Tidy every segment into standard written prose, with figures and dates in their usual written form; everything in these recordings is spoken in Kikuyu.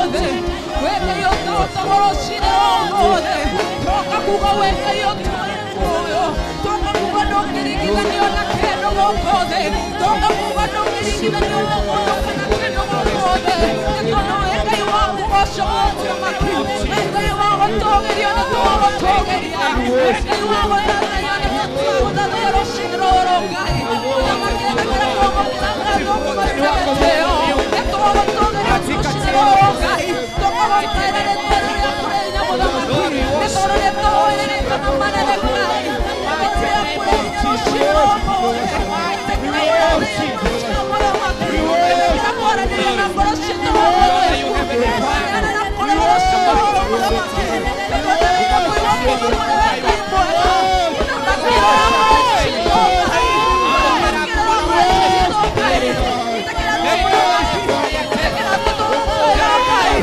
ũmũthĩ. Wĩ Ngai ũtahota rũcinĩ rwa ũmũthĩ. Toka kuga wĩ Ngai ũtũire muoyo. Toka kuga ndũngĩringithanio na kĩndũ gũkũ thĩ. Toka kuga ndũngĩringithanio na mũndũ kana kĩndũ gũkũ thĩ. Nĩ tondũ wĩ Ngai wa kũgocwo mũthamaki. Wĩ Ngai wa gũtũgĩrio nĩ tũgũgũtũgĩria. Wĩ Ngai wa gũthathaiyo nĩ tũgũthathaiya rũcinĩ rũrũ Ngai. Mũthamaki ĩtĩkĩra kwamũkĩra ngatho kuma cia gĩtĩo. Nĩ tũgũgũtũgĩria rũcinĩ rũrũ Ngai. Tũkagũkaĩra rĩtwa rĩaku rĩ hinya mũthamaki. Nĩ tondũ nĩ tũĩ rĩrĩkana manene Ngai. Rĩtwa rĩaku rĩ hinya rũcinĩ rwa ũmũthĩ. Ĩtĩkĩra kũrathimwo mũthamaki. Ĩtĩkĩra kwaranĩria na ngoro citũ ũmũthĩ. Neanĩra kũrĩ rũcinĩ rũrũ mũthamaki. Nĩtwetereire kũigua kuma kũrĩ we Ngai mwega. Mũthamaki rora ngoro citũ Ngai. Mũthamaki rora ngoro citũ Ngai. Ĩtĩkĩra tũkũrathime. Ĩtĩkĩra tũkũgũkaĩra Ngai.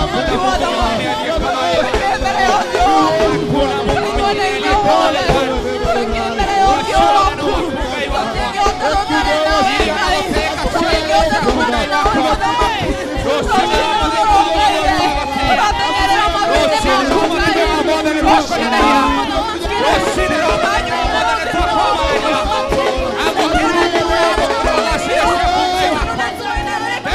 Mũthamaki wa athamaki. Tũrĩ mbere ya ũthiũ waku. Tũrĩ mwena-inĩ wothe. Tũrĩ mbere ya ũthiũ waku. Tũtingĩhota gũtarĩ nawe Ngai. Tũtingĩhota gũtarĩ nawe mũthamaki. Rũcinĩ rũrũ Ngai rĩ. Tũrateng'erera maru-inĩ maku Ngai. Rũcinĩ rũrũ mũthamaki rĩ. Tũrateng'erera mũthamaki.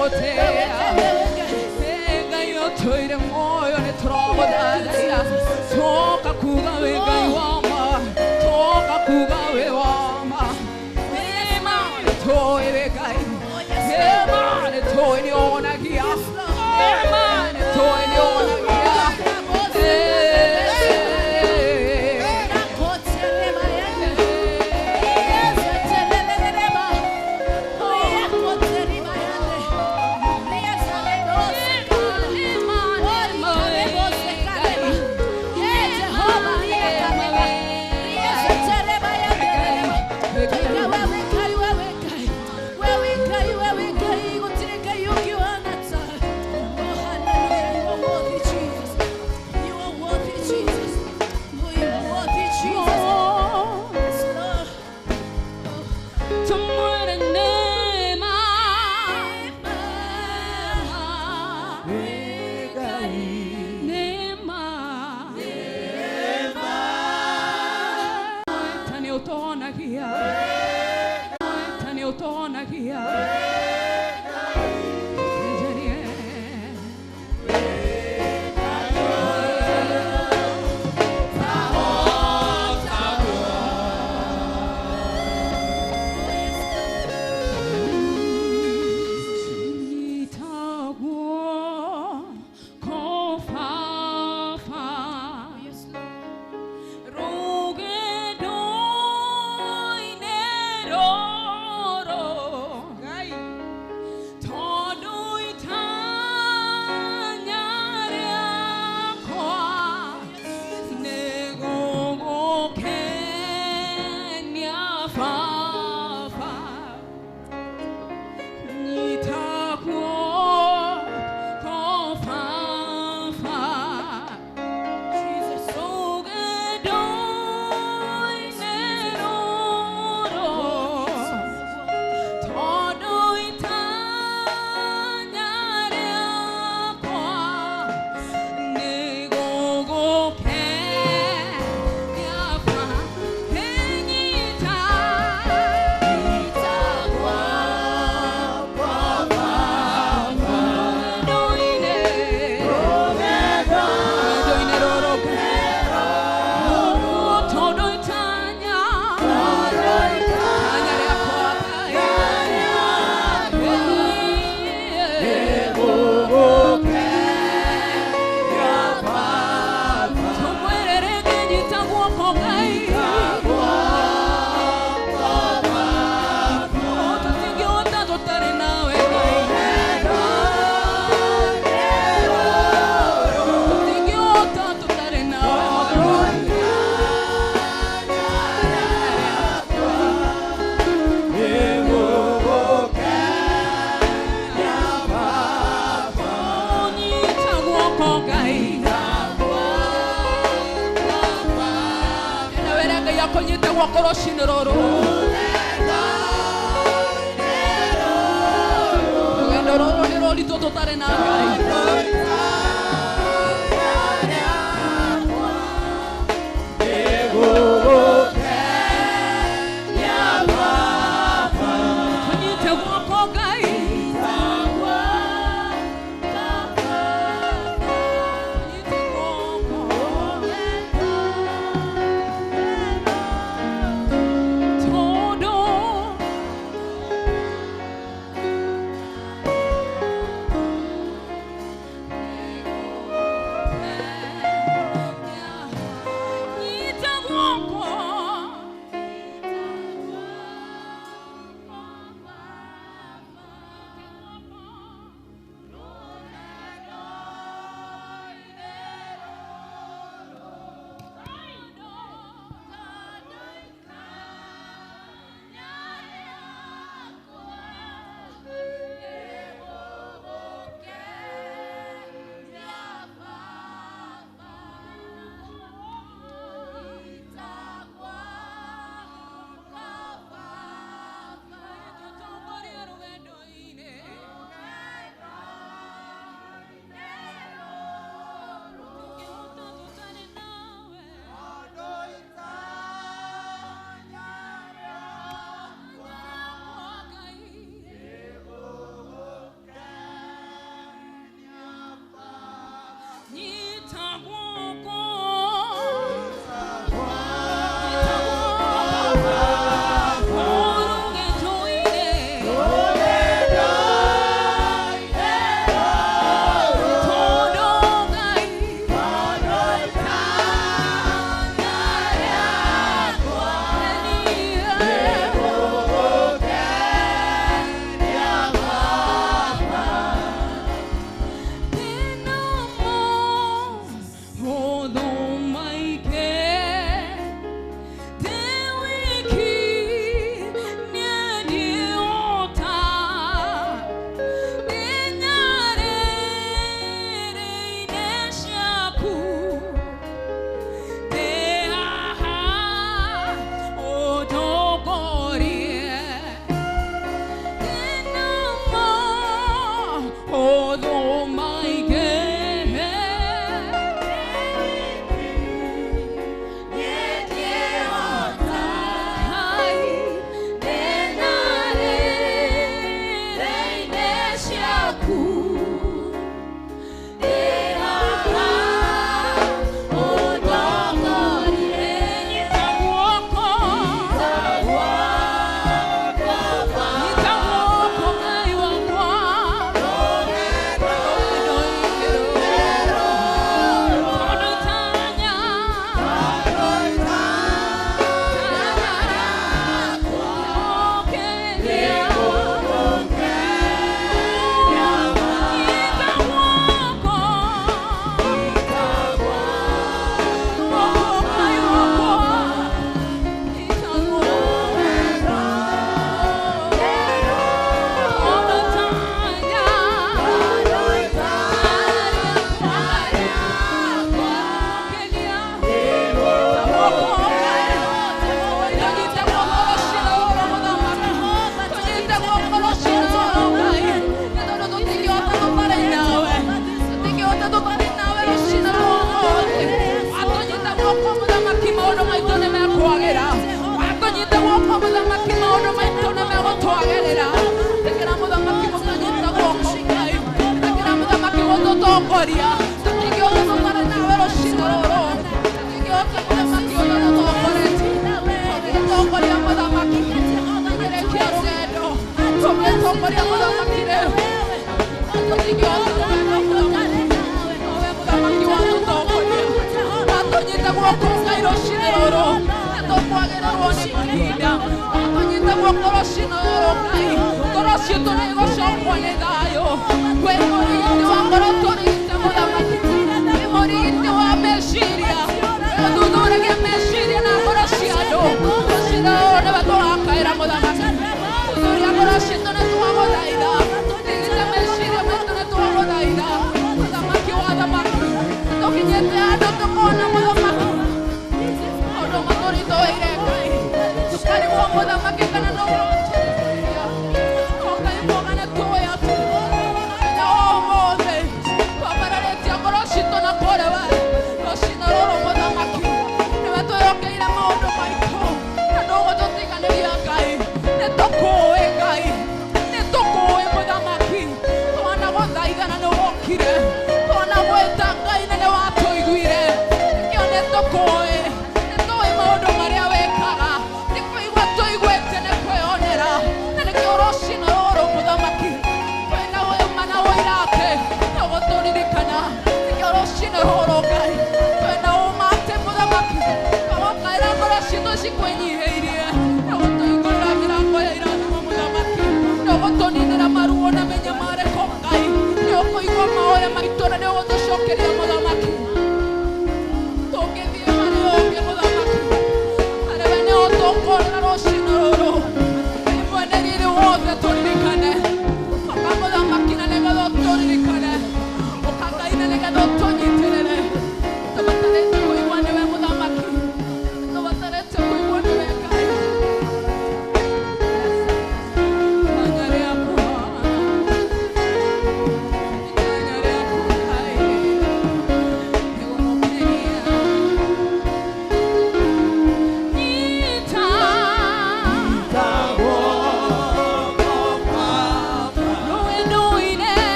tũragũtĩĩa. Ngai ũtũire muoyo nĩ tũragũthathaiya. Tũka kuga wĩ Ngai wa ma, tũka kuga wĩ wa ma. Nĩma nĩtũĩ wĩ Ngai, nĩma nĩtũĩ nĩonagia, nĩma nĩtũĩ nĩonagia.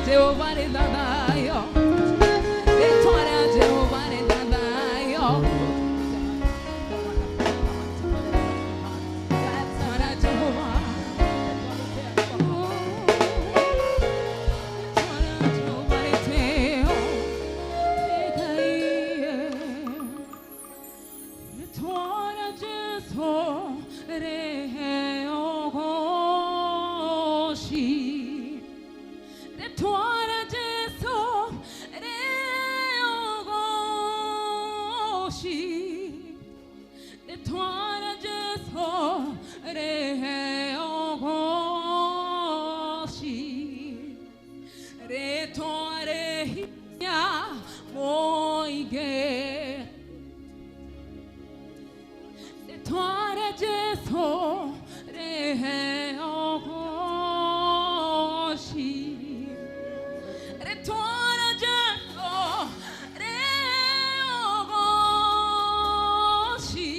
Jehova rĩthathayo, rĩtwa rĩa Jehova rĩthathayo. Rĩtwa rĩa Jehova. Rĩtwa rĩa Jehova rĩtĩo, rĩthaie. Rĩtwa rĩa Jesũ rĩheo ũgooci. Rĩtwa rĩa Jesũ rĩheo ũgooci. Rĩtwa rĩa Jesũ rĩheo ũgooci. Rĩtwa rĩ hinya mũingĩ. Rĩtwa rĩa Jesũ rĩheo ũgooci. Rĩtwa rĩa Jesũ rĩheo ũgooci.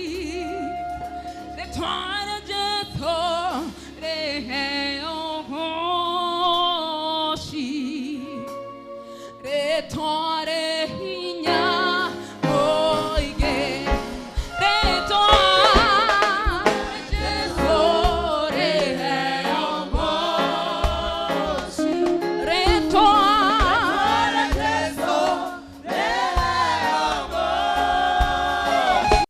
Rĩtwa rĩa Jesũ rĩheo ũgooci. Rĩtwa rĩ hinya mũingĩ. Rĩtwa rĩa Jesũ rĩheo ũgooci. Rĩtwa Rĩtwa rĩa Jesũ rĩheo ũgooci.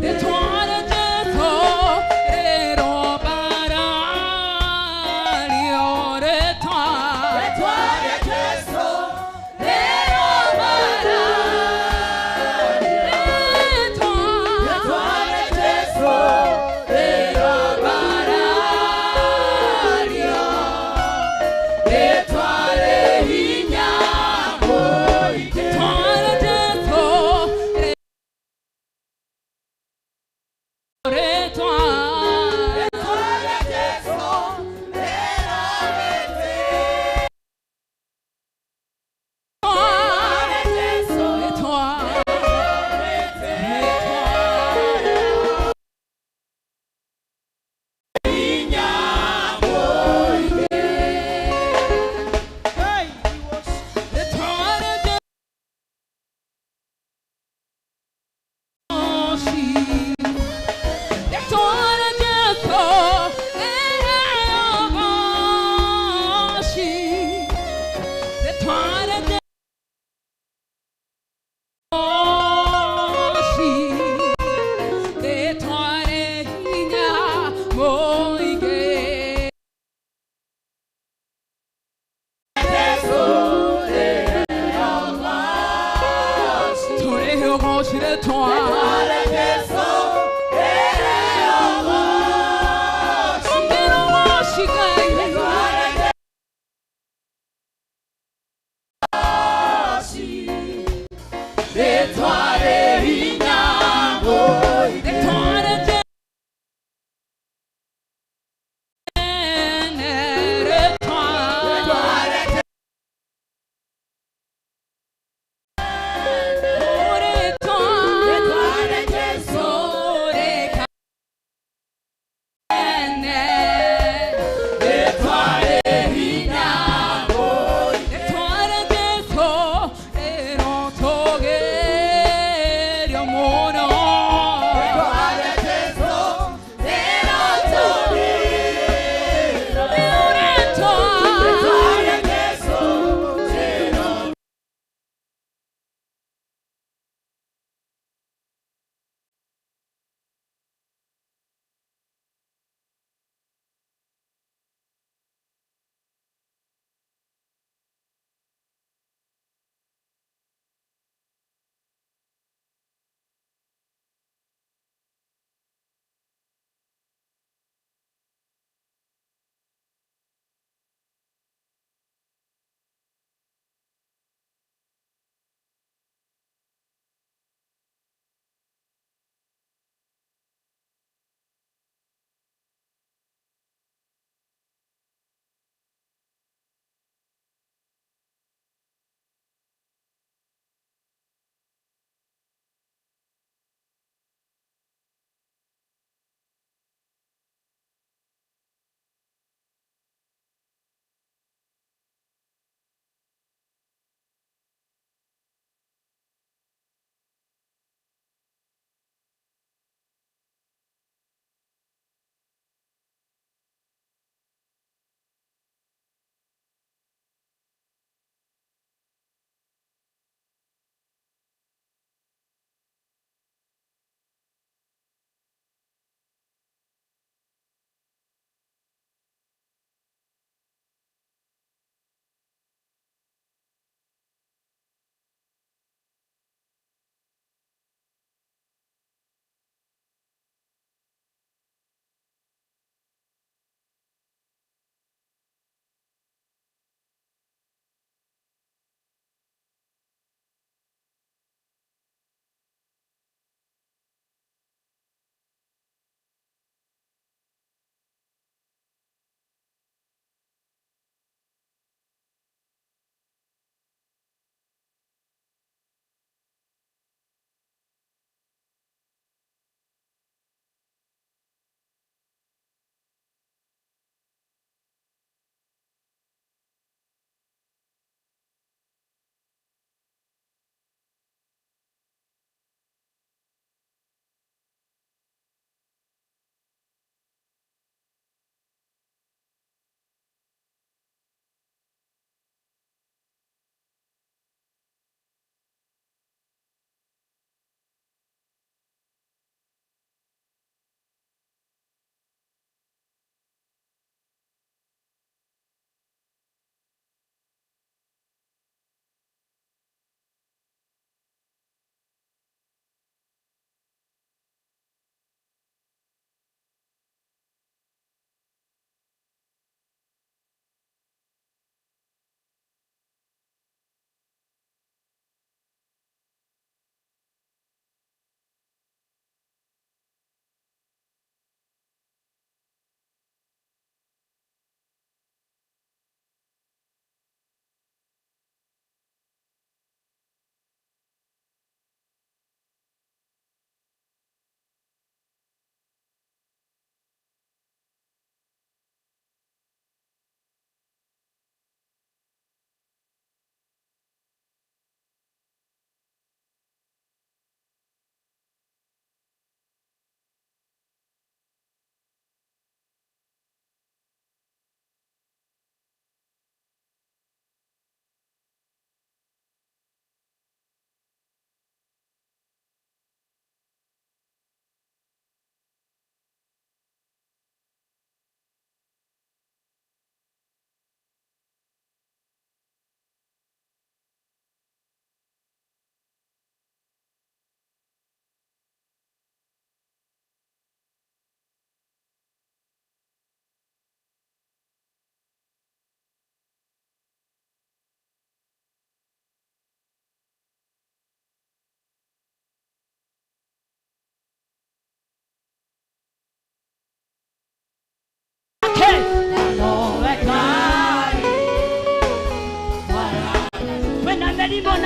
Rĩtwa rĩa Jesũ rĩrobarario. Rĩtwa Rĩtwa rĩa Jesũ rĩrobarario. Rĩtwa Rĩtwa rĩa Jesũ rĩrobarario. Rĩtwa rĩ hinya mũingĩ. Rĩtwa rĩa Jesũ rĩtwa Rĩtwa rĩa Jesũ rĩrobarario. Rĩtwa rĩtwa rĩa Jesũ. Rĩtwa rĩa Jesũ rĩheo ũgooci. Rĩtwa rĩa Jesũ. Rĩtwa rĩ hinya mũingĩ. Tũrĩhe ũgooci rĩtwa. Ongera ũgooci Ngai. Rĩtwa rĩ hinya mũingĩ. Rĩtwa rĩa Jesũ. Rĩtwa rĩtwa Rĩtwa rĩa Jesũ rĩkane. Rĩtwa rĩ hinya mũingĩ. Rĩtwa rĩa Jesũ rĩrotũgĩrio mũno. Rĩtwa rĩa Jesũ rĩrotũgĩrio. Rĩtwa Rĩtwa rĩa Jesũ rĩrotũgĩrio.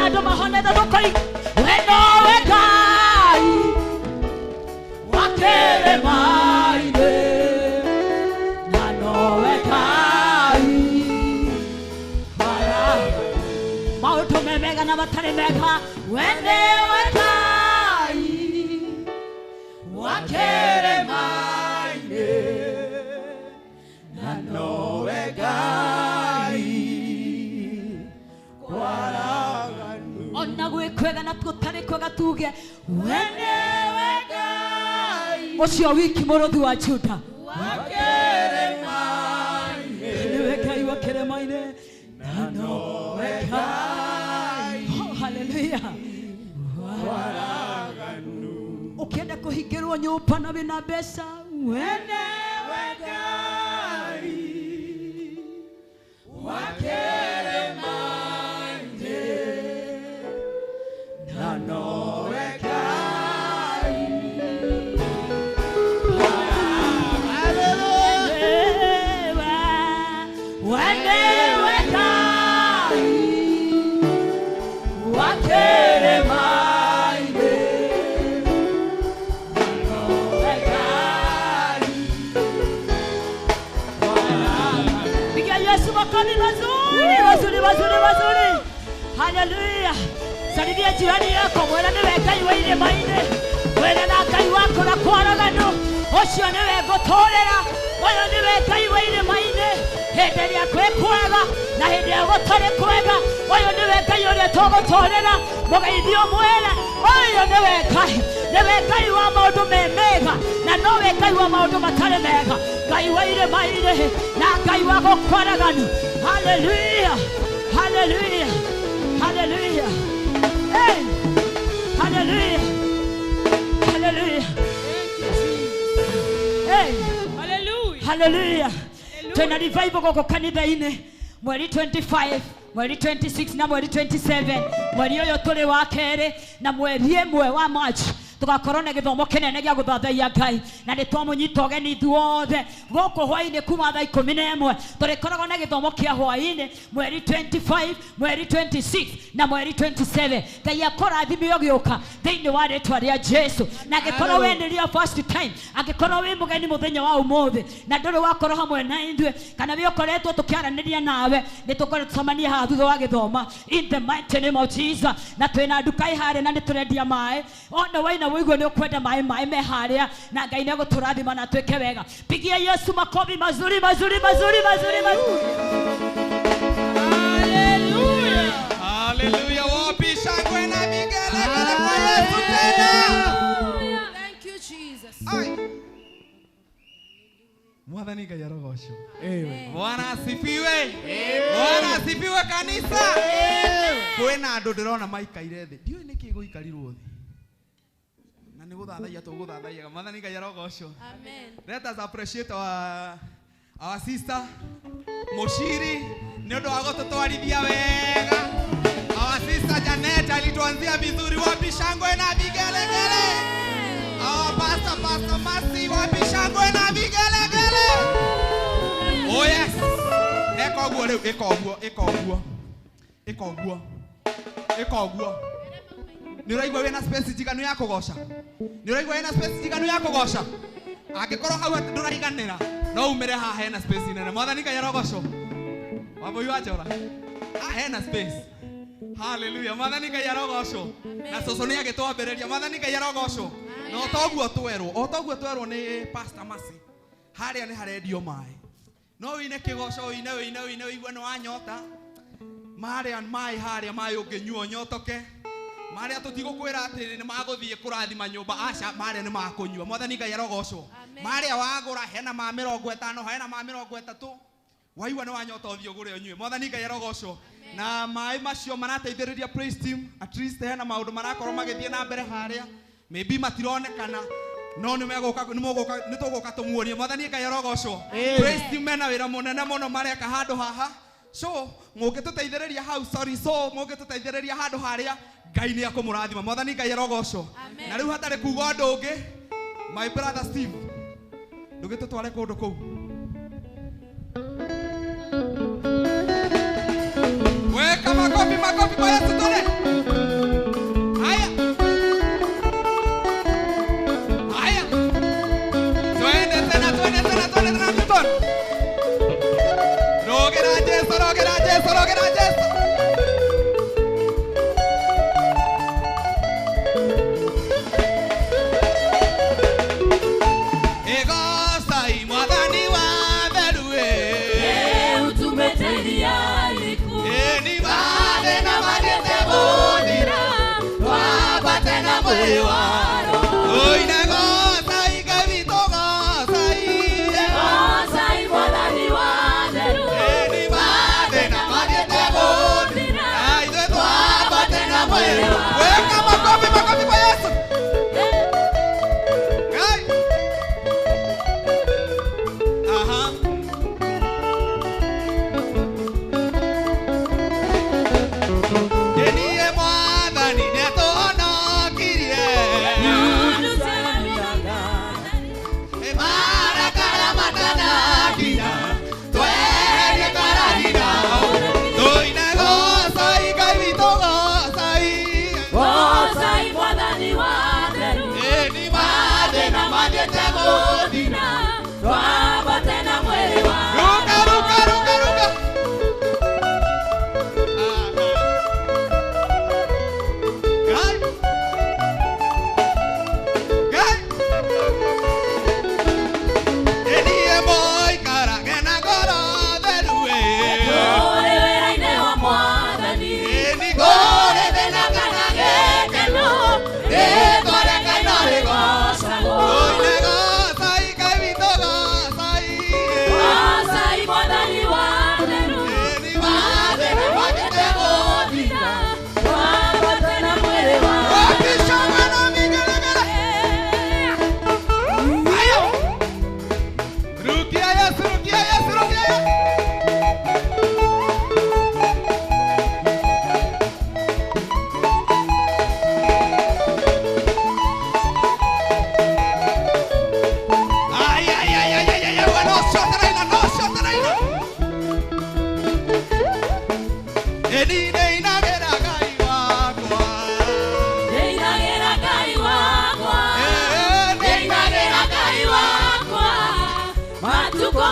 Andũ mahonete tũkoiga we nowe Ngai wa kĩrĩma-inĩ na nowe Ngai mara maũndũ me mega na matarĩ mega we nĩwe Ngai wa kĩrĩma-inĩ na nowe Ngai ona gwĩ kwega na gũtarĩ kwega tuge we nĩwe Ngai ũcio wiki mũrũthi wa Juda nĩwe Ngai wa kĩrĩma-inĩ na nowe Ngai. Oh, haleluya. Ukienda kũhingĩrwo nyũmba na wĩna mbeca we nĩwe Ngai wa kĩrĩma-inĩ na nowe Ngai. We nĩwe Ngai wa kĩrĩma-inĩ na nowe Ngai. Pigia Yesu makofi mazuri mazuri mazuri mazuri. Haleluya. Salimia jirani yako mwĩre nĩwe Ngai wa irĩma-inĩ, mwĩre na Ngai waku na kwaraganu ũcio nĩwe ngũtũrĩra, ũyũ nĩwe Ngai wa irĩma-inĩ hĩndĩ ĩrĩa kwĩ kwega na hĩndĩ ĩrĩa gũtarĩ kwega, ũyũ nĩwe Ngai ũrĩa tũgũtũrĩra. Mũgeithio mwĩre ũyũ nĩwe Ngai, nĩwe Ngai wa maũndũ me mega na nowe Ngai wa maũndũ matarĩ mega, Ngai wa irĩma-inĩ na Ngai wa gũkwaraganu. Haleluya, haleluya, haleluya. Hey, haleluya, haleluya. Hey, Hallelujah. haleluya. Twina revival gũkũ kanitha-inĩ mweri 25, mweri 26 na mweri 27, mweri ũyũ tũrĩ wa kerĩ na mweri ĩmwe wa March tũgakorwo na gĩthomo kĩnene gĩa gũthathaiya Ngai na nĩ twamũnyita ũgeni ithuothe gũkũ hwaĩ-inĩ kuma thaa 11 tũrĩkoragwo na gĩthomo kĩa hwaĩ-inĩ mweri 25, mweri 26 na mweri 27. Ngai akũrathime ũgĩũka thĩinĩ wa rĩtwa rĩa Jesu. Na angĩkorwo we nĩ rĩa first time, angĩkorwo wĩ mũgeni mũthenya wa ũmũthĩ na ndũrĩ wakorwo hamwe na ithuĩ kana wĩ ũkoretwo tũkĩaranĩria nawe, nĩ tũkorwo tũcemanie haha thutha wa gĩthoma in the mighty name of Jesus. Na twĩna nduka ĩ harĩa na nĩ tũrendia maĩ, ona waina wĩigue nĩ ũkwenda maĩ, maĩ me harĩa na Ngai nĩ egũtũrathima na twĩke wega. Pigia Yesu makofi mazuri mazuri mazuri mazuri mazuri. Hallelujah. Haleluya, wapi shangwe na vigelegele kwa Yesu tena. Thank you, Jesus. Ai. Mwathani Ngai arogocwo. Bwana asifiwe. Bwana asifiwe kanisa. Kwĩna andũ ndĩrona maikaire thĩ. Ndiũĩ nĩkĩ gũikarirwo thĩ. Na nĩ gũthathaiya tũgũthathaiyaga. Mwathani Ngai arogocwo. Amen. Let us appreciate our sister Mushiri nĩ ũndũ wa gũtũtwarithia wega. Our sister Janet alituanzia vizuri, wapi shangwe na vigelegele. Our pastor, Pastor Mercy, wapi shangwe na vigelegele. Oh yes. Eka ũguo rĩu, ĩka ũguo, ĩka ũguo. Ĩka ũguo. Ĩka ũguo. Nĩ ũraigua wĩna space njiganu ya kũgoca? Nĩ ũraigua wĩna space njiganu ya kũgoca? Angĩkorwo hau ndũraiganĩra, no umĩre haha hena space nene. Mwathani Ngai arogocwo. Wambũi wa Njora. Haha hena space. Hallelujah. Mwathani Ngai arogocwo. Na cũcũ nĩ agĩtwambĩrĩria. Mwathani Ngai arogocwo. Na o toguo twerwo, o toguo twerwo nĩ Pastor Mercy. Harĩa nĩ harendio maĩ. No wĩine kĩgoco, wĩine wĩine wĩine wĩigue nĩ wanyota. Marĩa maĩ harĩa maĩ ũngĩnyua ũnyotoke. Marĩa tũtigũkwĩra atĩ nĩ magũthiĩ kũrathima nyũmba, aca, marĩa nĩ makũnyua. Mwathani Ngai arogocwo. Marĩa wagũra hena ma 50, hena ma 30. Waigua nĩ wanyota ũthiĩ ũgũre ũnyue. Mwathani Ngai arogocwo. Na maĩ macio marateithĩrĩria praise team, at least hena maũndũ marakorwo magĩthiĩ na mbere harĩa. Maybe matironekana, no nĩ megũka, nĩ mũgũka, nĩ tũgũka tũmuonie. Mwathani Ngai arogocwo. Praise team mena wĩra mũnene mũno mareka handũ haha. So mũngĩtũteithĩrĩria hau, sorry, so mũngĩtũteithĩrĩria handũ harĩa, Ngai nĩ akũmũrathima. Mwathani Ngai arogocwo. Na rĩu hatarĩ kuga ũndũ ũngĩ, my brother Steve, ndũgĩtũtware kũndũ kũu. Weka makofi, makofi kwa Yesu tone.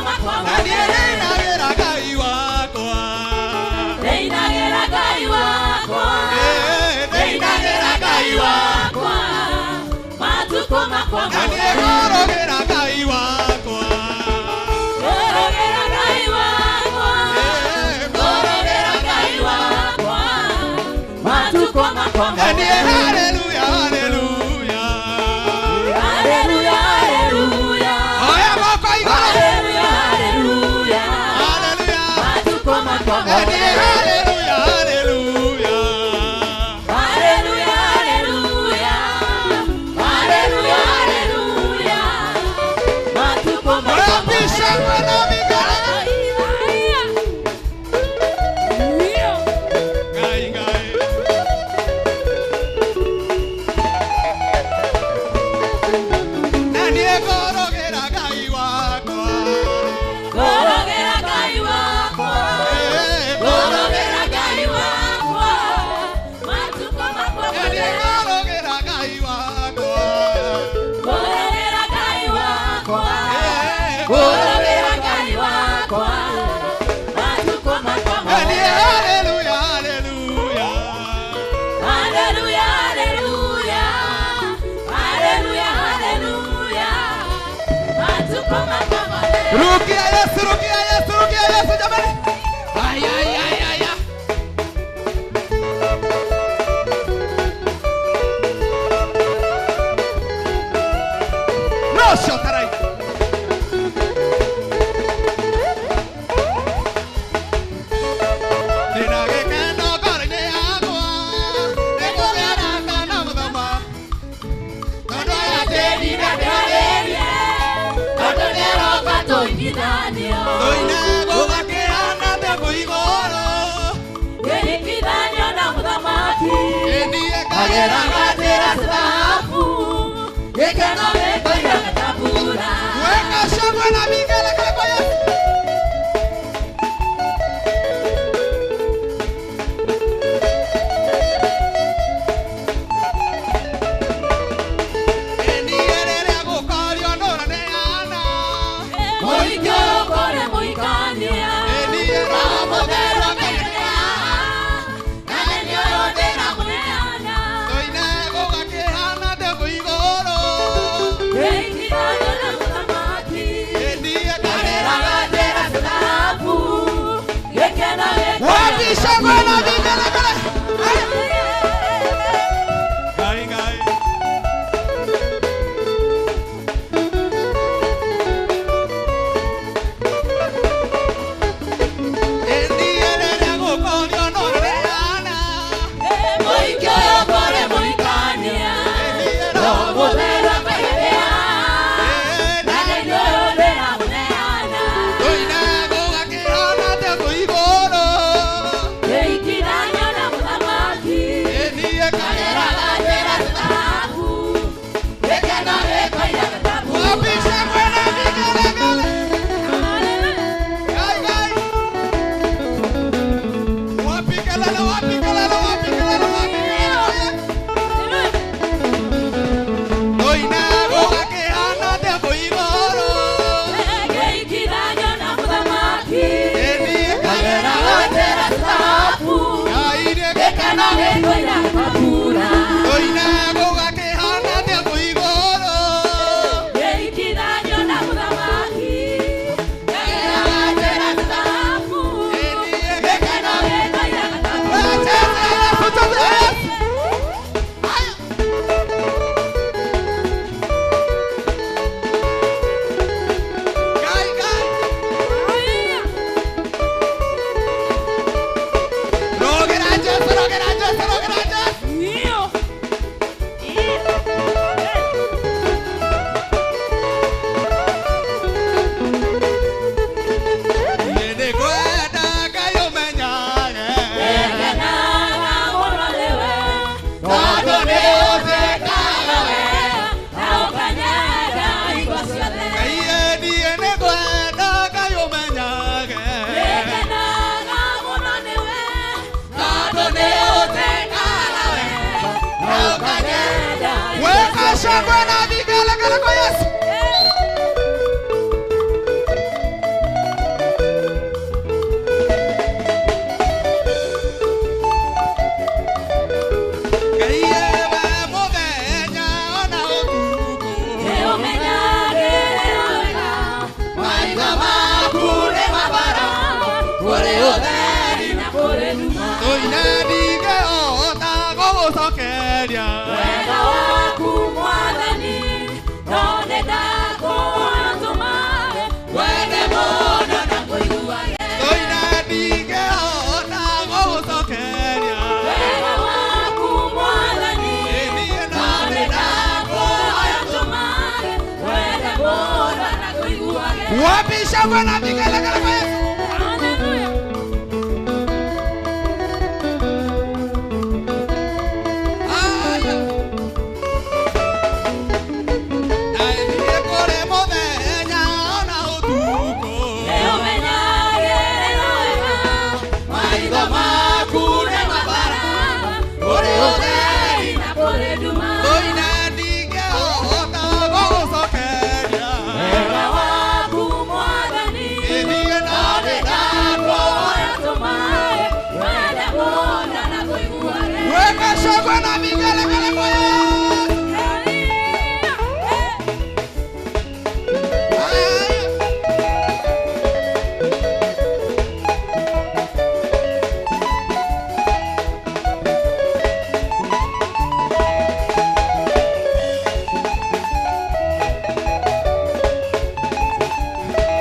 makwa Na niĩ ndĩinagĩra Ngai wakwa. Ndĩinagĩra Ngai wakwa. Eh, ndĩinagĩra Ngai wakwa. Matukũ makwa Na niĩ ngorogĩra Ngai wakwa. Ngorogĩra Ngai wakwa. Eh, Ngorogĩra Ngai wakwa. Matukũ makwa Na niĩ haleluya, haleluya. Haleluya, haleluya. Oya moko igũrũ. Haleluya, haleluya. Haleluya. Matukũ makwa Na niĩ haleluya, haleluya. Haleluya, haleluya. Haleluya, haleluya. Matukũ makwa Wapi shangwe na vigelegele? Ngai, Ngai. Na niĩ ngorogĩra Ngai wakwa. Ngorogĩra Ngai wakwa. Eh, Ngorogĩra Ngai wakwa. Matukũ makwa Na niĩ ngorogĩra Ngai wakwa. Ngorogĩra Ngai wakwa. Eh, Ngorogĩra Ngai wakwa. Matukũ makwa Na niĩ haleluya, haleluya. Haleluya, haleluya. Haleluya, haleluya. Matukũ makwa mothe. Rukia Yesu, rukia Yesu, rukia Yesu jamani. Ay, ay, ay, ay, ay. No, shotarai. Ndĩna gĩkeno ngoro-inĩ yakwa, nĩngũgĩa na kana mũthama. Tondũ aya ndĩrire ndĩrarĩrie, Tondũ nĩaroka tũigithanio. tũine gũgakĩhana ta kwĩ igũrũ. Kĩhikithanio na mũthamaki. Ĩndie kagĩra gatĩra thahabu. Gĩkeno gĩkoira gatambura. Weka shangwe na vigelegele kwa Yesu. Ĩndie rĩrĩa gũkorio nũraneana. Mũhiki ũkore mũhikania. Ĩndie Roho Mũtheru akaneana. Na nĩ ũyũ ndĩramũneana. Tũine gũgakĩhana ta kwĩ igũrũ. Kĩhikithanio na mũthamaki. Ĩndie kagĩra Gatĩra thahabu. Gĩkeno gĩkoira Wapi shangwe na vigelegele? Ngai, Ngai. Ĩndie rĩrĩa gũkorio nũraneana. Mũhiki ũyũ ũkore mũhikania. Ĩndie Roho Roho Mũtheru akaneana. Na nĩ ũyũ ndĩramũneana. Tũine gũgakĩhana ta kwĩ igũrũ. Kĩhikithanio na mũthamaki. Ĩndie kagĩra Gatĩra thahabu. Gĩkeno gĩkoira gatambura. Wapi shangwe na vigelegele? Ngai, Ngai. Wapi kelele, wapi kelele, wapi kelele, wapi kelele? Tũine gũgakĩhana ta kwĩ igũrũ. Kĩhikithanio na mũthamaki. Ĩndie kagĩra Gatĩra thahabu. Ngai nĩ Gĩkeno gĩkoira gatambura. Tũine gũgakĩhana ta kwĩ igũrũ. Kĩhikithanio na mũthamaki. Gatĩra thahabu. Ĩndie Gĩkeno gĩkoira gatambura. Wacheze Yesu, cheze Yesu. Haya. Ngai, Ngai. Rogera Jesu, rogera Jesu, rogera Jesu. Niĩ nĩngwenda Ngai ũmenyage. Ngenaga mũno nĩwe. Tondũ nĩ ũnjĩkaga wega. Na ũkanyenda hingo ciothe. Ngai niĩ nĩngwenda Ngai ũmenyage. Ngenaga mũno nĩwe. Tondũ nĩ ũnjĩkaga wega. Na ũkanyenda. Ũkanyenda Weka shangwe na vigelegele kwa Yesu. Wega waku Mwathani, no nĩndakũatũma, wende mũno na kũiguage. Wega waku Mwathani, no nĩndakũatũma, wende mũno na kũiguage. Wapi shangwe na vigelegele kwa Yesu? Hallelujah. Aya. Ndathire kũrĩ mũthenya ona ũtukũ. Nĩũmenyagĩrĩra wega, Maitho maku nĩ mabara, kũrĩ ũtheri na kũrĩ nduma. Tũine ndingĩhota gũgũcokeria. Wega waku Mwathani, Niĩ no nĩndakũhoya. wende mũno na kũiguage. Weka shangwe na vigelegele kwa Yesu. Aya.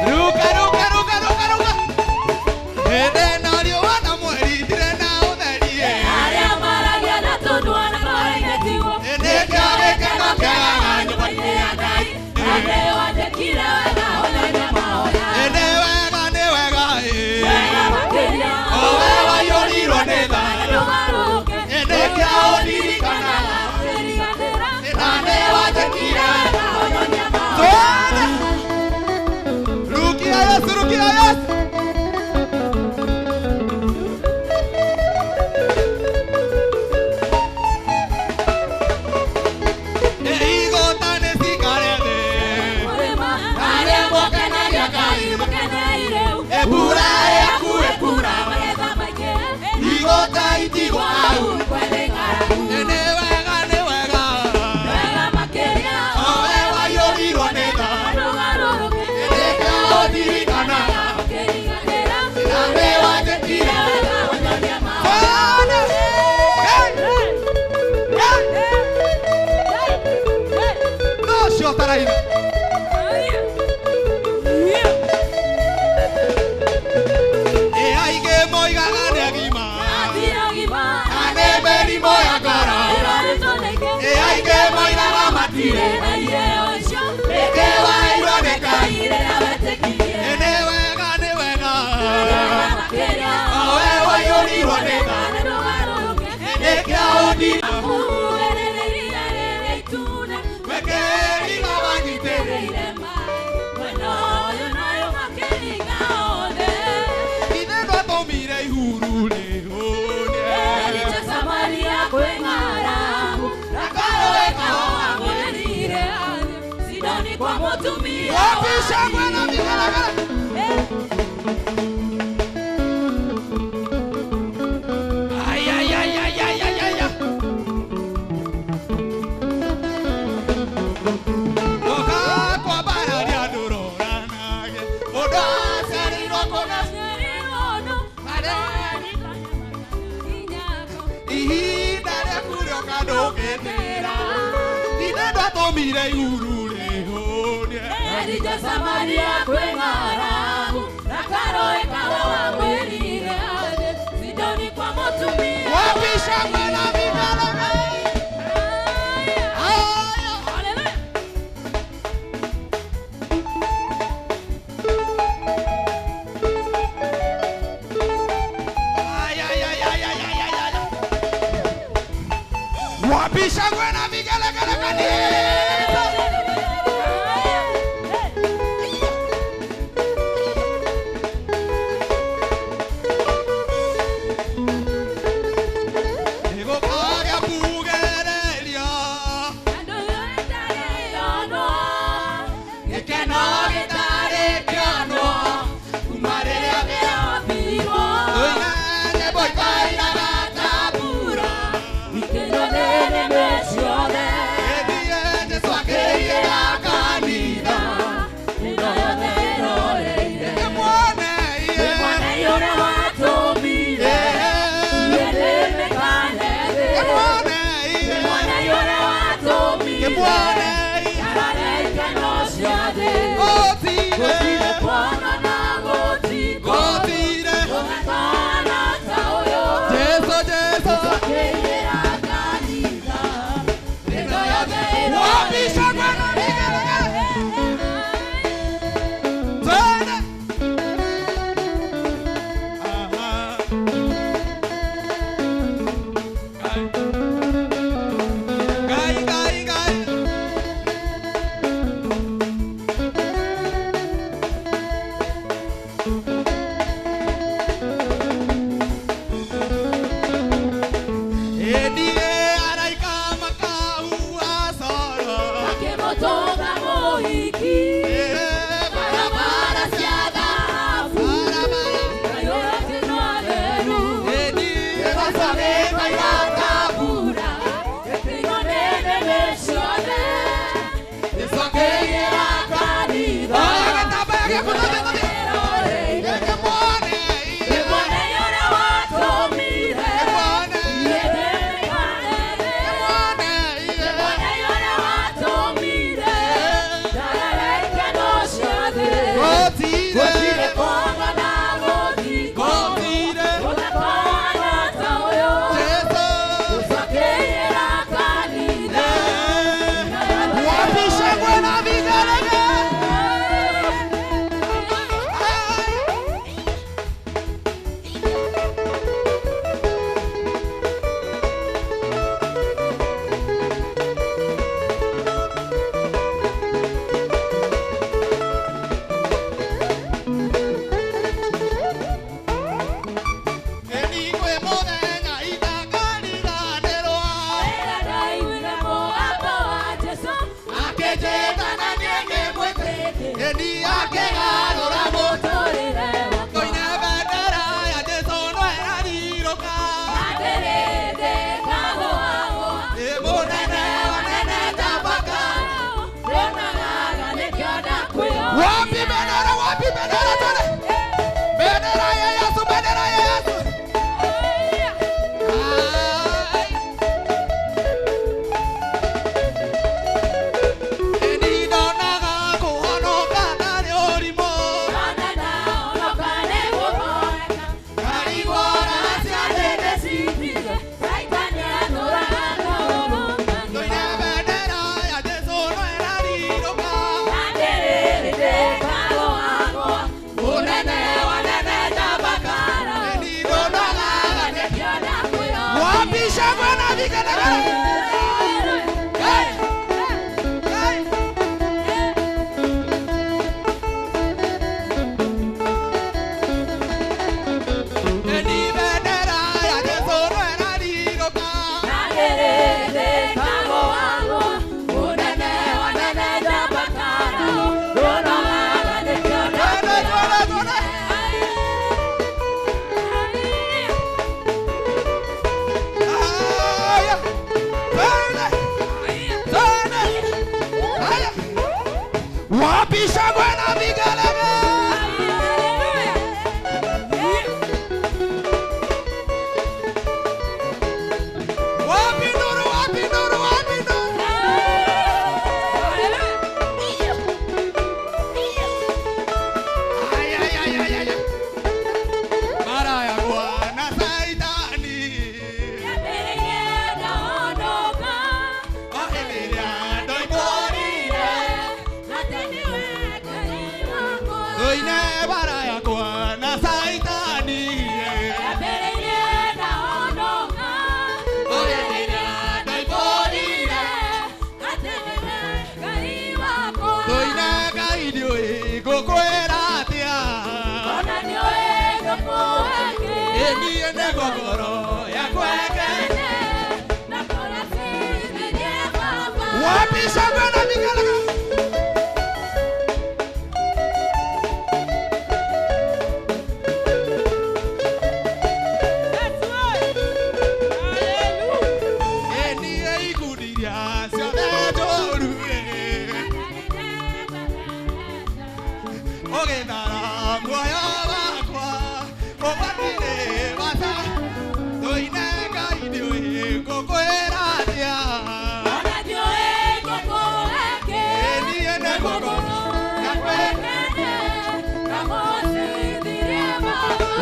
Ruka, ruka, ruka, ruka, ruka. Hĩndĩ ĩno riũa na mweri itirĩ na ũtheri ĩ. Arĩa maragia na tũnua na ngoro-inĩ tiguo. Nĩkĩo gĩkeno kĩagaga Nyũmba-inĩ ya Ngai, na nĩwandĩkire wega ũnene mahoya. Ĩ nĩ wega, nĩ wega ĩ. Wega makĩria. O we waiyũrirwo nĩ tha. Ndũgarũrũke. Ĩ nĩkĩo ũndirikanaga. Ũkĩriganĩra. Na nĩwanjĩkire Wega ũnyonia mahoya. Twende. Rukia Yesu, rukia Yesu. Ĩ igũta nĩcikare thĩ. Mũrĩma. Arĩa mokenagia Ngai, mokenei rĩu. Ĩ mbura yaku ĩkura. Magetha maingĩ. Igũta itigwo hau. Kwene ng'aragu. Ĩ nĩ wega, nĩ wega. Wega makĩria. O we waiyũrirwo nĩ tha. Ndũgarũrũke. Ĩ nĩkĩo ũndirikanaga. Ũkĩriganĩra. Na nĩwanjĩkire Wega ũnyonia mahoya. Twende. Hey! Hey! No cio taraina. Ĩ aingĩ moigaga nĩ agima. Na nĩ mĩrimũ ya ngoro. Ĩ aingĩ moigaga matirĩ. Nĩkĩ wairwo nĩ Ngai? Ĩ nĩ wega, nĩ wega. O we waiyũrirwo nĩ tha. Ĩ nĩkĩo ũndirikanaga. Wekeriga wanyitĩrĩire. Ithe ndwatũmire ihuru rĩhũne. Wapi shangwe na vigelegele? Ay, ay, ay, ay, ay, ay, ay, ay. Oka kwa bara rĩa ndũroranage. Mũndũ aciarirwo kũna ihinda rĩaku rĩoka ndũngĩtĩra. Ithe ndwatũmire ihuru rĩhũne. Samaria kwĩ ng'aragu, na karoe kawa wamwĩrire atĩ Sidoni kwa mũtumia. Wapi shangwe na vigelegele? Aya. Hallelujah. Ay, ay, ay, ay, ay, ay, ay, ay. Wapi shangwe na vigelegele kanisa? Nĩgũkagĩa mbugĩrĩrio, gĩkeno gĩtarĩ kĩonwo, kuma rĩrĩa tũine nyĩmbo ikainaga ta mbura. Ĩthiĩ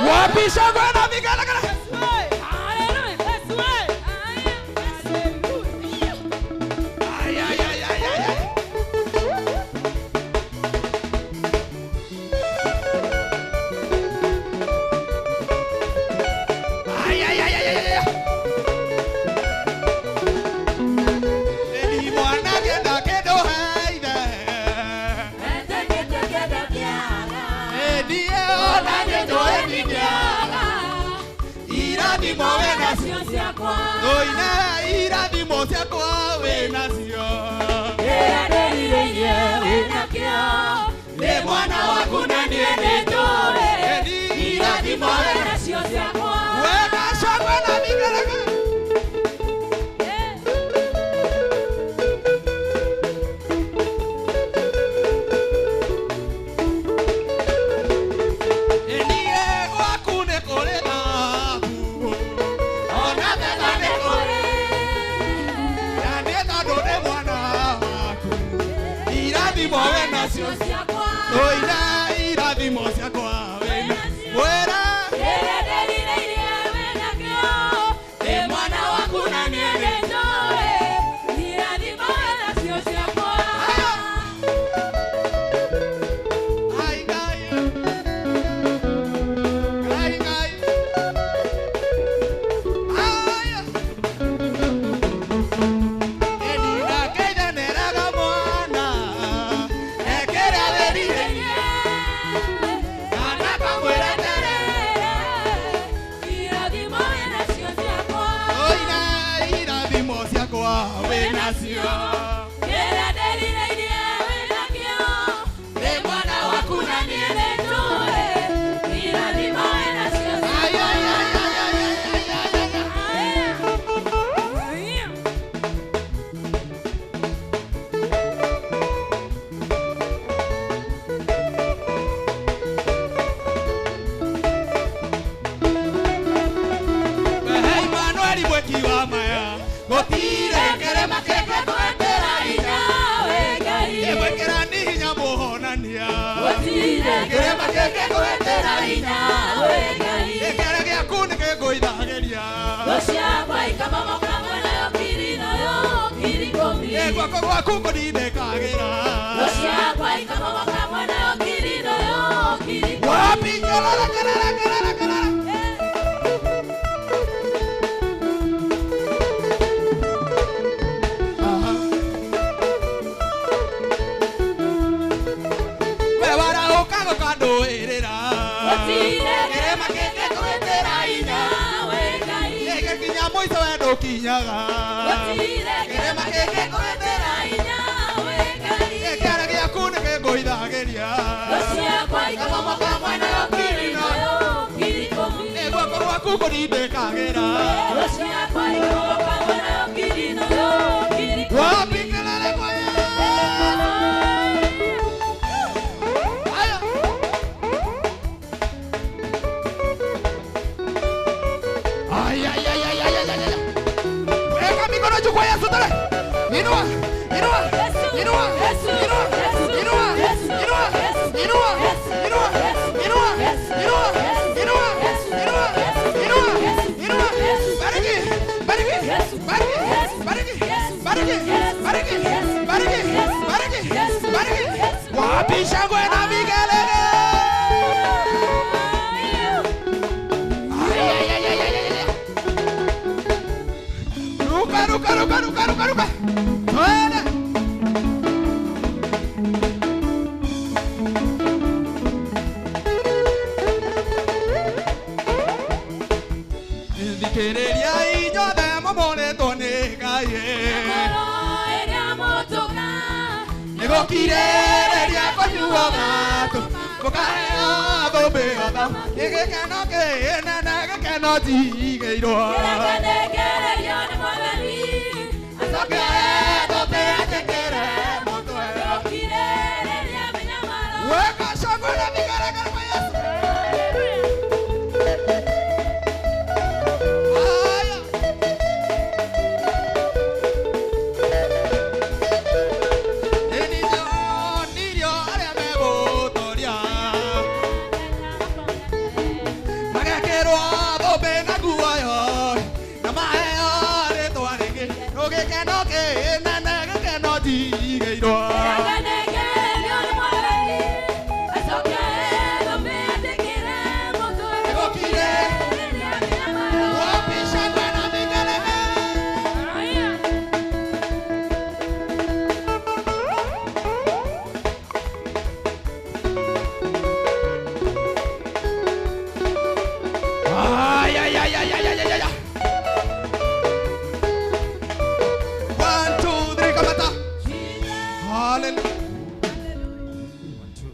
Wapi shangwe na vigelegele? Ay, ay, ay, ay, ay, ay. Ay, ay, ay, ay, ay, ay. Eli mwana kenda kendo haide. Edi ona nyeto edi nyaga. Irathimo we nacio. Oina irathimo ciakwa we nacio. Nĩ mwana waku na niĩ nĩnjũĩ. Edi irathimo we nacio. Weka shangwe na vigelegele. Enie gwaku nĩ kũrĩ thahabu. Ona betha nĩ kũrĩ. Na nĩ tondũ nĩ mwana waku. Irathimo we nacio. Oina irathimo ciakwa we nacio. Mwĩra nĩ mwana waku na niĩ nĩnjũĩ. Ai, Ngai. Ngai, Ngai. Aya. Eni ndakeithanĩraga mwana. Ekĩra wĩrire. Kana kamwĩra tere. Oina irathimo ciakwa wĩ nacio. Nĩ mwana waku na niĩ nĩnjũĩ. Ai, ai, ai, ai, ai, ai, ai, ai, ai. Hey, Manueli mweki wa maya. Gũtirĩ kĩrĩma kĩngĩtwĩkĩra hinya. Ĩgwĩkĩra nĩ hinya mũhonania. Kĩrĩma kĩngĩgwĩkĩra hinya. Gĩkĩra gĩaku nĩkĩngũithagĩria. Ĩ guoko gwaku kũndindĩkagĩra. Wapi kelele, kelele, kelele, kelele. Aha. We warahũka gũkandũĩrĩra. Kĩrĩma kĩngĩtwĩkĩra hinya. Gĩgĩkinya mũico we ndũkinyaga. Kĩrĩma kĩngĩgwĩkĩra Gĩkĩra gĩaku nĩkĩngũithagĩria. Ĩ guoko gwaku kũndindĩkagĩra. Wapi kelele kwa Yesu? Aya. Ay, ay, ay, ay, ay, ay, ay, ay. Weka mikono juu kwa Yesu tele. Inua, inua, inua, inua, inua, inua, inua, inua, inua, inua, inua, inua, inua, inua. Bariki, bariki, bariki, bariki, bariki, bariki, bariki, bariki, bariki. Wapi shangwe na vigelegele? Ay, ay, ay, ay, ay, ay, ay. Ruka, ruka, ruka, ruka, ruka, ruka. Twende. Thikĩrĩria inyuothe mũmũrĩtwo nĩ Ngai. Nĩgũkirĩrĩria kũnyua matũ, mũkaheo thũmbĩ ya ũthamaki. Gĩkeno kĩnene, gĩkeno njigĩirwo. Acoke thũmbĩ anjĩkĩre mũtwe. Weka shangwe na vigelegele kwa Yesu. Haya. Ĩni nĩo arĩa megũtũria. Ndatigĩirwo. Nĩgũkire. Wapi shangwe na vigelegele? Ay, ay, ay, ay, ay, ay, ay, ay. 1, 2, 3, kamata. Hallelujah. 1, 2,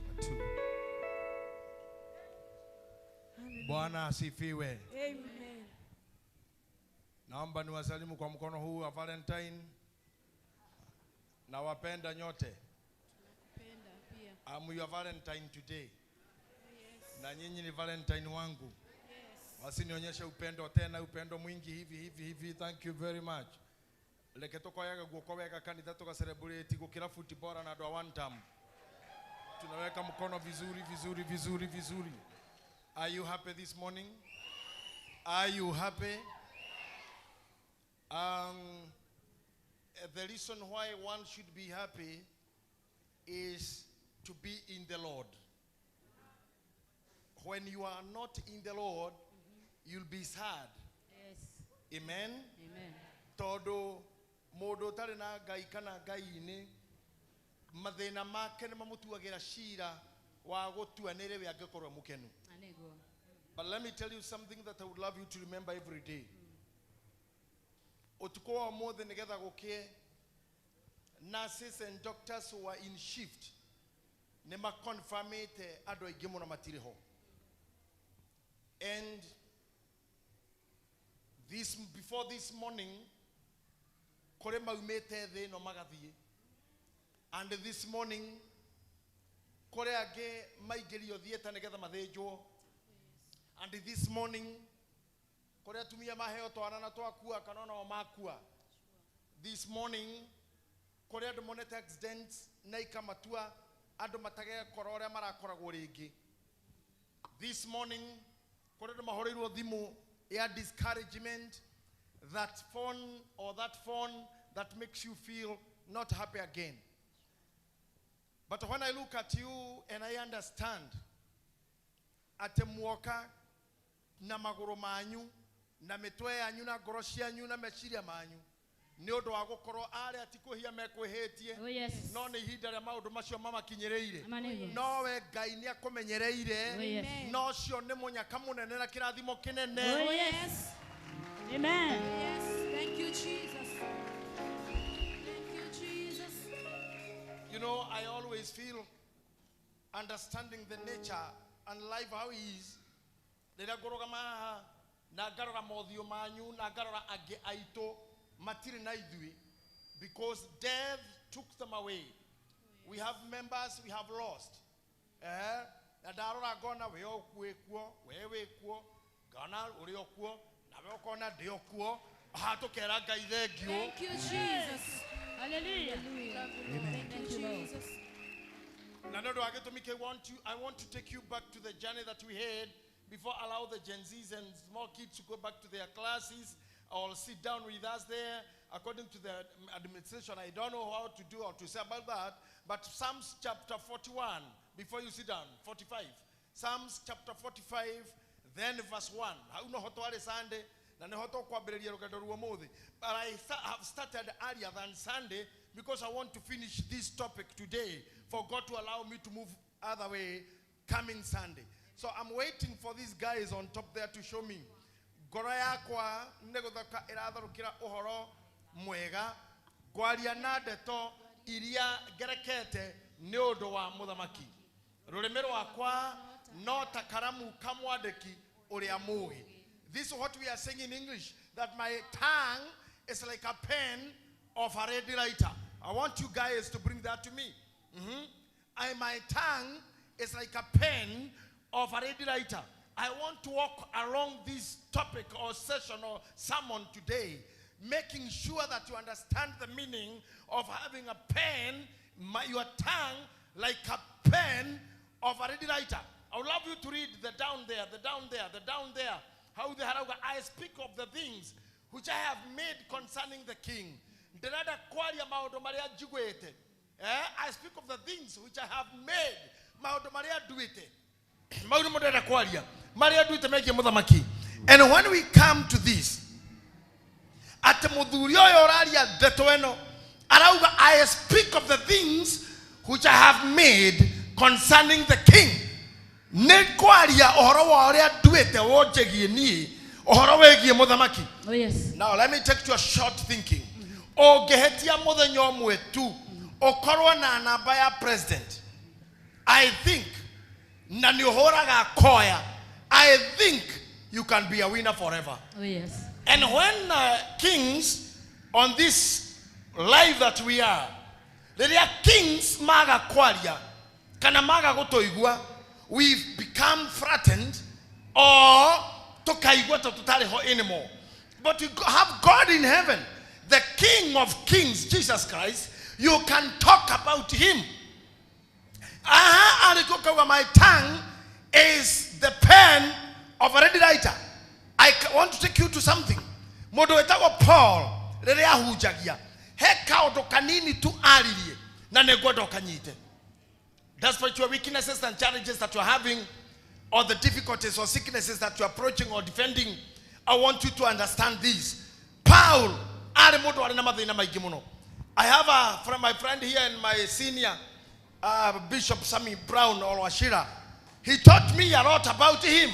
1, 2. Bwana asifiwe. Amen. Naomba niwasalimu kwa mkono huu wa Valentine. Nawapenda nyote. Penda pia. I'm your Valentine today. Na nyinyi ni Valentine wangu. Yes. Wasinionyeshe upendo tena, upendo mwingi hivi hivi hivi. Thank you very much. Reke tukoyaga guoko wega kanitha tuga celebrate gukira football na andũ a one term. Tunaweka mkono vizuri vizuri vizuri vizuri. Are you happy this morning? Are you happy? The reason why one should be happy is to be in the Lord. When you are not in the Lord, you'll be sad. Yes. Amen. Amen. Tondu mundu utari na Ngai kana Ngai-inĩ, mathĩna make nĩ mamũtuagĩra cira wa gũtua nĩ rĩ we angĩkorwo e mũkenu. Anego. But let me tell you something that I would love you to remember every day. Ũtukũ wa ũmũthĩ nĩgetha gũkĩe, nurses and doctors who are in shift nĩ maconfirmĩte andũ aingĩ mũno matirĩ ho. And this, before this morning, kũrĩ maumĩte thĩ ĩno magathiĩ. And this morning, kũrĩ angĩ maingĩrio theatre nĩgetha mathĩnjwo. And this morning, kũrĩ atumia maheo twana na twakua kana onao makua. This morning, kũrĩ andũ monete accidents na ikamatua andũ matagekora ũrĩa marakoragwo rĩngĩ. This morning, kũrĩ andũ mahũrĩirwo thimũ ya discouragement, that phone or that phone that makes you feel not happy again. But when I look at you and I understand atĩ muoka na magũrũ manyu na mĩtwe yanyu na ngoro cianyu na meciria manyu nĩ ũndũ wa gũkorwo arĩa ti kwĩhia mekwĩhĩtie, Oh yes. no nĩ ihinda rĩa maũndũ macio mamakinyĩrĩire. Amanĩgo. Nowe Ngai nĩ akũmenyereire. Oh yes. No ũcio nĩ mũnyaka mũnene na kĩrathimo kĩnene. Oh yes. Amen. Yes. Thank you, Jesus. Thank you, Jesus. You know, I always feel understanding the nature and life how it is. Rĩrĩa ngũrũgama haha na ngarora mothiũ manyu na ngarora angĩ aitũ matirĩ na ithuĩ because death took them away. We have members we have lost. Na ndarora ngona we wĩ kuo, we wĩ kuo, ngona ũrĩ o kuo, nawe ũkona ndĩ o kuo. Haha tũkera Ngai thengiũ. Thank you, Jesus. Hallelujah. Thank you, Jesus. Na nĩ ũndũ wa gĩtũmi kĩu, I want to take you back to the journey that we had before allow the Gen Zs and small kids to go back to their classes or sit down with us there. According to the administration, I don't know how to do or to say about that, but Psalms chapter 41, before you sit down, 45. Psalms chapter 45, then verse 1. Hau no ho twarĩ Sunday, na nĩho tũkwambĩrĩria rũgendo rwa ũmũthĩ. But I have started earlier than Sunday because I want to finish this topic today for God to allow me to move other way coming Sunday. So I'm waiting for these guys on top there to show me. Ngoro yakwa nĩ gũthaka ĩratharũkĩra ũhoro mwega, ngwaria na ndeto iria ngerekete nĩ ũndũ wa mũthamaki. Rũrĩmĩ rwakwa no ta karamu ka mwandĩki ũrĩa mũũgĩ. This is what we are saying in English, that my tongue is like a pen of a ready writer. I want you guys to bring that to me. My tongue is like a pen of a ready writer. I want to walk along this topic or session or sermon today, making sure that you understand the meaning of having a pen, your tongue like a pen of a ready writer. I would love you to read the down there, the down there, the down there. How the Harauga, I speak of the things which I have made concerning the king. Ndĩrenda kwaria maũndũ marĩa njiguĩte. I speak of the things which I have made. Maũndũ marĩa nduĩte. Maũndũ ndĩrenda kwaria. Marĩa nduĩte megiĩ mũthamaki. And when we come to this, atĩ mũthuri ũyũ ũraria ndeto ĩno arauga, I speak of the things which I have made concerning the king. Nĩ kwaria ũhoro wa ũrĩa nduĩte wonjĩgie niĩ ũhoro wĩgiĩ mũthamaki. Oh yes. Now let me take you a short thinking. Ũngĩhĩtia mũthenya ũmwe tu ũkorwo na namba ya president, I think, na nĩ ũhũraga koya, I think you can be a winner forever. Oh yes. And when kings on this life that we are, rĩrĩa kings maga kwaria kana maga gũtũigua, we've become threatened or tũkaigua ta tũtarĩ ho anymore. But you have God in heaven, the King of Kings, Jesus Christ. You can talk about him. Aha, arĩkũkauga, my tongue is the pen of a ready writer. I want to take you to something. Mũndũ wĩtagwo Paul rĩrĩa ahunjagia, he kaũndũ kanini tu aririe na nĩngwenda ũkanyite. Despite your weaknesses and challenges that you're having, or the difficulties or sicknesses that you're approaching or defending, I want you to understand this. Paul arĩ mũndũ arĩ na mathĩna maingĩ mũno. I have a from my friend here and my senior Bishop Sammy Brown or Wachira. He taught me a lot about him.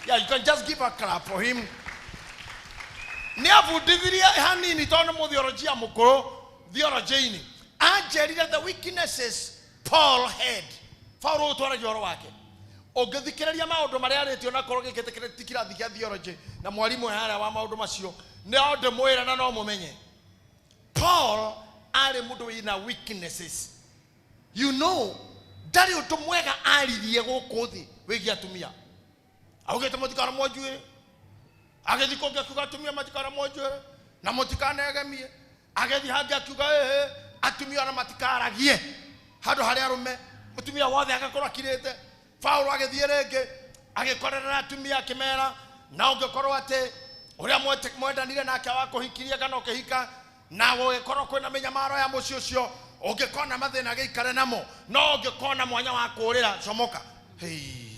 Yeah, you can just give a clap for him. Nĩ abundithirie hanini tondũ nĩ mũtheolojia mũkũrũ theology-inĩ. Anjĩrire the weaknesses Paul had. Paul ũyũ twaragia ũhoro wake. Ũngĩthikĩrĩria maũndũ marĩa arĩtio na korwo gĩkĩ ti kĩrathi kĩa theology na mwarimũ harĩa wa maũndũ macio, no ndĩmwĩre na no mũmenye. Paul arĩ mũndũ wĩna weaknesses. You know, ndarĩ ũndũ mwega aririe gũkũ thĩ wĩgiĩ atumia. Augĩte mũtikaramwo njuĩrĩ. Agĩthiĩ kũngĩ akiuga atumia matikaramwo njuĩrĩ na mũtikanegemie. Agĩthiĩ hangĩ akiuga ĩhĩ atumia ona matikaragie handũ harĩa arũme, mũtumia wothe agakorwo akirĩte. Paul agĩthiĩ rĩngĩ agĩkorerera atumia akĩmera, na ũngĩkorwo atĩ ũrĩa mwendanire nake wa kũhikirie kana ũkĩhika, na gũgĩkorwo kwĩna mĩnyamaro ya mũciĩ ũcio, ũngĩkona mathĩna gĩikare namo, no ũngĩkona mwanya wa kũũrĩra comoka. Hey.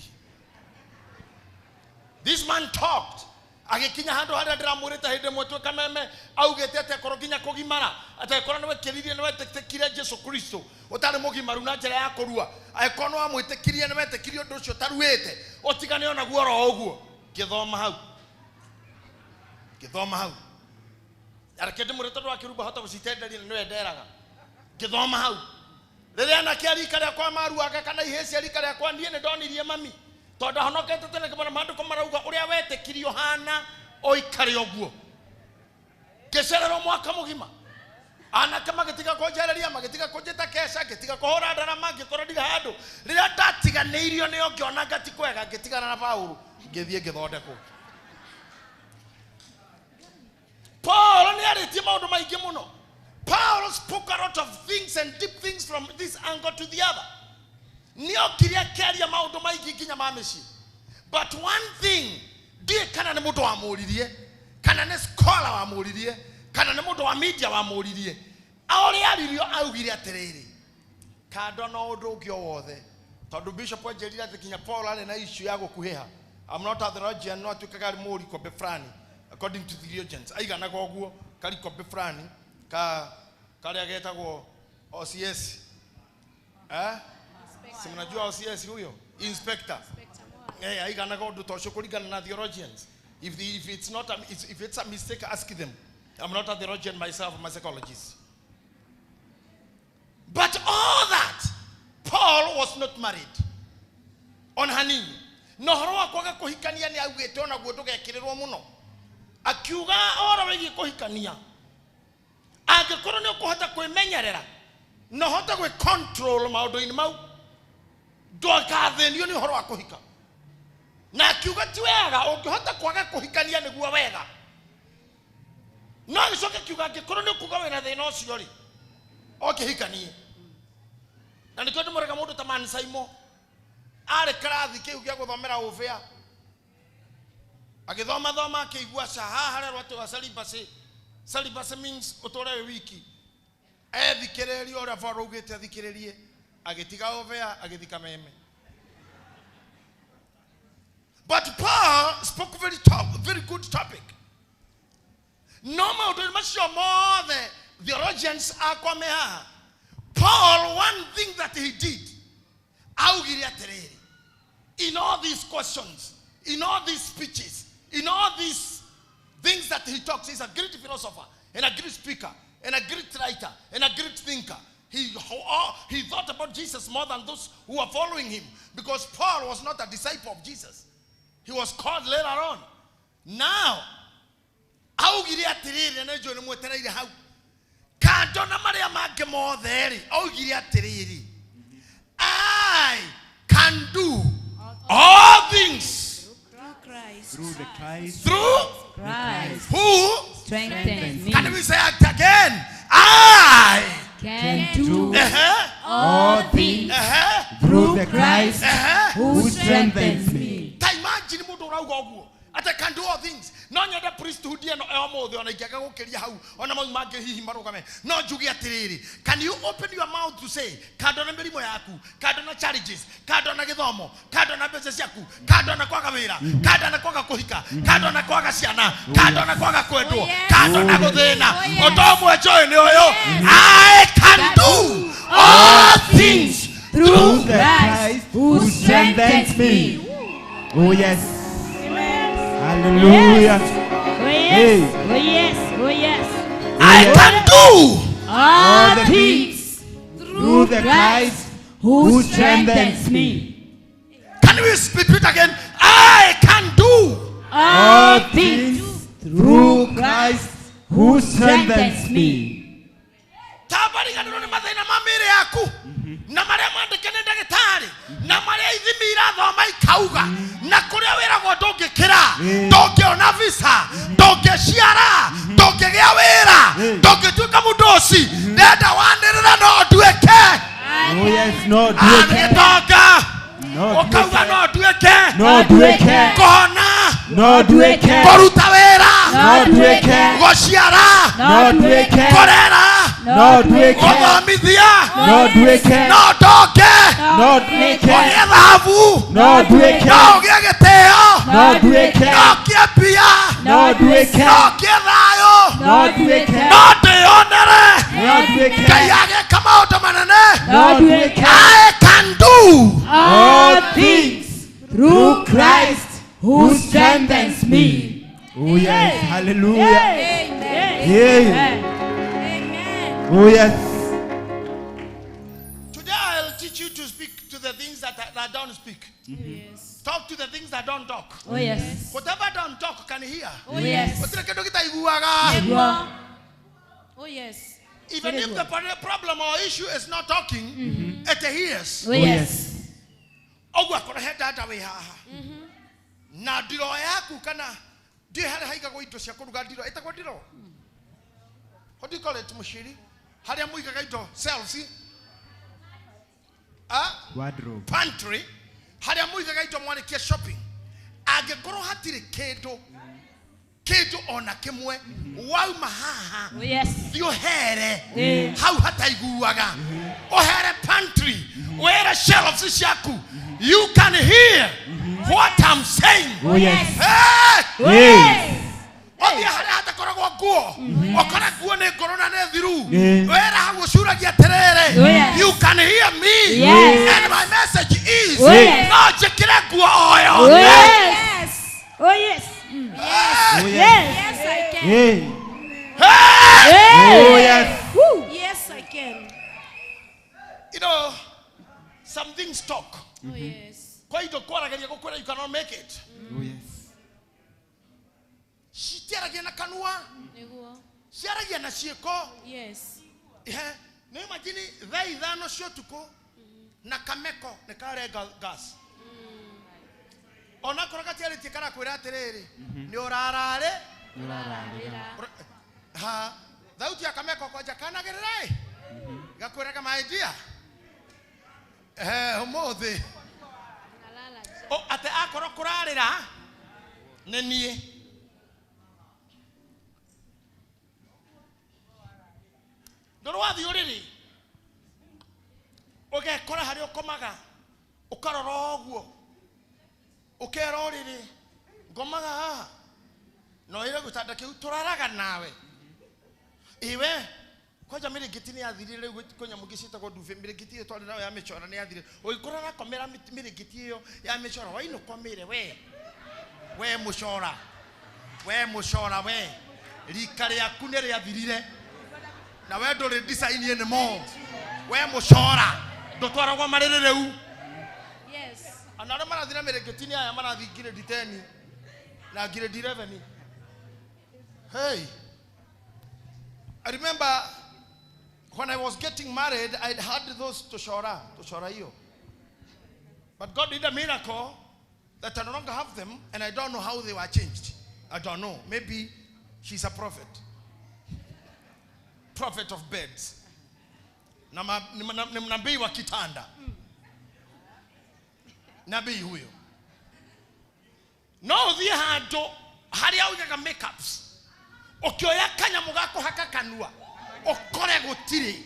This man talked. Agĩkinya handũ harĩa ndĩramwĩrĩte hĩndĩ ĩmwe twĩ Kameme, augĩte atĩ akorwo nginya kũgimara, atĩ angĩkorwo nĩ wekĩririe nĩ wetĩkire Jesu Kristo ũtarĩ mũgimaru na njĩra ya kũrua, angĩkorwo nĩ wamwĩtĩkirie nĩ wetĩkirie ũndũ ũcio ũtaruĩte, ũtigane onaguo oro ũguo. Ngĩthoma hau. Ngĩthoma hau. Reke ndĩmwĩre tondũ wa kĩrumba hota gũcitenderia na nĩwe nderaga. Ngĩthoma hau. Rĩrĩa anake a rika rĩakwa maruaga kana ihĩĩ cia rika rĩakwa, niĩ nĩ ndonirie mami. Tondũ ahonokete tene ngĩmona maandĩko marauga ũrĩa wetĩkirie ũhana ũikare ũguo. Ngĩcererwo mwaka mũgima. Anake magĩtiga kũnjereria, magĩtiga kũnjĩta keca, ngĩtiga kũhũra ndarama, ngĩkorwo ndirĩ handũ. Rĩrĩa ndatiganĩirio nĩo ngĩona nga ti kwega, ngĩtigana na Paũlũ, ngĩthiĩ ngĩthondekwo. Paul nĩ arĩtie maũndũ maingĩ mũno. Paul spoke a lot of things and deep things from this angle to the other. Nĩokire akĩaria maũndũ maingĩ nginya ma mĩciĩ. But one thing, ndiũĩ kana nĩ mũndũ wamũririe, kana nĩ scholar wamũririe, kana nĩ mũndũ wa media wamũririe. Ũrĩa aririo augire atĩrĩrĩ, kando na ũndũ ũngĩ o wothe, tondũ Bishop anjĩrire atĩ nginya Paul arĩ na issue ya gũkuhĩha. I'm not a theologian, no atuĩkaga arĩ mũrikombe fulani, according to theologians. Aiganaga ũguo, karikombe fulani, ka karĩa getagwo OCS. Eh? Si mnajua OCS huyo? Inspector. Aiganaga ũndũ ta ũcio kũringana na theologians. If the, if it's not a, if it's a mistake, ask them. I'm not a theologian myself, I'm a psychologist. But all that, Paul was not married. On hanini. Na ũhoro wa kwaga kũhikania nĩ augĩte onaguo ndũgekĩrĩrwo mũno. Akiuga ũhoro wĩgiĩ kũhikania, angĩkorwo nĩ ũkũhota kwĩmenyerera na ũhote gwĩ control maũndũ-inĩ mau, ndũgathĩnio nĩ ũhoro wa kũhika. Na akiuga ti wega, ũngĩhota kwaga kũhikania nĩguo wega. No agĩcoka akiuga angĩkorwo nĩ ũkuga wĩna thĩna ũcio rĩ, ũkĩhikanie. Na nĩkĩo ndĩmwĩraga mũndũ ta Man Saimo, arĩ kĩrathi kĩu gĩa gũthomera ũbĩa, agĩthoma thoma akĩigua ca haha harerwo atĩ wa celibacy. Celibacy means ũtũre wĩ wiki. Ethikĩrĩria ũrĩa Paul augĩte athikĩrĩrie, agĩtiga ũbea, agĩthika meme. But Paul spoke very top, very good topic. No maũndũ macio mothe theologians akwa me haha. Paul, one thing that he did, augire atĩrĩrĩ, in all these questions, in all these speeches, in all these things that he talks, he's a great philosopher and a great speaker and a great writer and a great thinker. He thought about Jesus more than those who are following him, because Paul was not a disciple of Jesus. He was called later on. Now, augire atĩrĩrĩ, na njũĩ nĩ mwetereire hau. Kando na marĩa mangĩ mothe rĩ, augire atĩrĩrĩ, I can do all things Christ. Through the Christ. Through Christ. Who strengthens me. Can we say it again? I can do all things through the Christ who strengthens me. Ta imagine mundu urauga uguo ati can do all things. No nyende priesthood eno omothe ona ingĩaga gũkĩria hau ona mau mangĩ hihi marũgame, no njuge atĩrĩrĩ, can you open your mouth to say kando na mĩrimũ yaku, kando na challenges, kando na gĩthomo, kando na mbeca ciaku, kando na kwaga wĩra, kando na kwaga kũhika, kando na kwaga ciana, kando na kwaga kwendwo, kando na gũthĩna, ũndũ ũmwe njũĩ nĩ ũyũ, I can do all things through the Christ who strengthens me. Oh yes. Hallelujah. Yes. Oh yes. Hey. Oh yes. Oh yes. I can do all things through the Christ who strengthens me. Can we repeat again? I can do all things through Christ who strengthens me. Tabariganĩrwo nĩ mathĩna ma mĩĩrĩ yaku, na marĩa mandĩke nĩ ndagĩtarĩ, na marĩa ithimi irathoma ikauga, na kũrĩa wĩragwo ndũngĩkĩra, ndũngĩona visa, ndũngĩciara, ndũngĩgĩa wĩra, ndũngĩtuĩka mũndũ ndenda wanĩrĩra no nduĩke. Oh yes, no nduĩke. Gĩtonga ũkauga no nduĩke, no nduĩke. Kũhona no nduĩke. Kũruta wĩra no nduĩke. Gũciara no nduĩke. Kũrera no nduĩke. Gũthomithia no nduĩke. No ndonge no nduĩke. Ũgĩe thahabu no nduĩke. No ũgĩe gĩtĩo no nduĩke. No kĩe mbia no nduĩke. No kĩe thayũ no nduĩke. No ndĩyonere no nduĩke. Ngai agĩka maũndũ manene no nduĩke. I can do all things through Christ who strengthens me. Oh yes, hallelujah. Amen. Yeah. Amen. Oh yes. Today I'll teach you to speak to the things that don't speak. Yes. Talk to the things that don't talk. Oh yes. Whatever don't talk can hear. Oh yes. Oh yes. Even if the problem or issue is not talking, it hears. Oh yes. Ogwa kora he data we haha. Na ndiro yaku kana ndi harĩa haigagwo indo cia kũruga ndiro ĩtagwo ndiro. What do you call it, Mushiri? Harĩa mũigaga indo shelves. Wardrobe. Pantry. Harĩa mũigaga indo mwarĩkia shopping. Angĩkorwo hatirĩ kĩndũ kĩndũ ona kĩmwe wauma haha. Oh yes. Thiĩ ũhere hau hataiguaga. Ũhere pantry. Ũhere shelves ciaku. You can hear what I'm saying. Oh yes. Hey! Hey! Ũthiĩ harĩa hatakoragwo nguo, ũkore nguo nĩ ngũrũ na nĩ thiru. Yeah. Wĩra hau ũcuragia atĩrĩrĩ, Oh, yes. you can hear me. Yes. And my message is, Oh, yes. no njĩkĩre nguo o Oh yothe. yes. Oh yes. Oh yes. Yes. Yes, I can. Hey. Hey! Hey. Oh yes. Woo. Yes, I can. You know, some things talk. Oh yes. Kwa indo kwarageria gũkwĩra you cannot make it. Oh yes. Citiaragia na kanua, Nĩguo. ciaragia na ciĩko. Yes. Nĩ imagine thaa ithano cia ũtukũ na kameko nĩ karenga gas. Onakorwo gatiarĩtie karakwĩra atĩrĩrĩ, nĩ ũrararĩ. Ha, thauti ya kameko kwanja kanagĩrĩra ĩ. Gakwĩraga my dear. Ũmũthĩ. O atĩ akorwo kũrarĩra nĩ niĩ. Ndũrĩ wathiĩ ũrĩrĩ Ũgekora harĩa ũkomaga ũkarora ũguo ũkera ũrĩrĩ ngomaga haha no ĩre gĩtanda kĩu tũraraga nawe iwe kwanja mĩrĩngĩti nĩ yathirire rĩu kwĩ nyamũ ingĩ ciĩtagwo ndube mĩrĩngĩti ĩyo twarĩ nayo ya mĩcoro nĩ yathirire ũgĩkora ũrakomera mĩrĩngĩti ĩyo ya mĩcoro wainũka ũmĩre we we mũcora we mũcora we rika rĩaku nĩ rĩathirire na we ndũrĩ design anymore we mũcora ndũtwaragwo marĩrĩ rĩu. Yes. Ona arĩa marathiĩ na mĩrĩngĩti nĩ aya marathiĩ grade 10 na grade 11. Hey, I remember when I was getting married, I'd had those toshora hiyo. But God did a miracle that I no longer have them, and I don't know how they were changed. I don't know. Maybe she's a prophet. Prophet of beds. Na nabii wa kitanda. Nabii huyo. No ũthiĩ handũ harĩa ũigaga makeups. Ũkĩoya kanyamũ ga kũhaka kanua ũkore gũtirĩ.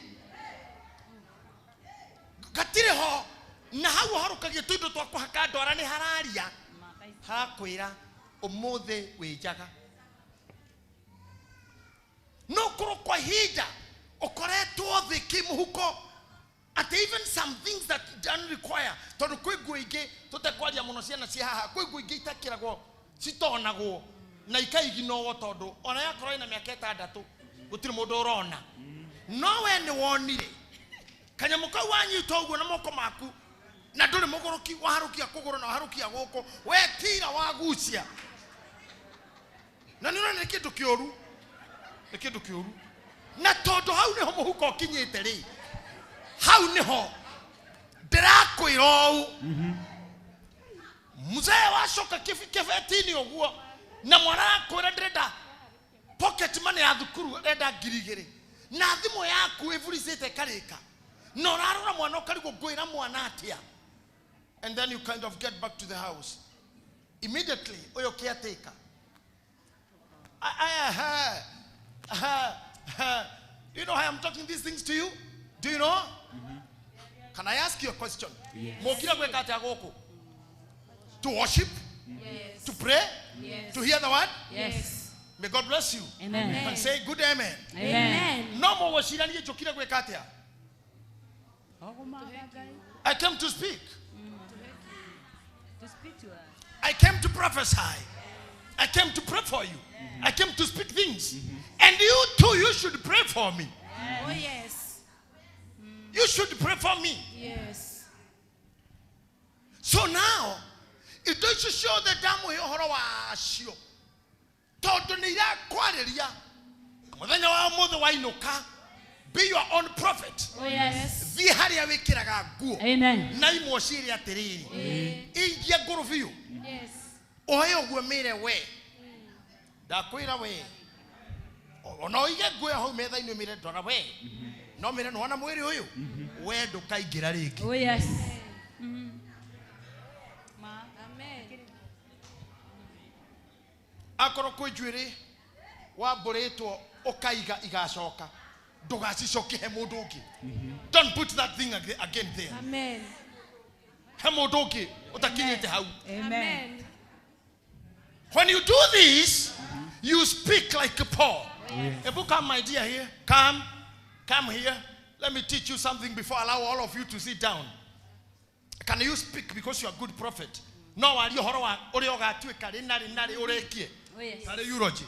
Gatirĩ ho na hau ũharũkagia tũindo twa kũhaka ndwara nĩ hararia harakwĩra ũmũthĩ wĩ njaga. No korwo kwa ihinda ũkoretwo thĩ kĩmũhuko at even some things that don't require tondũ kwĩ nguo ingĩ tũtekwaria mũno ciana ci haha kwĩ nguo ingĩ itakĩragwo citonagwo na ikaiginwo tondũ ona yakorwo ĩna mĩaka ĩtandatũ gũtirĩ mũndũ ũrona no we nĩ wonire kanyamũ kau wanyita ũguo na moko maku na ndũrĩ mũgũrũki waharũkia kũgũrũ na waharũkia gũkũ we tira wagucia na nĩ ũrona nĩ kĩndũ kĩũru nĩ kĩndũ kĩũru na tondũ hau nĩho mũhuko ũkinyĩte rĩ hau nĩho ndĩrakwĩra ũũ mzee wacoka kĩbeti-inĩ ũguo na mwana akwĩra ndĩrenda pocket money ya thukuru ndĩrenda 2,000 na thimũ yaku ĩburicĩte ĩkarĩka na ũrarora mwana ũkarigwo ngwĩra mwana atĩa. And then you kind of get back to the house immediately ũyũ caretaker do you know why I'm talking these things to you? Do you know? Can I ask you a question? Yes. Mokira gwĩka atĩa gũkũ? To worship? Yes. To pray? Yes. To hear the word? Yes. May God bless you. Amen. And say good amen. Amen. No more washirani njũkire gwĩka atĩa? I came to speak. To speak to us. I came to prophesy. I came to pray for you. I came to speak things. And you too, you should pray for me. Oh, yes. You should pray for me. Yes. So now, it does show the damu ũhoro wacio tondũ nĩ irakwarĩria mũthenya wa ũmũthĩ wainũka be your own prophet. Oh yes. Thiĩ harĩa wĩkĩraga nguo Amen. na imwe ciĩre atĩrĩrĩ ingia ngũrũ biũ Yes. oe ũguo mĩre we ndakwĩra we ona ũige nguo hau metha-inĩ ũmĩre ndora we no mĩre nĩwona mwĩrĩ ũyũ we ndũkaingĩra rĩngĩ. Oh yes. Amen. Akorwo kwĩ njuĩrĩ wambũrĩtwo ũkaiga igacoka ndũgacicokie he mũndũ ũngĩ. Don't put that thing again there. Amen. He mũndũ ũngĩ ũtakinyĩte hau. Amen. When you do this, you speak like Paul. Ebu come, my dear, here. Come. Come here. Let me teach you something before I allow all of you to sit down. Can you speak because you are a good prophet? No, warie ũhoro wa ũrĩa ũgatuĩka rĩ na rĩ na rĩ ũrĩkie. Oh yes. Tarĩ eulogy.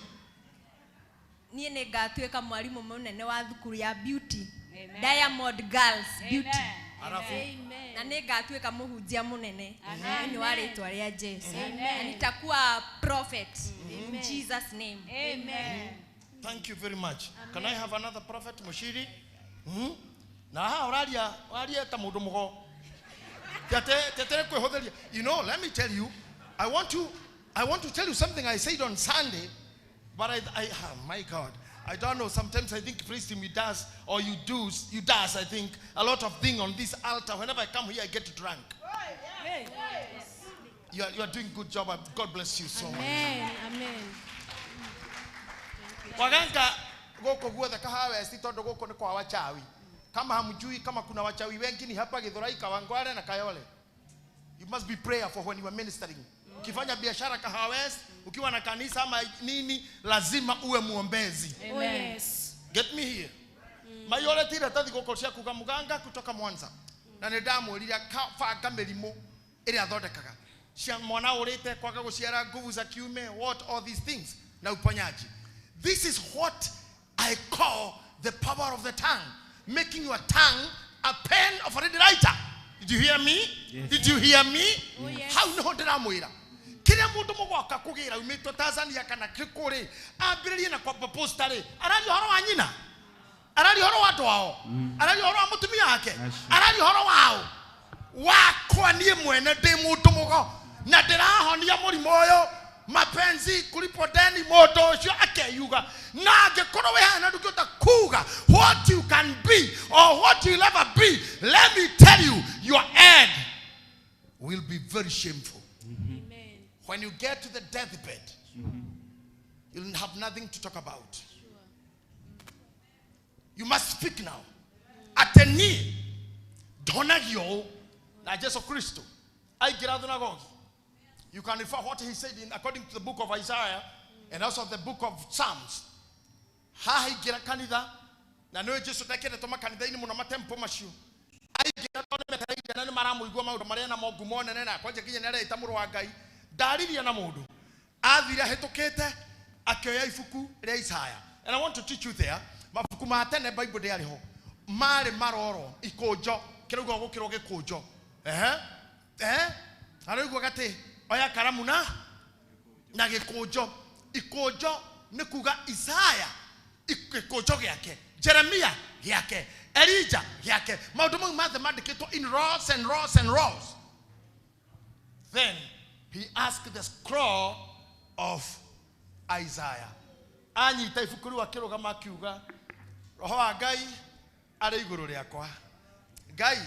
Niĩ nĩ ngatuĩka mwarimũ mũnene wa thukuru ya Beauty. Amen. Diamond Girls Beauty. Amen. Arafu. Amen. Na nĩ ngatuĩka mũhunjia mũnene thĩinĩ wa rĩtwa rĩa Jesu. Amen. Na nitakuwa prophet in Jesus name. Amen. Thank you very much. Can I have another prophet, Mushiri? Na haha ũraria waria ta mũndũ mũgo. Tetere kwĩhũthĩria. You know, let me tell you, I want to tell you something I said on Sunday, but I oh my God, I don't know. Sometimes I think priest he does or you does I think a lot of thing on this altar. Whenever I come here, I get drunk. You are doing good job. God bless you so much. Amen. Amen. Waganga gũkũ guothe kahawa westi tondũ gũkũ nĩ kwa wachawi. Kama hamjui kama kuna wachawi wengi ni hapa Githurai, Kawangware na Kayole. You must be prayerful when you are ministering. Ukifanya biashara Kahawa West, ukiwa na kanisa ama nini, lazima uwe muombezi. Oh, yes. Get me here. Mayoleti iratathi gũkũ cia kuga muganga kutoka Mwanza. Na nĩ ndamwĩrire banga mĩrimũ ĩrĩa athondekaga. Cia mwana ũrĩte kwaga gũciara, nguvu za kiume, what all these things na uponyaji. This is what I call the power of the tongue, making your tongue a pen of a ready writer. Did you hear me? Yes. Did you hear me? Oh, yes. Hau nĩho ndĩramwĩra. Kĩrĩa mũndũ mũgwaka kũgĩra umĩtwo Tanzania kana kĩkũ rĩ, ambĩrĩrie na kwamba posta rĩ, araria ũhoro wa nyina, araria ũhoro wa andũ ao, araria ũhoro wa mũtumia wake, araria ũhoro wao. Wakwa niĩ mwene ndĩ mũndũ mũgo na ndĩrahonia mũrimũ ũyũ mapenzi kulipo deni, mũndũ ũcio akeyuga. Na angĩkorwo wĩ haha na ndũngĩhota kuga what you can be or what you'll ever be, let me tell you, your end will be very shameful. Amen. When you get to the deathbed, you'll have nothing to talk about. You must speak now. Atĩ niĩ ndonagio ũũ na Jesu Kristo aingĩra thunagogi. You can refer what he said in according to the book of Isaiah and also the book of Psalms. Haha aingĩra kanitha, na nĩũĩ Jesu ndekĩrĩtwo makanitha-inĩ mũno matempo macio. Aingĩra tondũ nĩmetereire na nĩmaramũigua maũndũ marĩa namo ngumo nene na kwanja nginya nĩareita mũrũ wa Ngai. Ndaririe na mũndũ. Athire ahĩtũkĩte akĩoya ibuku rĩa Isaiah. And I want to teach you there. Mabuku ma tene Bible ndĩarĩ ho. Marĩ maroro ikũnjo, kĩraugwo gũkĩrwo gĩkũnjo. Ehe. Ehe. Araigua gatĩ oya karamu na gĩkũnjo. Ikũnjo nĩ kuga Isaiah gĩkũnjo gĩake, Jeremia gĩake, Elijah gĩake. Maũndũ mau mothe mandĩkĩtwo in rows and rows and rows. Then he asked the scroll of Isaiah. Anyita ibuku rĩu akĩrũgama akiuga, Roho wa Ngai arĩ igũrũ rĩakwa. Ngai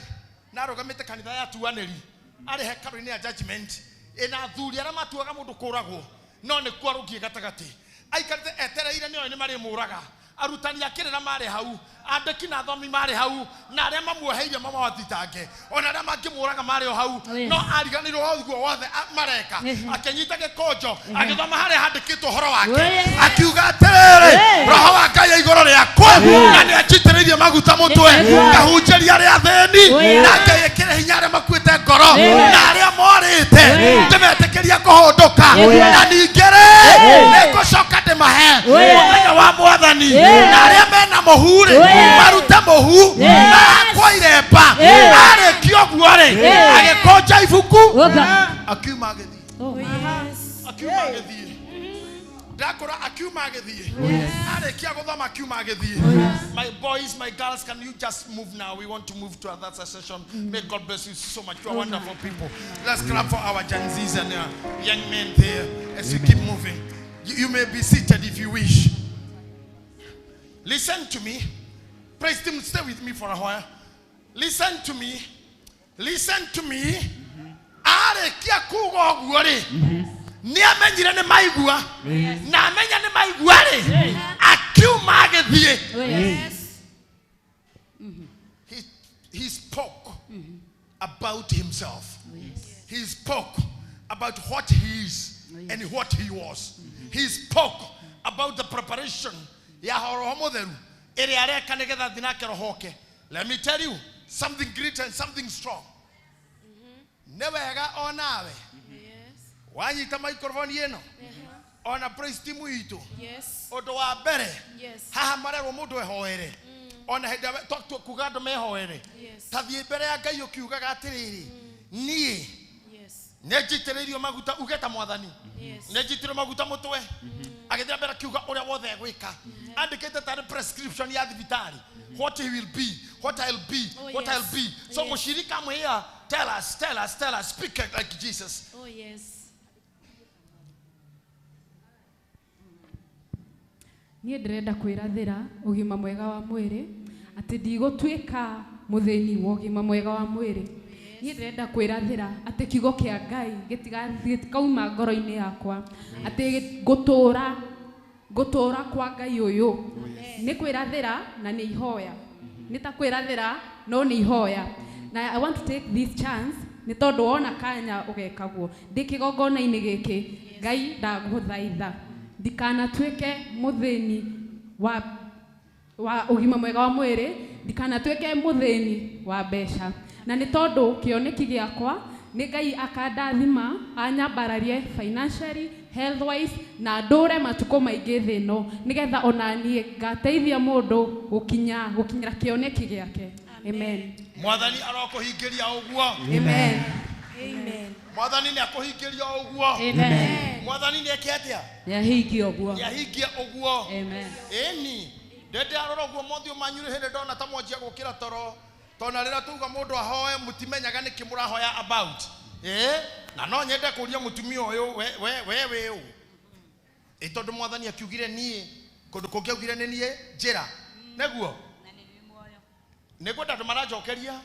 narũgamĩte kanitha ya atuanĩri, arĩ hekarũ-inĩ ya judgment, ĩna athuri arĩa matuaga mũndũ kũragwo, no nĩkuo arũngiĩ gatagatĩ. Aikarĩte etereire nĩoĩ nĩ marĩmũraga. Arutani a kĩrĩra marĩ hau, andĩki na athomi marĩ hau, na arĩa mamuoheirie mamathitange, ona arĩa mangĩmũraga marĩ o hau, no ariganĩirwo ũguo wothe mareka. Akĩnyita gĩkũnjo, agĩthoma harĩa handĩkĩtwo ũhoro wake, akiuga atĩrĩrĩ, Roho wa Ngai e igũrũ rĩakwa, na nĩanjitĩrĩirie maguta mũtwe, ngahunjĩria arĩa athĩni, na ngeyĩkĩre hinya arĩa makuĩte ngoro, na arĩa morĩte, ndĩmetĩkĩrie kũhũndũka, na ningĩ rĩ, nĩngũcoka ndĩmahe mũthenya wa Mwathani, na arĩa mena mũhu rĩ, marute mũhu, mahakwo iremba. Arĩkia ũguo rĩ, agĩkũnja ibuku, akiuma agĩthiĩ. Oh, yes. Akiuma agĩthiĩ. Ndakũra akiuma agĩthiĩ. Arĩkia gũthoma akiuma agĩthiĩ. My boys, my girls, can you just move now? We want to move to another session. May God bless you so much. You are wonderful people. Let's clap for our Gen Zs and young men there as you keep moving. You may be seated if you wish. Listen to me. Praise him. Stay with me for a while. Listen to me. Listen to me. Arĩkia kuga ũguo rĩ, nĩamenyire nĩ maigua, na amenya nĩ maigua rĩ, akiuma agĩthiĩ. Yes. He spoke about himself. He spoke about what he is and what he was. He spoke about the preparation ya Roho Mũtheru ĩrĩa areka nĩgetha thiĩ nake Roho oke. Let me tell you something great and something strong. Nĩ wega onawe wanyita microphone ĩno ona praise team itũ, Yes. ũndũ wa mbere Yes. haha marerwo mũndũ ehoere, ona hĩndĩ ĩrĩa twatua kuga andũ mehoere, Yes. ta thiĩ mbere ya Ngai ũkiugaga atĩrĩrĩ, niĩ Yes. nĩnjitĩrĩirio maguta, uge ta Mwathani, Yes. nĩnjitĩrĩirio maguta mũtwe. Agĩthiĩ mbere akiuga ũrĩa wothe egwĩka, andĩkĩte tarĩ prescription ya thibitarĩ, what he will be, what I'll be, Oh, what yes. I'll be. So Yes. mũshirika come here, tell us, tell us, tell us, speak like Jesus. Oh, yes. Niĩ ndĩrenda kwĩrathĩra ũgima mwega wa mwĩrĩ, atĩ ndigũtuĩka mũthĩni wa ũgima mwega wa mwĩrĩ. Niĩ ndĩrenda kwĩrathĩra atĩ kiugo kĩa Ngai gĩtikauma ngoro-inĩ yakwa, atĩ ngũtũra kwa Ngai ũyũ. Nĩ kwĩrathĩra na nĩ ihoya. Nĩ ta kwĩrathĩra no nĩ ihoya. Na I want to take this chance nĩ tondũ wona kanya ũgekagwo. Ndĩ kĩgongona-inĩ gĩkĩ, Ngai ndagũthaitha ndikanatuĩke mũthĩni wa ũgima mwega wa mwĩrĩ, ndikanatuĩke mũthĩni wa mbeca. Na nĩ tondũ kĩoneki gĩakwa nĩ Ngai akandathima anyambararie financially, health wise, na ndũre matukũ maingĩ thĩ ĩno nĩgetha ona niĩ ngateithia mũndũ gũkinyĩra kĩoneki gĩake. Amen. Mwathani arokũhingĩria ũguo. Amen. Amen. Mwathani nĩ akũhingĩria ũguo. Amen. Mwathani nĩ eke atĩa? Nĩahingie ũguo. Nĩahingie ũguo. Amen. Ĩni ndende arora ũguo mothiũ manyu hĩndĩ ndona ta mwanjia gũkĩra toro tona rĩrĩa tuga mũndũ ahoe mũtimenyaga nĩkĩ mũrahoya about. Na no nyende kũria mũtumia ũyũ we wĩ ũ? Ĩ tondũ mwathani akiugire niĩ kũndũ kũngĩ augire nĩ niĩ njĩra nĩguo nĩngwenda andũ maranjokeria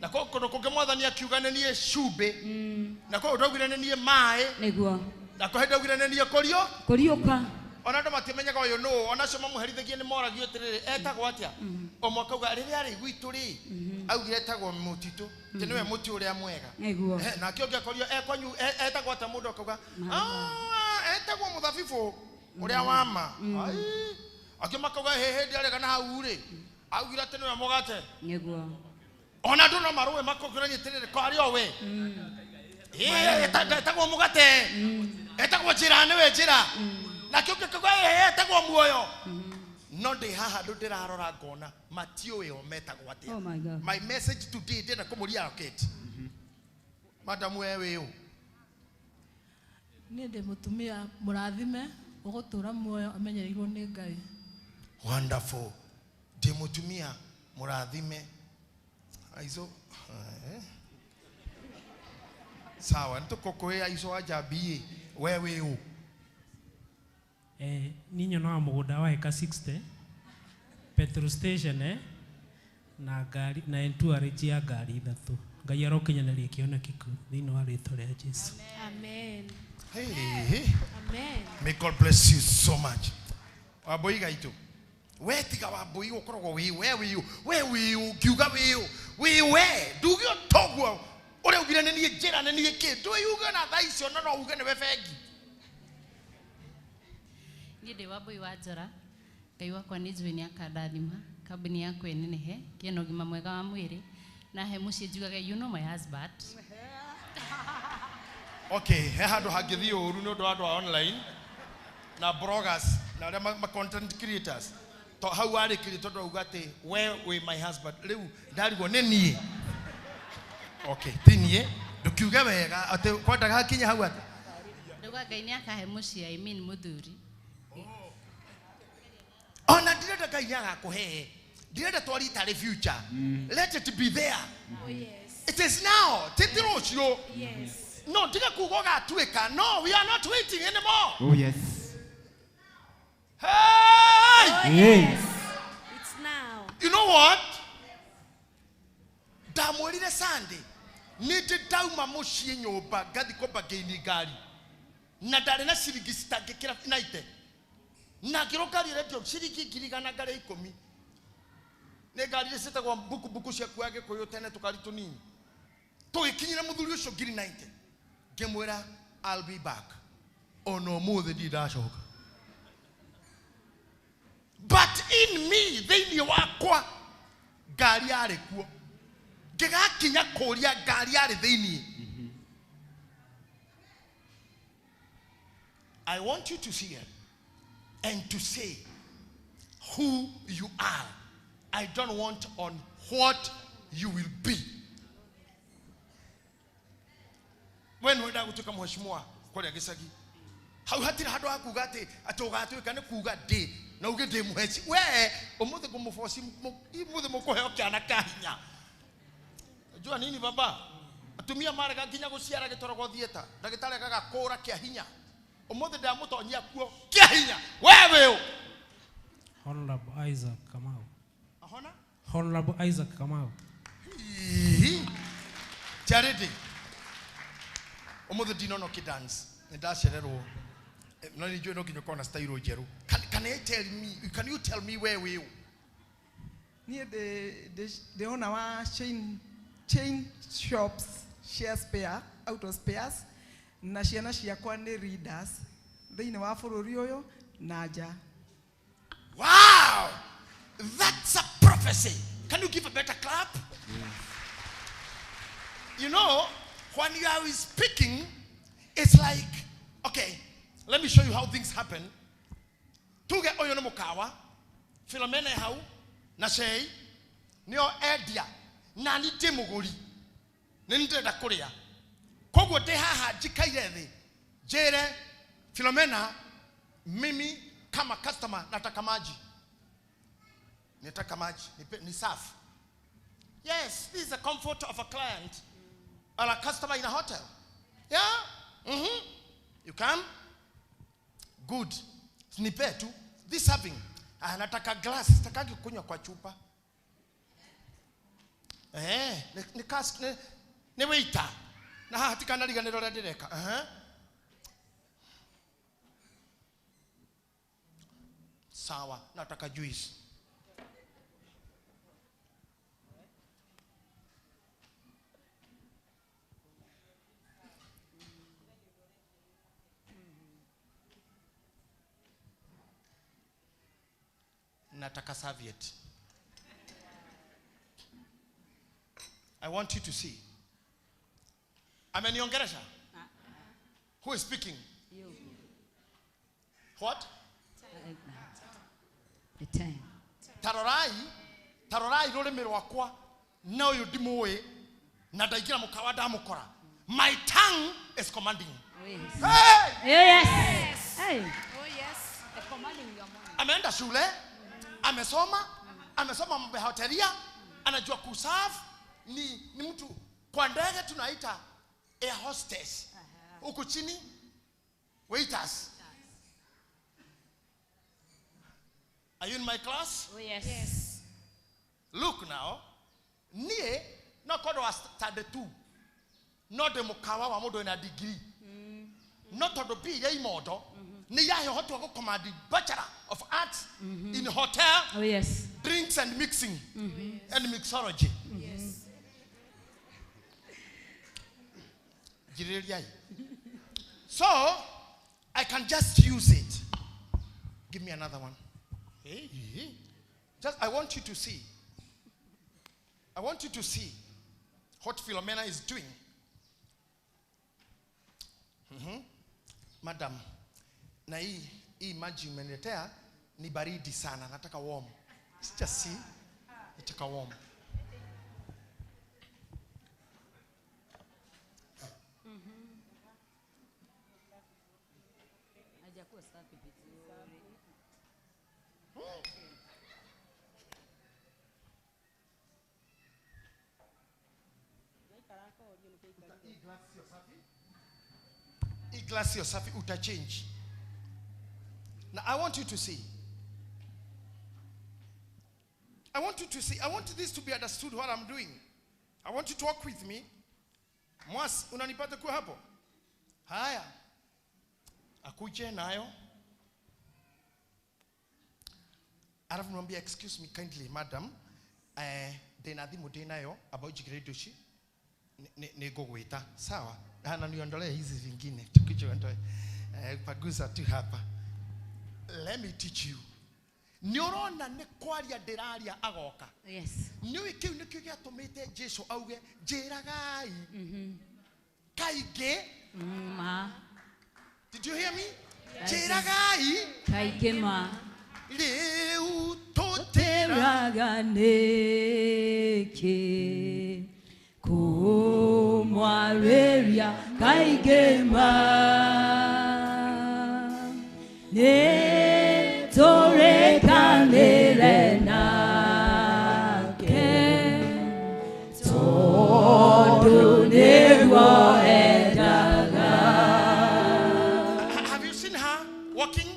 na kũndũ kũngĩ mwathani akiuga nĩ niĩ cumbĩ na kũndũ ndaugire nĩ niĩ maĩ nĩguo na kũhĩndĩ ndaugire nĩ niĩ kũriũka. Ona andũ matimenyaga ũyũ nũ, ona acio mamũherithagia nĩ moragio atĩrĩrĩ etagwo atĩa? Ũmwe akauga rĩrĩa arĩ gwitũ rĩ augire etagwo mũtitũ atĩ nĩwe mũtĩ ũrĩa mwega. Nake ũngĩ akorio ekwanyu etagwo atĩa? Mũndũ akauga etagwo mũthabibũ ũrĩa wa ma. Angĩ makauga hĩndĩ arĩ kana hau rĩ augire atĩ nĩwe mũgate nĩguo. Ona andũ no marũe makũgũranie atĩrĩrĩ ko arĩ o we etagwo mũgate, etagwo njĩra nĩwe njĩra, nake ũngĩ akauga etagwo muoyo. No ndĩ haha andũ ndĩrarora ngona matiũĩ o metagwo atĩa. Oh my God. My message today ndĩrenda kũmũria Kate. Madam we wĩ ũ? Niĩ ndĩ mũtumia mũrathime ũgũtũra muoyo amenyereirwo nĩ Ngai. Wonderful. Ndĩ mũtumia mũrathime. Aizo sawa nĩtũkũkwĩra aizo wa njambi we wĩ ũ? Niĩ nyonaga mũgũnda wa eka 60 petrol station na ngari na entourage ya ngari ithatũ. Ngai arokinyanĩria kĩoneki kĩu thĩinĩ wa rĩtwa rĩa Jesũ. Amen. Hey. Amen. May God bless you so much. Wambũi gaitũ we tiga wambũi ũkoragwo wĩ we wĩ we wĩ ũngiuga wĩ wĩ we nduge toguo ũrĩa ugire nĩ niĩ njĩra nĩ niĩ kĩ ndũiuge na thaa icio no no uge nĩwe bengi. Niĩ ndĩ Wambũi wa Njora. Ngai wakwa nĩ njũĩ nĩ akandathima kambuni yakwa ĩnenehe ngĩe na ũgima mwega wa mwĩrĩ na he mũciĩ njugage you know my husband. Okay, he handũ hangĩthiĩ ũru nĩ ũndũ wa andũ a online na bloggers na arĩa ma content creators to hau warĩkirie tondũ auga atĩ we wĩ my husband rĩu ndarigwo nĩ niĩ. Okay, ti niĩ ndũkiuge wega atĩ kwendaga hakinye hau atĩ ndauga Ngai nĩ akahe mũciĩ I mean mũthuri. Ona ndirenda Ngai nĩ agakũhe ndirenda twari tarĩ future. Let it be there. Oh yes. It is now. Titi rũciũ. Yes. No tiga kuga ũgatuĩka. No, we are not waiting anymore. Oh yes. Hey! Oh, yes. It's now. You know what? Ndamwĩrire Sunday nĩ ndĩ ndauma mũciĩ nyũmba ngathi kwamba ngĩini ngari na ndarĩ na ciringi citangĩkĩra naite na ngĩrwo ngari ĩrendio ciringi 110,000 nĩ ngari iria ciĩtagwo mbukumbuku ciakuaga Gĩkũyũ tene tũkari tũnini tũgĩkinyĩra mũthuri ũcio 90,000 ngĩmwĩra I'll be back. Ona ũmũthĩ ndirĩ ndacoka. But in me thĩinĩ wakwa ngari yarĩ kuo ngĩgakinya kũria ngari yarĩ thĩinĩ. I want you to see it and to say who you are. I don't want on what you will be. When wenda gutuika mheshimiwa kuria gicagi hau hatiri handu ha kuga ati ati ugatuika ni kuga ndi na uge ndi muheci we umuthi ngumuboci imuthi mukuheo kiana ka hinya. Jua nini baba atumia marega nginya guciara gitwaragwo theater ndagitari agagakura kia hinya umuthi ndamutonyia kuo kia hinya we we. Honorable Isaac Kamau. Ahona? Honorable Isaac Kamau. Charity. Umuthi ndinono ki dance ndacererwo no ni njũĩ no nginya ũkorwo na style njerũ. Can you tell me where we you? Niĩ ndĩona wa chain shops share spare auto spares na ciana ciakwa nĩ readers thĩinĩ wa bũrũri ũyũ na nja. Wow! That's a prophecy. Can you give a better clap? You know, when you are speaking, it's like, okay, let me show you how things happen. Tuge oyo no mukawa, Philomena hau, na Shei, nio endia, na ni ndi muguri, ni ndĩrenda kũrĩa. Koguo ndĩ haha njikaire thĩ, njĩre Philomena, mimi kama customer nataka maji. Nataka maji, ni safi. Yes, this is the comfort of a client or a customer in a hotel. Yeah? Mm-hmm. You come? Good. Nipe tu. This serving. Ah, nataka glass. Sitakagi kunywa kwa chupa. Ni waiter. Na haha tikanariganĩrwo ũrĩa ndĩreka. Sawa, nataka juice. Nataka serviette. I want you to see. Ameniongeresha? Who is speaking? You. What? The time. Tarorai, tarorai rurimi rwakwa na uyu ndimũĩ na ndaingĩra mũkawa ndamũkora. My tongue is commanding. Oh, yes. Hey! Yes. Hey. Oh, yes. The commanding your mind. Ameenda shule, amesoma, amesoma mambo ya hotelia, anajua kuserve, ni mtu kwa ndege tunaita air hostess. Huku chini waiters. Are you in my class? Oh, yes. Yes. Look now. Nie no kodo wa study 2. No de mukawa wa mundu na degree. No todo bi ye imodo. Ni ya hoto go command Bachelor of Arts in hotel. Oh, yes. Drinks and mixing. And mixology. Yes. So I can just use it. Give me another one. Hey. Just I want you to see. I want you to see what Philomena is doing. Madam, na hii maji umeniletea ni baridi sana. Nataka warm. Just see. Nataka warm. Hajakuwa safi vizuri. Hii glass sio safi, utachange. Now I want you to see. I want you to see. I want this to be understood what I'm doing. I want you to walk with me. Mwas, unanipata kuwa hapo? Haya. Akuje nayo. Alafu mwambie, excuse me kindly madam, ndĩna thimũ ndĩnayo amba ũnjigĩre indo ici nĩngũgwĩta. Sawa? Na niondolee hizi vingine. Tukije ondoe. Paguza tu hapa. Let me teach you. Nĩ ũrona nĩ kwaria ndĩraria agoka. Yes. Nĩũĩ kĩu nĩkĩo gĩatũmĩte Jesũ auge njĩragai. Kaingĩ. Ma. Did you hear me? Njĩragai. Kaingĩ ma. Rĩu tũtĩraga nĩkĩ kũmwarĩria kaingĩ ma nĩ tũrĩkanĩre nake tondũ nĩguo endaga. Have you seen her walking?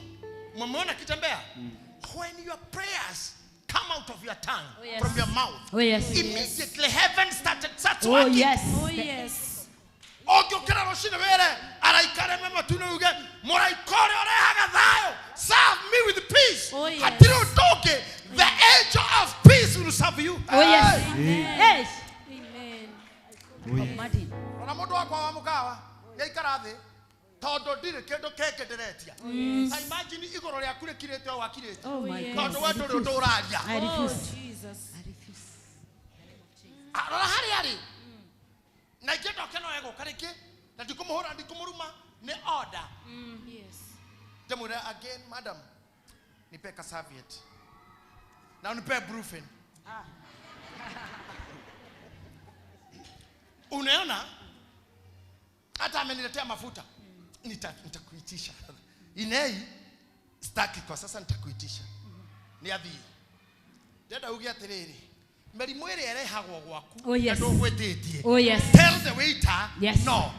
Mmeona akitembea? When your prayers come out of your tongue, Oh, yes. from your mouth, Oh, yes. immediately heaven starts Oh, working. yes. Oh, yes. Ũngĩũkĩra rũcinĩ wĩre araika arĩa me matu-inĩ uge mũraika ũrĩa ũrehaga thayũ, serve me with peace. Oh, yes. Hatirĩ ũndũ ũngĩ The angel of peace will serve you. Oh yes. Hey. Yes. Amen. Commanding. Ona mundu wakwa wa mukawa nĩaikara thĩ tondũ ndirĩ kĩndũ kĩngĩ ndĩretia. Ta imagine igũrũ rĩaku rĩkirĩte o wakirĩte. Oh my yes. God. Tondũ we ndũrĩ ũndũ ũraria. I Oh, refuse. Jesus. I refuse. Ah, rora harĩa arĩ na ingĩenda oke no egũka rĩngĩ na ndikũmũhũra ndikũmũruma nĩ order. Yes. Ndĩmwĩre again, madam, nipe ka serviette na unipe brufen. Unaona hata ameniletea mafuta. Nitakuitisha inei staki kwa sasa, nitakuitisha nĩ athiĩ. Ndenda uge atĩrĩrĩ, mĩrimũ ĩrĩa ĩrehagwo gwaku Oh, yes. na ndũgwĩtĩtie, Oh yes. tell the waiter, Yes. no,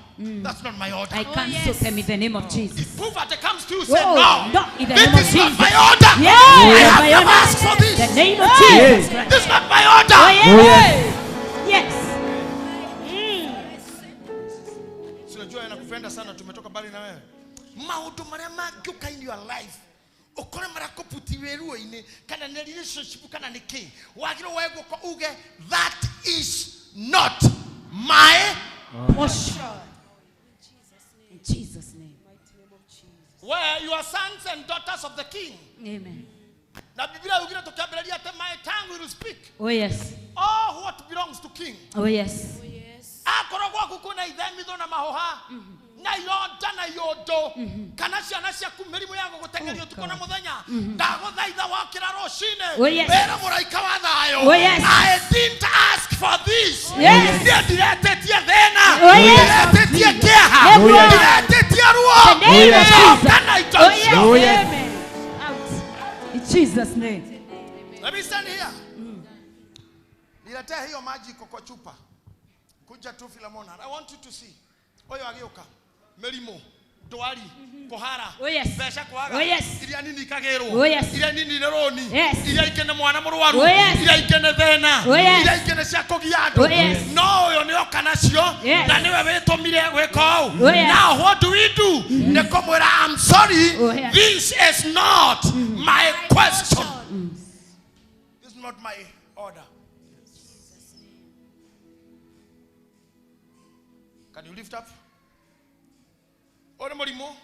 that's not my order. I cancel yes. them in the name of Jesus. If poverty comes to you, say Oh, no. no, in the This name of is not Jesus. my order. Yes. I have My never order. asked for this. The name of Jesus Christ. This is not my order. Oh yes. Yes. Si unajua nakupenda sana, tumetoka mbali na wewe. Maũndũ marĩa mangĩũka in your life ũkore marakũputi wĩ ruo-inĩ kana nĩ relationship kana nĩ kĩ, wagĩrĩirwo woe guoko uge that is not my Portion. In Jesus' name. Where you are sons and daughters of the king. Amen. Na Biblia yugire tukiambĩrĩria atĩ my tongue will speak Oh yes. all what belongs to king. Oh yes. Oh, yes. Akorwo gwaku kwĩna ithemitho na mahũha na ironda na iũndũ kana ciana ciaku mĩrimũ ya gũgũteng'eria ũtukũ na mũthenya, ndagũthaitha wokĩra rũcinĩ, Oh, yes. wĩra mũraika wa thayũ, Oh, yes. I didn't ask for this. Yes. Niĩ ndiretĩtie thĩna, Oh, yes. ndiretĩtie kĩeha, Nĩguo. ndiretĩtie ruo. The name of Jesus. Coka na indo Oh icio. yes. Oh, yes. Amen. Out. In Jesus' name. Let me stand here. Niletee hiyo maji iko kwa chupa. Kuja tu Philemona. I want you to see. Oyo agĩũka. Mĩrimũ, ndwari, kũhara, Oh, yes. mbeca kwaga, Oh, yes. iria nini ikagĩrwo, Oh, yes. iria nini nĩ rũni, Yes. iria ingĩ nĩ mwana mũrwaru, Oh, yes. iria ingĩ nĩ thĩna, Oh, yes. iria ingĩ nĩ cia kũgia andũ. Oh, yes. No ũyũ nĩ oka nacio, Yes. na nĩwe wĩtũmire gwĩka ũũ. Oh, yes. Now what do we do? Nĩ kũmwĩra I'm sorry, Oh, yes. this is not my question. This is not my order. Can you lift up? Ũyũ nĩ mũrimũ,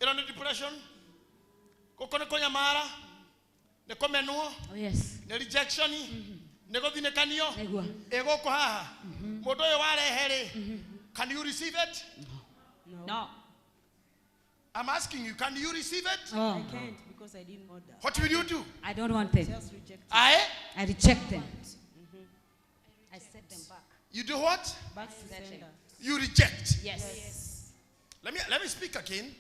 ĩno nĩ depression, gũkũ nĩ kũnyamara, nĩ kũmenwo, Oh yes. nĩ rejection, nĩ gũthinĩkanio. Nĩguo. Ĩ gũkũ haha, mũndũ ũyũ warehe rĩ, can you receive it? No. I'm asking you, can you receive it? Oh. I can't because I didn't order. What will you do? I don't want them. Just reject it. Aye? I reject them. I set them back. You do what? Back to sender. You reject. Yes. Let me speak again.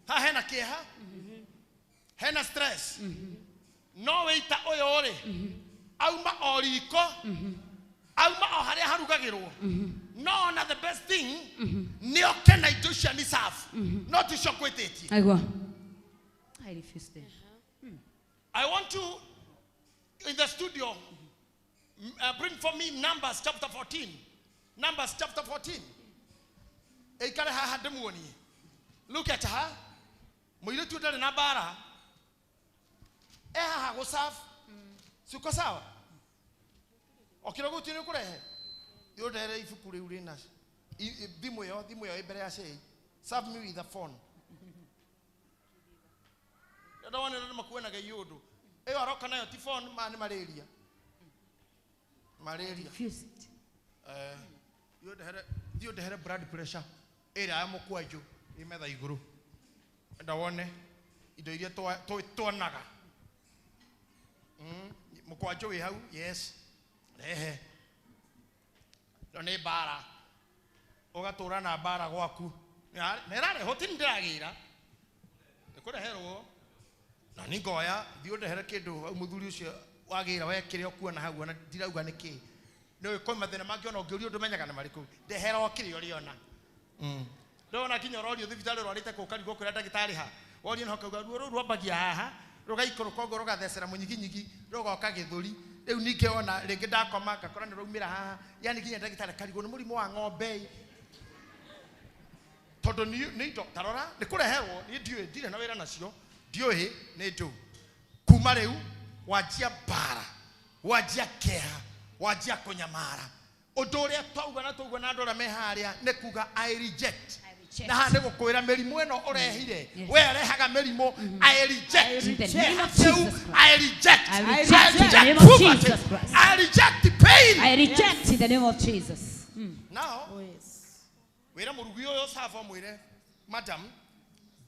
Ha hena kĩeha, hena stress. No wĩita ũyũ rĩ, auma o riko, auma o harĩa harugagĩrwo. No ona the best thing nĩ oke na indo icio nĩ serve, no ti icio ngwĩtĩtie. Aigua. I refuse them. I want to, in the studio, bring for me Numbers chapter 14. Numbers chapter 14. Ĩikare haha ndĩmuonie. Look at her. Mũirĩtu ndarĩ na mbara. E haha gũserve. Si uko sawa? Okĩra gũtirĩ nĩ ũkũrehe. Thiĩ ũndehere ibuku rĩu rĩna thimũ ĩyo ĩ mbere ya cei. Serve me with the phone. Ndona nĩ makuonaga iũndũ. Ĩyo aroka nayo ti phone, ma nĩ malaria. Malaria. Refuse it. Eh, thiĩ ũndehere blood pressure ĩrĩa ya mũkwanjũ ĩ metha igũrũ. Enda wone indo iria tuonaga. Mũkwanjũ wĩ hau, yes. Rehe. Ĩno nĩ mbara. Ũgatũra na mbara gwaku. Nĩ ĩrarehwo, ti nĩ ndĩragĩra. Nĩ kũreherwo. Na nĩ ngoya, thiĩ ũndehere kĩndũ hau mũthuri ũcio wagĩra we kĩrĩa ũkuona hau, ona ndirauga nĩ kĩĩ. Nĩ ũĩ kwĩ mathĩna mangĩ ona ũngĩũrio ndũmenyaga nĩ marĩkũ. Ndehera o kĩrĩa ũrĩona. Ndona kinya ũrorio thibitarĩ ũrwarĩte kũ ũkarigwo kwĩra ndagĩtarĩ ha. Worio no kauga ruo rũu rwambagia haha, rũgaikũrũka ũguo rũgathecera mũnyiginyigi, rũgoka gĩthũri. Rĩu ningĩ ona rĩngĩ ndakoma ngakora nĩ rwaumĩra haha. Yaani nginya ndagĩtarĩ akarigwo nĩ mũrimũ wa ng'ombe. Tondũ nĩ indo, ta rora, nĩ kũreherwo, niĩ ndiũĩ, ndirĩ na wĩra nacio, ndiũĩ nĩ ndũ. Kuma rĩu wanjia mbara, wanjia kĩeha, wanjia kũnyamara. Ũndũ ũrĩa twauga na twaugua na andũ arĩa me harĩa nĩ kuga I reject. Na haha nĩ gũkwĩra mĩrimũ ĩno ũrehire, we ũrehaga mĩrimũ, I reject. In the name of Jesus Christ. I reject. I reject in the name of poverty. Jesus Christ. I reject pain. I reject in the name of Jesus. Now, wĩra mũrugi ũyũ sava mwĩre, madam,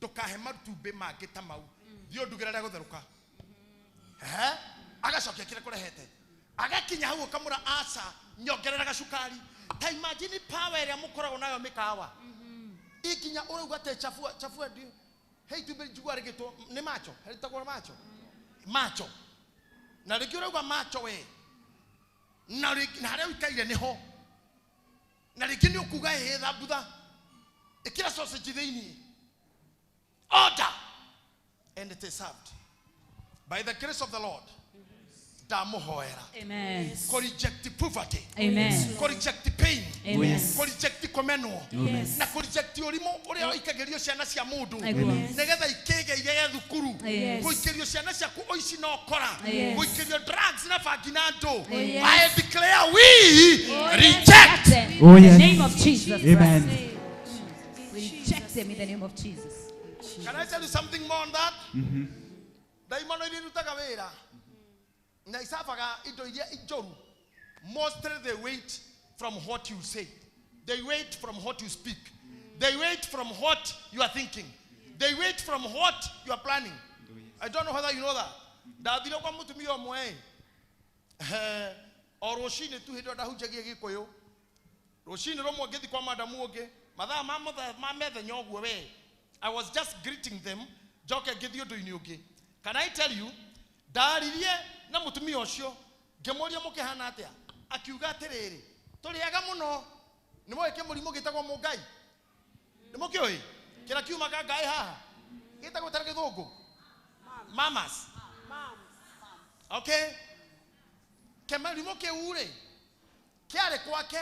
ndũkahe matumbĩ mangĩ ta mau. Thiĩ ũndugĩre rĩa gũtherũka. Ehe, agacokia kĩrĩa kũrehete. Agakinya hau ũkamũra aca, nyongerera gacukari. Ta imagine power ĩrĩa mũkoragwo nayo mĩkawa. Ikinya ũrauga atĩ chafua, chafua ndi. He itumbĩ njigua rĩgĩtwo nĩ macho, rĩtagwo macho. Macho. Na rĩngĩ ũrauga macho we. Na rĩngĩ na harĩa ũikaire nĩho. Na rĩngĩ nĩ ũkuga ĩĩ thambutha. Ĩkĩra sausage thĩinĩ. Order. And it is served. By the grace of the Lord. Ndamuhoera. Amen. Ko reject poverty. Amen. Ko reject pain. Amen. Ko reject kũmenwo. Yes. Na ko reject ũrimũ ũrĩa ũikagĩrio ciana cia mũndũ. Amen. Nĩgetha ikĩge igege thukuru. Yes. Gũikĩrio ciana ciaku ũici na ũkora. Yes. Gũikĩrio drugs na bangi na andũ. Yes. I declare we reject. Them Oh, in yes. the name of Jesus Amen. Christ. We reject them in the name of Jesus. Can I tell you something more on that? Ndaimono iria irutaga wĩra na icabaga indo iria njoru. Mostly they wait from what you say. They wait from what you speak. They wait from what you are thinking. They wait from what you are planning. I don't know whether you know that. Ndathire kwa mũtumia ũmwe o rũcinĩ tu hĩndĩ ĩyo ndahunjagia Gĩkũyũ. Rũcinĩ rũmwe ngĩthiĩ kwa madamu ũngĩ mathaa ma methenya ũguo we. I was just greeting them njoke ngĩthiĩ ũndũ-inĩ ũngĩ. Can I tell you, ndaririe na mũtumia ũcio ngĩmũria mũkĩhana atĩa, akiuga atĩrĩrĩ, tũrĩaga mũno, nĩ mũĩ kĩmũrimũ gĩtagwo mũngai, nĩ mũkĩũĩ kĩrĩa kiumaga ngai haha gĩtagwo ta gĩthũngũ mamas. Okay, kĩmũrimũ kĩu rĩ kĩarĩ kwake,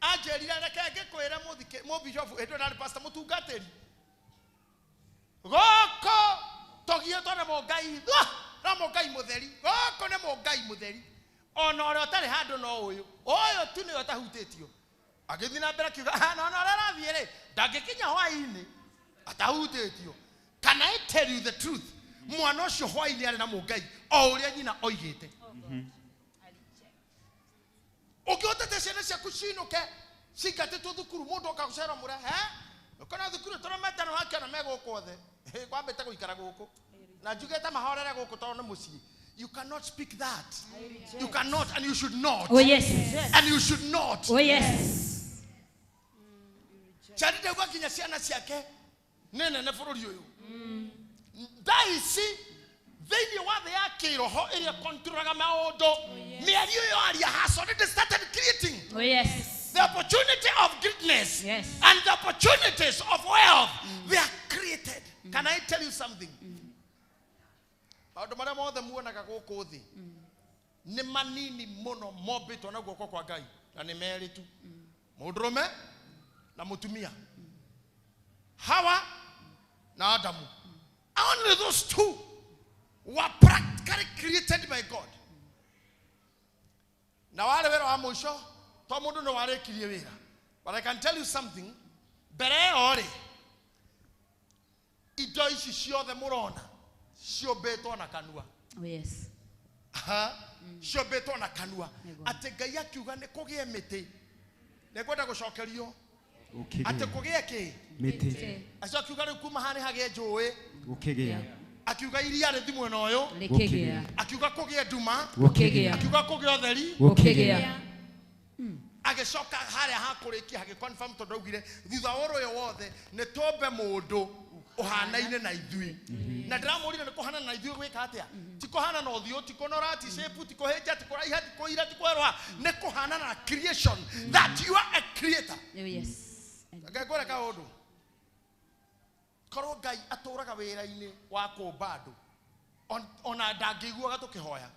anjĩrire reke ngĩkwĩre mũbishofu hĩndĩ ĩyo ndarĩ pastor mũtungatĩri, gũkũ tũgiĩtwo nĩ mũngai, no mũngai mũtheri, gũkũ nĩ mũngai mũtheri, ona ũrĩa ũtarĩ handũ no ũyũ, ũyũ tu nĩwe ũtahutĩtio. Agĩthiĩ na mbere akiuga, na ona ũrĩa arathiĩ rĩ, ndangĩkinya hwaĩ-inĩ atahutĩtio. Can I tell you the truth? Mwana ũcio hwaĩ-inĩ arĩ na mũngai o ũrĩa nyina oigĩte. Ũngĩhotete ciana ciaku cinũke cingatĩtwo thukuru, mũndũ oka gũcera mũre, he ũkona thukuru tũrametana wakĩona me gũkũ othe, kwambĩte gũikara gũkũ na njugĩte mahorere gũkũ tondũ nĩ mũciĩ. You cannot speak that. You cannot, and you should not. Oh yes. And you should not. Oh yes. Charity ndauga nginya ciana ciake nĩ nene bũrũri ũyũ. Thaa ici thĩinĩ wa thĩ ya kĩroho ĩrĩa kontrolaga maũndũ, mĩario ĩyo aria has already started creating. Oh yes. The opportunity of greatness. Yes. And the opportunities of wealth, they are created. Can I tell you something? Maũndũ marĩa mothe muonaga gũkũ thĩ nĩ manini mũno mombĩtwo na guoko kwa Ngai, na nĩ merĩ tu, mũndũrũme na mũtumia, Hawa na Adamu. Only those two were practically created by God. Na warĩ wĩra wa mũico to mũndũ nĩ warĩkirie wĩra. But I can tell you something, mbere ĩyo rĩ, indo ici ciothe mũrona ciũmbĩtwo na kanua. Oh yes. Ciũmbĩtwo na kanua. Atĩ Ngai akiuga nĩ kũgĩe mĩtĩ, nĩ ngwenda gũcokerio atĩ kũgĩe kĩ? Mĩtĩ. Acio akiuga rĩu kuma haha nĩ hagĩe njũĩ, Gũkĩgĩa. akiuga iria rĩthi mwena ũyũ, Rĩkĩgĩa. akiuga kũgĩe nduma, Gũkĩgĩa. akiuga kũgĩe ũtheri, Gũkĩgĩa. Agĩcoka harĩa hakũrĩkia hagĩconfirm tondũ augire thutha wa ũrũ ũyũ wothe nĩ tũmbe mũndũ ũhanaine na ithuĩ. Na ndĩramũrire nĩ kũhanana na ithuĩ gwĩka atĩa? Ti kũhanana ũthiũ, ti kũnora, ti shape, ti kũhĩnja, ti kũraiha, ti kũira, ti kwerũha, nĩ kũhanana na creation, that you are a creator. Oh yes. Reke ngwĩre kaũndũ, korwo Ngai atũraga wĩra-inĩ wa kũmba andũ, ona ndangĩiguaga tũkĩhoya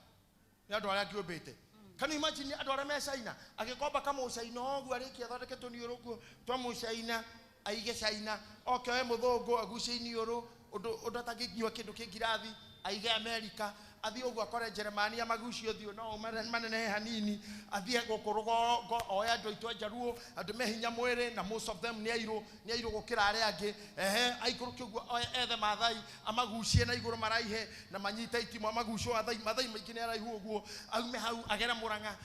nĩ andũ arĩa angĩũmbĩte. Can you imagine andũ arĩa me China agĩkomba kamũcaina ũguo arĩkia athondeke tũniũrũ ũguo twa mũcaina, aige China, oke oe mũthũngũ agucie iniũrũ, ũndũ atangĩnyua kĩndũ kĩ ngirathi, aige America, Athiĩ ũguo akore Jeremania magucio ũthiũ no manene hanini. Athiĩ gũkũ rũgongo oe andũ aitũ a Njaruo, andũ me hinya mwĩrĩ na most of them nĩ airũ gũkĩra arĩa angĩ. Ehe, aikũrũke ũguo oe ethe Maathai amagucie na igũrũ maraihe na manyite itimũ amagucio Maathai maingĩ nĩ araihu ũguo. Aume hau agere Mũrang'a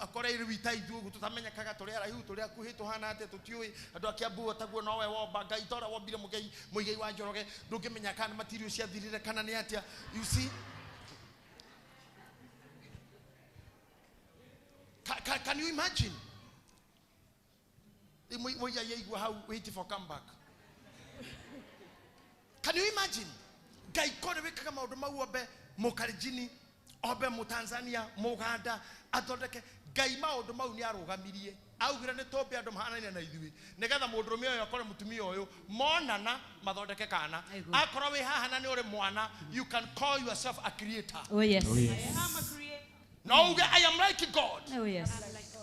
akore irwita ithuĩ ũguo tũtamenyekaga tũrĩ araihu tũrĩ akuhĩ tũhana atĩa tũtiũĩ. Andũ a Kiambu taguo nowe womba Ngai ta ũrĩa wombire Mũigai wa Njoroge ndũngĩmenya kana material ciathirire kana nĩ atĩa. You see? Can you imagine? Waiting for comeback. Can you imagine? Ngai kore wikaga maundu mau ombe Mũkalenjini, ombe Mũtanzania, Mũganda, athondeke Ngai maundu mau nĩ arũgamirie. Augire nĩ tũmbe andũ mahanaine na ithuĩ nĩgetha mũndũrũme ũyũ akore mũtumia ũyũ monana mathondeke kana. Akorwo wĩ haha na nĩ ũrĩ mwana, you can call yourself a creator. Oh yes. Oh, yes. I am a creator. No uge I am like God. Oh yes.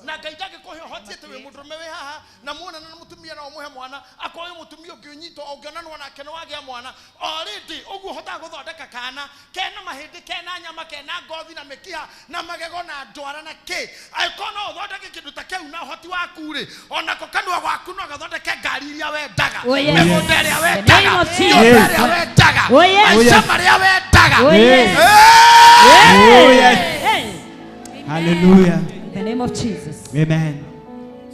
Na Ngai ndangĩkũhe ũhoti atĩ wĩ mũndũrũme wĩ haha na muonana na mũtumia no ũmũhe mwana, akorwo wĩ mũtumia ũngĩnyitwo ũngĩonanwo nake nĩ wagĩa mwana already ũguo ũhotaga gũthondeka kana kena mahĩndĩ kena nyama kena ngothi na mĩkiha na magego na ndwara na kĩ. Angĩkorwo no ũthondeke kĩndũ ta kĩu na ũhoti waku rĩ, onako kanua gwaku no gathondeke ngari iria wendaga, mĩgũnda ĩrĩa wendaga, nyũmba ĩrĩa wendaga, maica marĩa wendaga. Oh yes. Oh yes. Hallelujah. In the name of Jesus. Amen.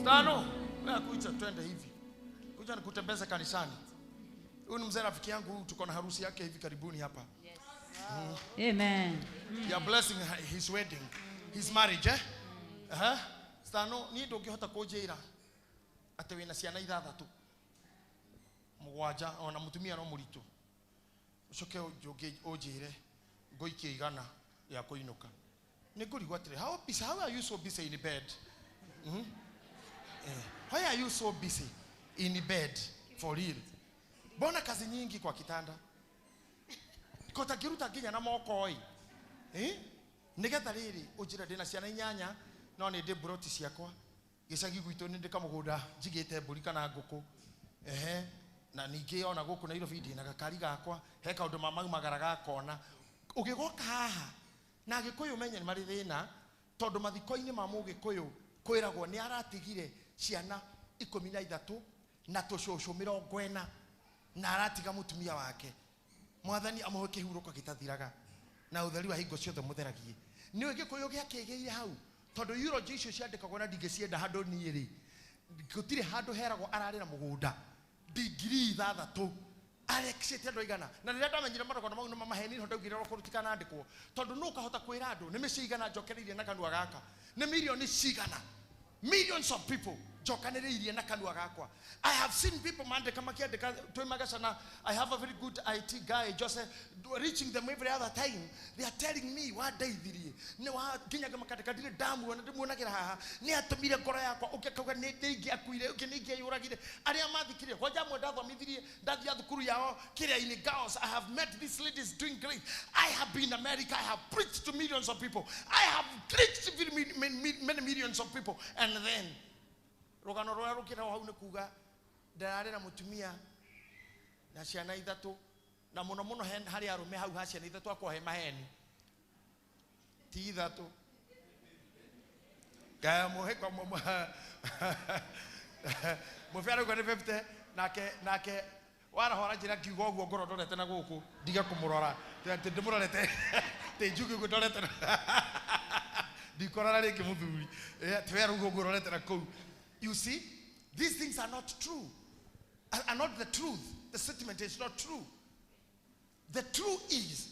Stano, wewe kuja twende hivi. Kuja nikutembeze kanisani. Huyu ni mzee rafiki yangu, tuko na harusi yake hivi karibuni hapa. Yes. Amen. You are blessing his wedding, his marriage, eh? Uh-huh. Stano, ni ndũngĩhota kũnjĩra atĩ wĩna ciana ithathatũ, mũgwanja, ona mũtumia no mũritũ. Ũcoke ũnjĩre ngũikie igana rĩa kũinũka. Nĩngũrigwo atĩrĩ, how are you so busy in bed? Mm-hmm. Why are you so busy in bed for real? Mbona kazi nyingi kwa kitanda? Kotangĩruta nginya na moko ĩ. Eh? Nĩgetha rĩrĩ ũnjĩre ndĩna ciana inyanya no nĩ ndĩ mburoti ciakwa. Gĩcagi gwitũ nĩ ndĩ kamũgũnda njigĩte mbũri kana ngũkũ. Ehe, na ningĩ ona gũkũ Nairobi ndĩ na gakari gakwa, he kaũndũ mamaumagara gakona. Ũgĩgoka haha na Gĩkũyũ menye nĩ marĩ thĩna tondũ mathiko-inĩ ma Mũgĩkũyũ kwĩragwo nĩ aratigire ciana 13 na tũcũcũ 40 na aratiga mũtumia wake. Mwathani amũhe kĩhurũko gĩtathiraga na ũtheri wa hingo ciothe mũtheragie. Nĩũĩ Gĩkũyũ gĩakĩgĩire hau tondũ eulogy icio ciandĩkagwo na ndingĩcienda handũ niĩ rĩ, gũtirĩ handũ heragwo ararĩ na mũgũnda ndigiri 6 arekicĩte andũ aigana. Na rĩrĩa ndamenyire marogano mau nĩ mamaheni nĩho ndaugire roko rũtikanandĩkwo tondũ nũ ũkahota kwĩra andũ nĩ mĩciĩ igana njokereirie na kanua gaka, nĩ mirioni cigana, millions of people njokanĩrĩirie na kanua gakwa. I have seen people mandĩka makĩandĩka twĩ Magacana. I have a very good IT guy Joseph, reaching them every other time they are telling me wandeithirie nĩ wa nginya makandĩka ndirĩ ndamuona ndĩmuonagĩra haha nĩ atũmire ngoro yakwa ũngĩ akauga nĩ ingĩakuire ũngĩ nĩ ingĩeyũragire. Arĩa mathikire kwanja amwe ndathomithirie ndathia thukuru yao kĩrĩa-inĩ girls. I have met these ladies doing great. I have been in America. I have preached to millions of people. I have preached to many millions of people. And then rũgano rũrĩa rũkĩragwo hau nĩ kuga ndararĩ na mũtumia na ciana ithatũ na mũno mũno harĩ arũme hau ha ciana ithatũ akorwo he maheni ti ithatũ mũbe arauga nĩ 50 nake warahora njĩra ngiuga ũguo ngoro ndorete na gũkũ ndige kũmũrora atĩ ndĩmũrorete tĩ njuge ũguo ndorete ndikorora rĩngĩ mũthuri atĩ we arauga ũguo ũrorete na kũu. You see, these things are not true, are not the truth. The statement is not true. The truth is,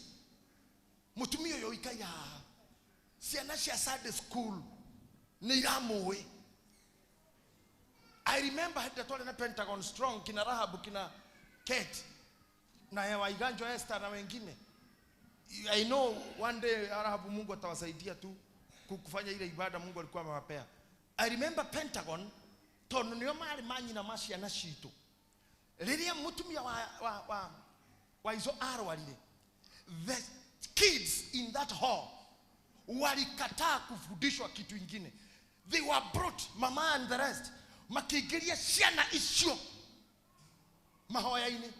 mũtumia ũyũ ũikaire haha, ciana cia Sunday school nĩ iramũĩ. I remember hĩndĩ twarĩ na Pentagon Strong, kina Rahabu, kina Kate, na Waiganjo Esther na wengine. I know one day Rahabu Mungu atawasaidia tu kufanya ile ibada Mungu alikuwa amewapea. I remember Pentagon tondũ nĩo marĩ manyina ma ciana citũ. Rĩrĩa mũtumia wa izo arwarire, the kids in that hall walikataa kufundishwa kitu ingine. They were brought, mama and the rest, makiingiria ciana icio mahoya-inĩ,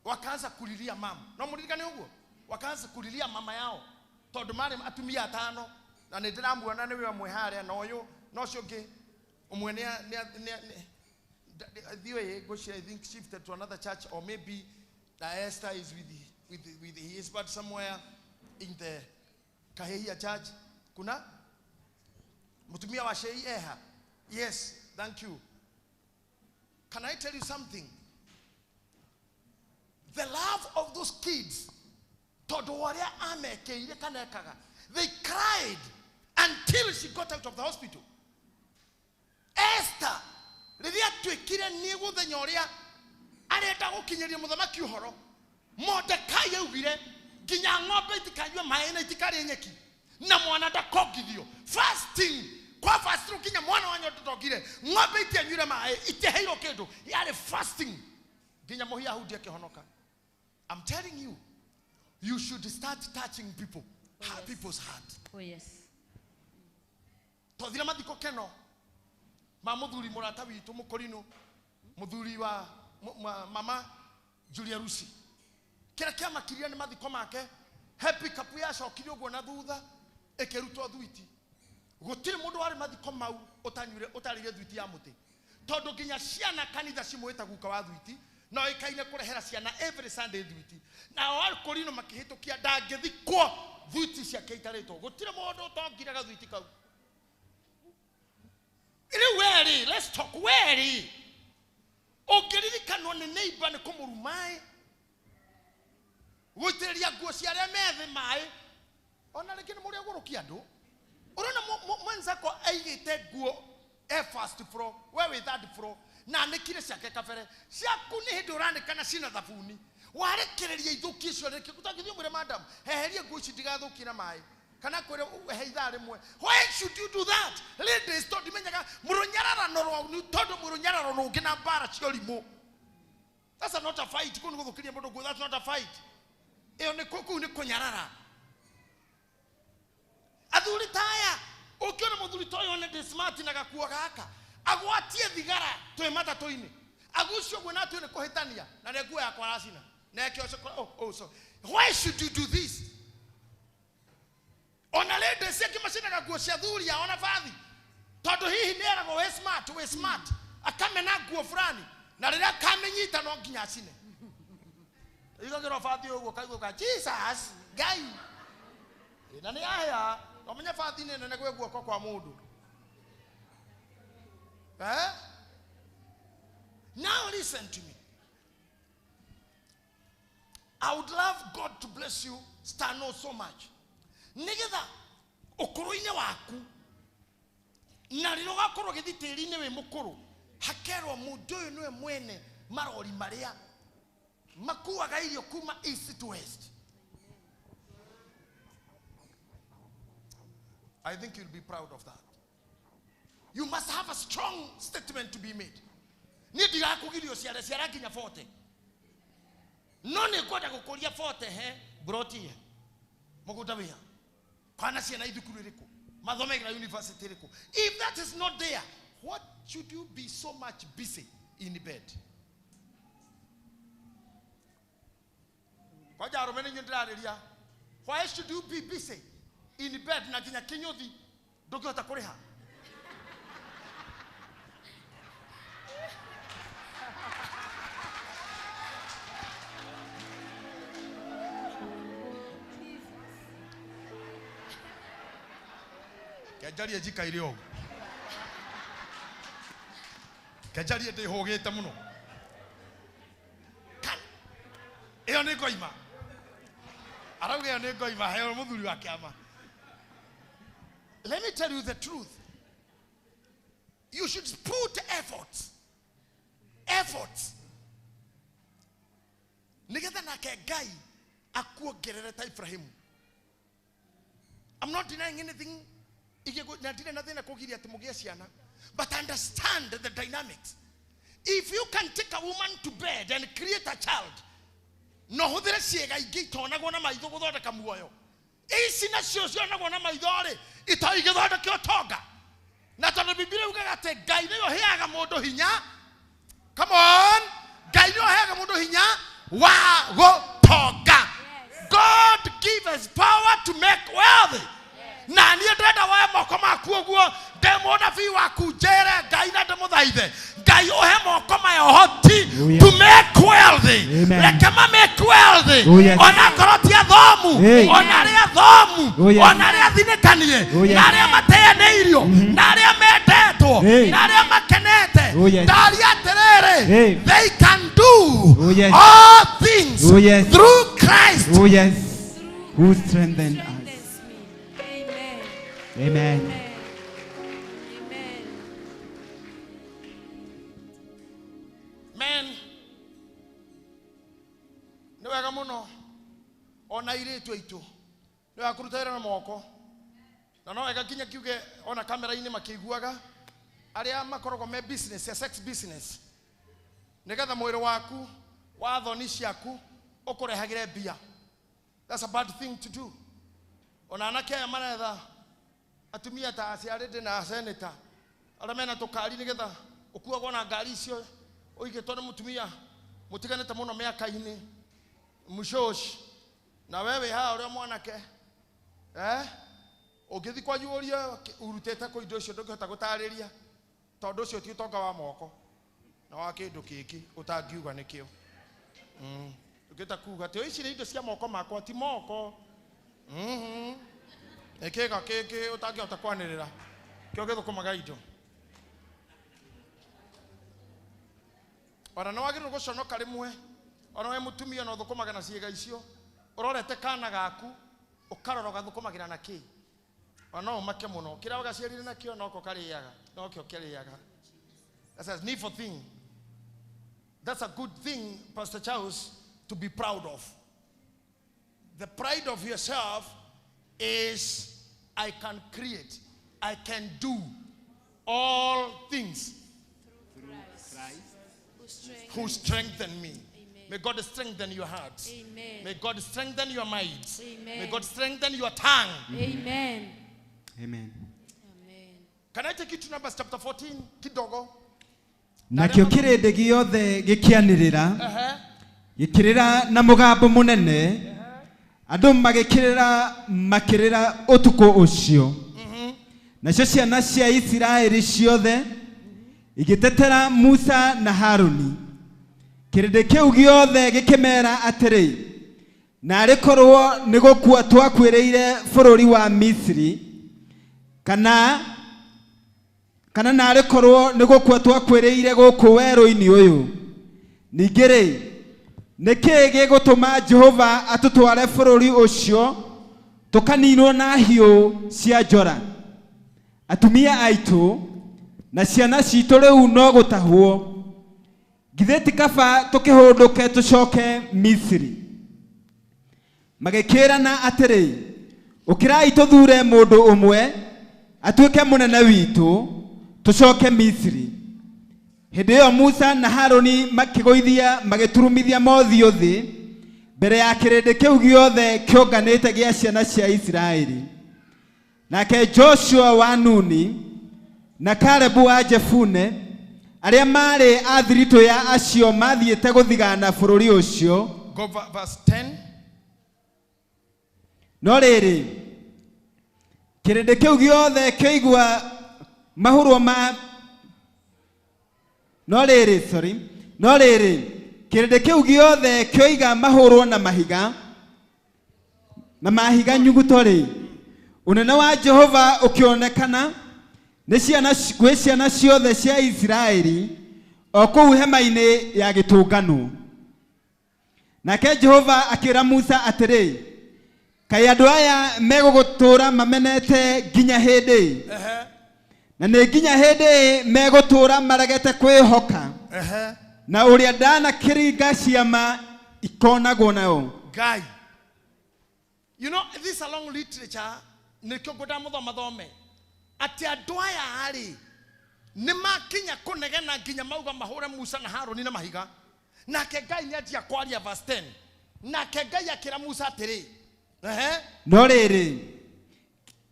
wakaanza kulilia mama. No muririkane ũguo? Wakaanza kulilia mama yao. Tondũ marĩ atumia atano na nĩ ndĩramuona nĩwe ũmwe harĩa na ũyũ na ũcio ũngĩ ũmwe nĩ thiũĩ ngũcia. I think shifted to another church, or maybe na Esther is with his, but somewhere in the Kahehia church. Kuna mutumia wa Shei eha? Yes, thank you. Can I tell you something? The love of those kids, tondũ wa ũrĩa amekĩire kana ekaga, they cried until she got out of the hospital. Esther rĩrĩa atuĩkire nĩ gũthenya ũrĩa arenda gũkinyĩria mũthamaki ũhoro, Mordekai augire nginya ng'ombe itikanyue maĩ na itikarĩe nyeki na mwana ndakongithio. Fasting kwa fasting nginya mwana wa nyondo ndongire, ng'ombe itianyuire maĩ, itiheirwo kĩndũ, yarĩ fasting nginya Mũyahudi akĩhonoka. I'm telling you, you should start touching people, oh, yes, people's heart. Oh yes. Twathire mathiko keno ma muthuri murata witu mukorino, muthuri wa mama Julia Rusi. Kira kiamakiria ni mathiko make, happy kapu yacokire uguo na thutha ikirutwo thuiti. Gutiri mundu wari mathiko mau utanyure utarire thuiti ya muti, tondu nginya ciana kanitha cimwita guka wa thuiti no ikaine kurehera ciana every Sunday thuiti. Nao akorino makihitukia ndangithikwo thuiti ciake itaritwo. Gutiri mundu utongiraga thuiti kau. Rĩu werĩ, let's talk werĩ. Ũngĩririkanwo nĩ neighbor nĩ kũmũruma ĩ, gũitĩrĩria nguo cia arĩa me thĩ maĩ, ona rĩngĩ nĩ mũrĩ agũrũkia andũ. Ũrona mwenzako aigĩte nguo e first floor, we wĩ third floor, na anĩkire ciake kabere. Ciaku nĩ hĩndĩ ũranĩka na cina thabuni. Warekereria ithũkie icio rĩngĩ, ũtangĩthiĩ ũmwĩre madam, heheria nguo ici ndigathũkie na maĩ. Kana kwĩre he ithaa rĩmwe. Why should you do that? Ladies, tondũ ndimenyaga mũrũnyararano rwanyu, tondũ mũrũnyararo rũngĩ na mbara cia ũrimũ. That's not a fight. Kũu nĩ gũthũkĩria mũndũ nguo, that's not a fight. Ĩyo nĩ kũu nĩ kũnyarara. Athuri ta aya, ũngĩona mũthuri ta ũyũ nĩ smart na gakuo gaka, agwatie thigara twĩ matatũ-inĩ, agucio ũguo na atue nĩ kũhĩtania, na nĩ nguo yakwa aracina. Na eke ũcio oh, oh, so why should you do this? Ona ladies angĩ macinaga nguo cia thuri ao na bathi, tondũ hihi nĩ eragwo wĩ smart, wĩ smart, akamena nguo fulani, na rĩrĩa akamĩnyita no nginya acine. Igagĩrwo bathi ũguo kaigua ka Jesus Ngai. Na nĩ ahĩa, no menye bathi nĩ nene gwĩ guoko kwa mũndũ. Eh? Now listen to me. I would love God to bless you, Stano, so much. Nigetha ũkũrũ-inĩ waku na rĩrĩa ũgakorwo ũgĩthiĩ tĩri-inĩ wĩ mũkũrũ, hakerwo mũndũ ũyũ nĩwe mwene marori marĩa makuaga irio kuma east to west. I think you'll be proud of that. You must have a strong statement to be made. Niĩ ndigakũgiria ũciare ciara nginya 40. No nĩ ngwenda gũkũria 40 he broti he mũgũnda wĩha kwana ciana ithukuru ĩrĩkũ mathomagĩra university ĩrĩkũ. If that is not there, what should you be so much busy in bed? Kwanja arũme nĩ inyuĩ ndĩrarĩria. Why should you be busy in bed na nginya kĩnyũthi ndũngĩhota kũrĩha? Kenjarie njikaire ũguo. Kenjarie ndĩhũgĩte mũno. Ĩyo nĩ ngoima. Arauga ĩyo nĩ ngoima, heo mũthuri wa kĩama. Let me tell you the truth. You should put efforts. Efforts. Nĩgetha nake Ngai akuongerere ta Ibrahimu. I'm not denying anything. Na ndirĩ na thĩna kũgiria atĩ mũgĩe ciana. But understand the dynamics. If you can take a woman to bed and create a child, no hũthĩre ciĩga ingĩ itonagwo na maitho gũthondeka muoyo. Ici nacio cionagwo na maitho rĩ, ito igĩthondeka ũtonga. Na tondũ Bibilia yugaga atĩ Ngai nĩwe ũheaga mũndũ hinya. Come on! Ngai nĩwe ũheaga mũndũ hinya wa gũtonga. God give us power to make wealthy. Na niĩ ndĩrenda woe moko maku ũguo ndĩ mũnabii waku njĩre Ngai na ndĩmũthaithe Ngai ũhe moko maya ũhoti Oh, yes. to make wealthy. Amen. Reke ma make wealthy. Oh, yes. Ona akorwo ti athomu, Hey. ona arĩa athomu, Oh, yes. ona arĩa athinĩkanie, Oh, yes. na arĩa mateanĩirio, na arĩa mendetwo, Hey. na arĩa makenete. Oh, yes. Ndaria atĩrĩrĩ, Hey. they can do Oh, yes. all things Oh, yes. through Christ. Oh yes. Who strengthened us. Strengthens me. Amen. Amen. Amen. Amen. Men, nĩ wega mũno ona airĩtu aitũ nĩ wega kũruta wĩra na moko na no wega nginya kiuge ona kamera-inĩ makĩiguaga arĩa makoragwo me business ya sex business nĩgetha mwĩrĩ waku wa thoni ciaku ũkũrehagĩre mbia. That's a bad thing to do. Ona anake aya maretha atumia ta aciarĩndĩ na seneta arĩa mena tũkari nĩgetha ũkuagwo na ngari icio ũigĩtwo nĩ mũtumia mũtiganĩte mũno mĩaka-inĩ mũcoci na we wĩ haha ũrĩa mwanake eh? Ũngĩthiĩ kwanyu ũrie ũrutĩte kũ indo icio ndũngĩhota gũtarĩria tondũ ũcio ti ũtonga wa moko na wa kĩndũ kĩngĩ ũtangiuga nĩkĩo. Ndũngĩhota kuga atĩ ici nĩ indo cia moko makwa ti moko. Nĩ kĩga kĩngĩ ũtangĩhota kwanĩrĩra kĩo gĩthũkũmaga indo. Ona nĩ wagĩrĩirwo gũconoka rĩmwe ona we mũtumia no ũthũkũmaga na ciĩga icio ũrorete kana gaku ũkarora ũgathũkũmagĩra na kĩ ona no ũmake mũno kĩrĩa wagaciarire nakĩo noko karĩaga nokĩo kĩrĩaga. That's a needful thing. That's a good thing, Pastor Charles, to be proud of. The pride of yourself is I can create, I can do all things Who strengthens who strengthen me. Amen. May God strengthen your hearts. Amen. May God strengthen your minds. Amen. May God strengthen your tongue. Amen. Amen. Amen. Can I take you to Numbers chapter 14? Kidogo. Nakĩo kĩrĩndĩ gĩothe gĩkĩanĩrĩra gĩkĩrĩra na mũgambo mũnene andũ magĩkĩrĩra makĩrĩra ũtukũ ũcio. Nacio ciana cia Isiraeli ciothe igĩtetera Musa na Haruni. Kĩrĩndĩ kĩu gĩothe gĩkĩmeera atĩrĩ, naarĩ korwo nĩ gũkua twakuĩrĩire bũrũri wa Misiri kana naarĩ korwo nĩ gũkua twakuĩrĩire gũkũ werũ-inĩ ũyũ. Ningĩ rĩ, nĩ kĩĩ gĩgũtũma Jehova atũtware bũrũri ũcio tũkaninwo na hiũ cia njora? Atumia aitũ na ciana citũ rĩu no gũtahwo. Githĩ ti kaba tũkĩhũndũke tũcoke Misiri? Magĩkĩĩrana atĩrĩ, ũkĩrai tũthure mũndũ ũmwe atuĩke mũnene witũ tũcoke Misiri. Hĩndĩ ĩyo Musa na Haruni makĩgũithia magĩturumithia mothiũ thĩ mbere ya kĩrĩndĩ kĩu gĩothe kĩũnganĩte gĩa ciana cia Isiraeli. Nake Joshua wa Nuni na Kalebu wa Jefune arĩa maarĩ a thiritũ ya acio mathiĩte gũthigana bũrũri ũcio. Go verse 10. No rĩrĩ, kĩrĩndĩ kĩu gĩothe kĩoigua mahũrwo ma no rĩrĩ, sorry, no rĩrĩ, kĩrĩndĩ kĩu gĩothe kĩoiga mahũrwo na mahiga na mahiga nyuguto rĩ, ũnene wa Jehova ũkĩonekana nĩ ciana gwĩ ciana ciothe cia Isiraeli o kũu hema-inĩ ya gĩtũngano. Nake Jehova akĩra Musa atĩrĩ, kaĩ andũ aya megũgũtũũra mamenete nginya hĩndĩ? Na nĩ nginya hĩndĩ megũtũũra maregete kwĩhoka na ũrĩa ndanakĩringa ciama ikonagwo nao. Guy. You know, this along literature, nĩkĩo ngwendaga mũthomathome atĩ andũ aya rĩ nĩ makinya kũnegena nginya mauga mahũre Musa na Haruni na mahiga. Nake Ngai nĩanjia kwaria verse 10. Nake Ngai akĩra Musa atĩrĩ, No rĩrĩ,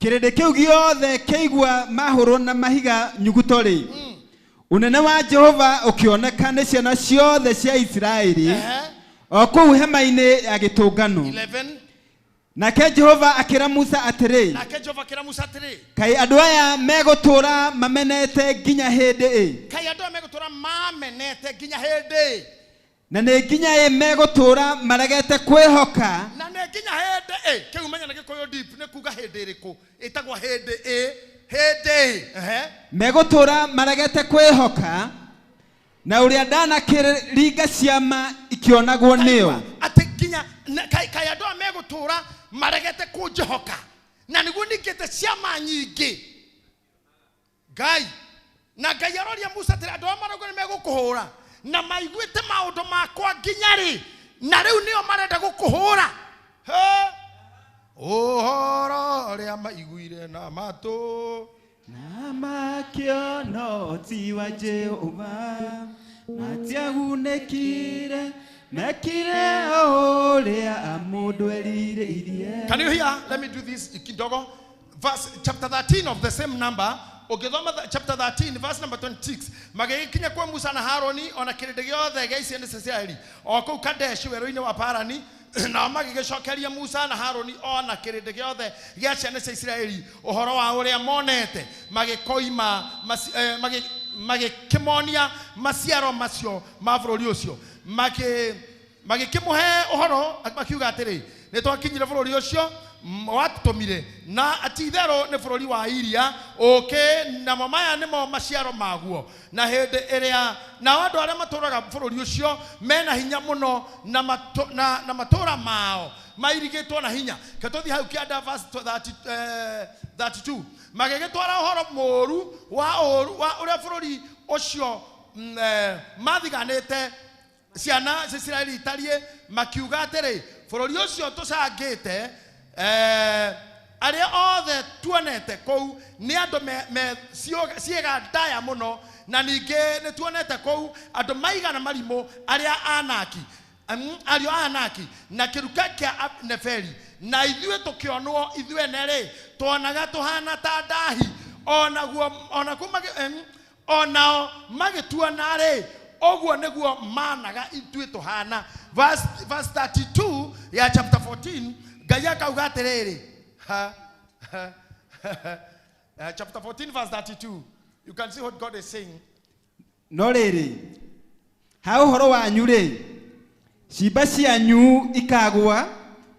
kĩrĩndĩ kĩu gĩothe kĩaigua mahũrwo na mahiga nyuguto rĩ, ũnene wa Jehova ũkĩoneka nĩ ciana ciothe cia Isiraeli O kũu hema-inĩ ya gĩtũngano. 11. Nake Jehova akĩra Musa atĩrĩ, Nake Jehova akĩra Musa atĩrĩ, kaĩ andũ aya megũtũũra mamenete nginya hĩndĩ ĩ? Kaĩ andũ aya megũtũũra mamenete nginya hĩndĩ? Na nĩ nginya ĩ megũtũũra maregete kwĩhoka? Na nĩ nginya hĩndĩ ĩ? Kĩu menya na Gĩkũyũ deep nĩ kuga hĩndĩ ĩrĩkũ ĩtagwo hĩndĩ ĩ, hĩndĩ ĩ. Ehe. Megũtũũra maregete kwĩhoka na ũrĩa ndanakĩringa ciama ikĩonagwo nĩo. Atĩ nginya kaĩ andũ aya megũtũũra maregete kũnjĩhoka na nĩguo ningĩte ciama nyingĩ. Ngai na Ngai aroria Musa atĩrĩ, andũ aya marauga nĩ megũkũhũra na maiguĩte maũndũ makwa nginya rĩ, na rĩu nĩo marenda gũkũhũra. Ũhoro ũrĩa maiguire na matũ na makĩona ti wa Jehova, matiagunĩkire, mekire ũrĩa mũndũ erirĩirie. Can you hear? Let me do this kidogo. Verse chapter 13 of the same number. Ũgĩthoma chapter 13 verse number 26. Magĩgĩkinya kwa Musa na Haroni ona kĩrĩndĩ gĩothe gĩa ciana cia Isiraeli o kũu Kadeshi werũ-inĩ wa Parani. Nao magĩgĩcokeria Musa na Haroni ona kĩrĩndĩ gĩothe gĩa ciana cia Isiraeli ũhoro wa ũrĩa monete, magĩkoima magĩkĩmonia maciaro macio ma bũrũri ũcio, magĩkĩmũhe ũhoro makiuga atĩrĩ, nĩ twakinyire bũrũri ũcio watũtũmire, na ti itherũ nĩ bũrũri wa iria ũkĩ, namo maya nĩmo maciaro maguo. Na hĩndĩ ĩrĩa nao andũ arĩa matũũraga bũrũri ũcio mena hinya mũno, na matũũra mao mairigĩtwo na hinya. Ke tũthiĩ hau kĩanda verse 32. Magĩgĩtwara ũhoro mũũru wa ũũru wa ũrĩa bũrũri ũcio mathiganĩte ciana cia Isiraeli itariĩ, makiuga atĩrĩ, bũrũri ũcio tũcangĩte, arĩa othe tuonete kũu nĩ andũ me ciĩga ndaya mũno, na ningĩ nĩ tuonete kũu andũ maigana marimũ arĩa Anaki, ariũ a Anaki na kĩruka kĩa Neferi, na ithuĩ tũkĩonwo ithuĩ ene-rĩ tuonaga tũhana ta ndahi, onao magĩtuona-rĩ ũguo nĩguo managa ithuĩ tũhana. Verse 32 ya chapter 14, Ngai akauga atĩrĩrĩ, chapter 14 verse 32, you can see what God is saying. No rĩrĩ, ha ũhoro wanyu rĩ, ciimba cianyu ikagũa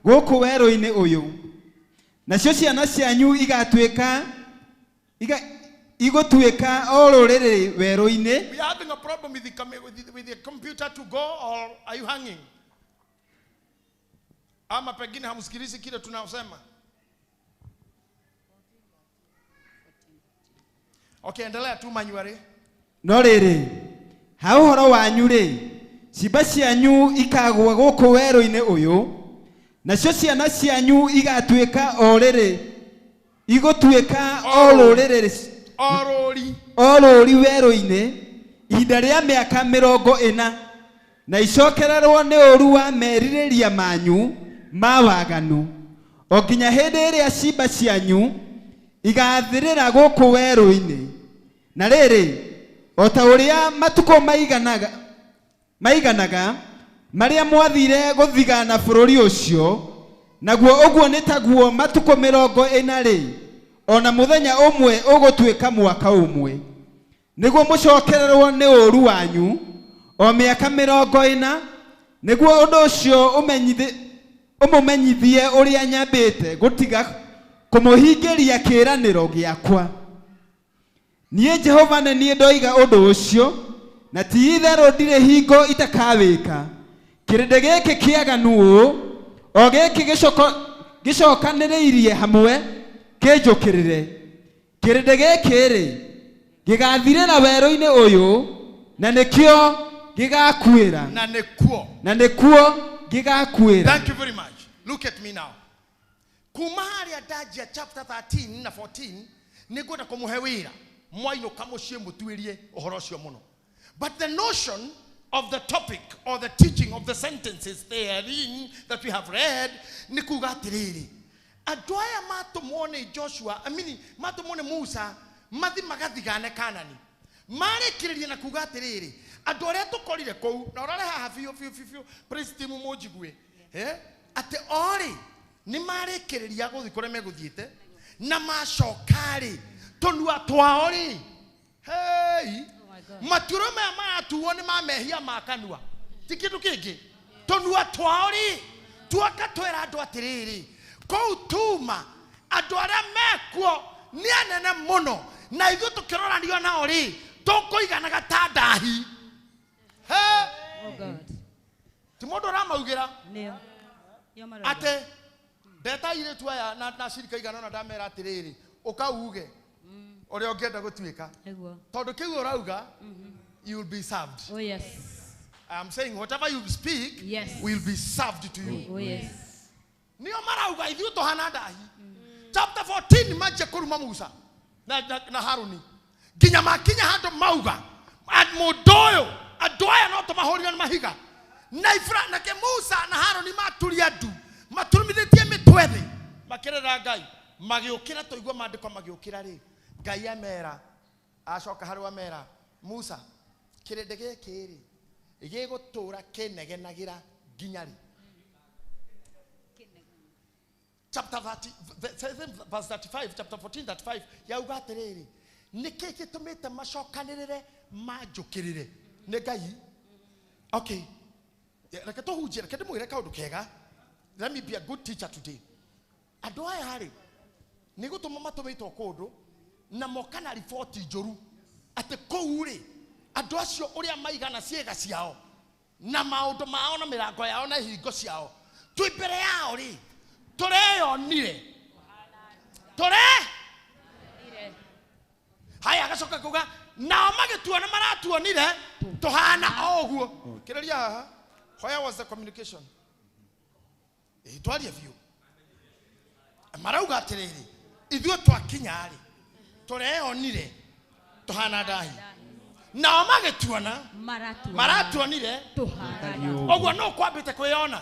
gũkũ werũ-inĩ ũyũ, nacio ciana cianyu igatuĩka igũtuĩka o rũrĩrĩ werũ-inĩ. We are having a problem with the computer to go, or are you hanging? Ama pengine hamsikilizi kile tunasema. Okay, endelea tu manuary. No rĩrĩ, ha ũhoro wanyu rĩ, ciimba cianyu ikagũa gũkũ werũ-inĩ ũyũ, nacio ciana cianyu igatuĩka o rĩrĩ, igũtuĩka o rũrĩrĩ o rũri werũ-inĩ ihinda rĩa mĩaka 40, na icokererwo nĩ ũũru wa merirĩria manyu ma waganu, o nginya hĩndĩ ĩrĩa ciimba cianyu igathirĩra gũkũ werũ-inĩ. Na rĩrĩ, o ta ũrĩa matukũ maiganaga marĩa mwathire gũthigana bũrũri ũcio, naguo ũguo nĩ taguo matukũ 40 rĩ, ona mũthenya ũmwe ũgũtuĩka mwaka ũmwe, nĩguo mũcokererwo nĩ ũũru wanyu o mĩaka 40, nĩguo ũndũ ũcio ũmũmenyithie ũrĩa nyambĩte gũtiga kũmũhingĩria kĩĩranĩro gĩakwa. Niĩ Jehova nĩ niĩ ndoiga ũndũ ũcio, na ti itherũ ndirĩ hingo itakawĩka. Kĩrĩndĩ gĩkĩ kĩaganu ũũ, o gĩkĩ gĩcokanĩrĩirie hamwe kĩnjũkĩrĩre. Kĩrĩndĩ gĩkĩ rĩ, gĩgathirĩra werũ-inĩ ũyũ, na nĩkĩo gĩgakuĩra. Na nĩkuo. Na nĩkuo gĩgakuĩra. Thank you very much. Look at me now. Kuma harĩa ndanjia chapter 13 na 14, nĩngwenda kũmũhe wĩra mwainũka mũciĩ mũtuĩrie ũhoro ũcio mũno. But the notion of the topic or the teaching of the sentences therein that we have read nĩ kuga atĩrĩrĩ, andũ aya matũmwo nĩ Joshua, I mean, matũmwo nĩ Musa mathi magathigane Kanani, marĩkĩrĩria na kuga atĩrĩrĩ, Andũ arĩa tũkorire kũu na ũrore haha biũ biũ biũ biũ praise team mũnjigue atĩ orĩ nĩ marĩkĩrĩria gũthiĩ kũrĩa megũthiĩte na macoka rĩ tũnua twao rĩ hei matuĩro maya maratuo nĩ ma mehia ma kanua ti kĩndũ kĩngĩ tũnua twao rĩ tuoka twĩra andũ atĩrĩrĩ kũu tuma andũ arĩa mekuo nĩ anene mũno na ithuĩ tũkĩroranio nao rĩ tũkũiganaga ta ndahi. Ti mũndũ ũramaugĩra atĩ ndeta airĩtu aya na cirika igana ũna ndamera atĩrĩrĩ ũkauge ũrĩa ũngĩenda gũtuĩka tondũ kĩu ũrauga you will be served. Oh yes. I am saying whatever you speak, yes, will be served to you. Oh yes. Nĩo marauga ithuĩ tũhana ndahi. Chapter 14 manjia kũruma Musa na Haruni nginya makinya handũ mauga mũndũ ũyũ andũ aya no tũmahũrire na mahiga na Ibra nake Musa na Haruni maturia ndu maturumithĩtie mĩtwe thĩ makĩrĩra Ngai magĩũkĩra tũigua maandĩko magĩũkĩra rĩ Ngai amera acoka harĩ amera Musa kĩrĩndĩ gĩkĩ rĩ gĩgũtũra kĩnegenagĩra nginya rĩ. Chapter 30, verse 35, chapter 14, 35, yauga atĩrĩrĩ nĩkĩ gĩtũmĩte macokanĩrĩre manjũkĩrĩre nĩ Ngai. Okay, reke tũhunjie, reke ndĩmwĩre kaũndũ kega. Let me be a good teacher today. Andũ aya rĩ nĩ gũtũma matũmĩtwo kũndũ na moka na riboti njũru atĩ kũu rĩ andũ acio ũrĩa maigana ciĩga ciao na maũndũ mao na mĩrango yao na ihingo ciao twĩ mbere yao rĩ tũreyonire tũre haya agacoka kuga nao magĩtuona maratuonire tũhana o ũguo. Kĩrĩria haha where was the communication? Twarie biũ marauga atĩrĩrĩ ithuĩ twakinya rĩ tũreyonire tũhana ndahi nao magĩtuona maratuonire ũguo no kwambĩte kwĩyona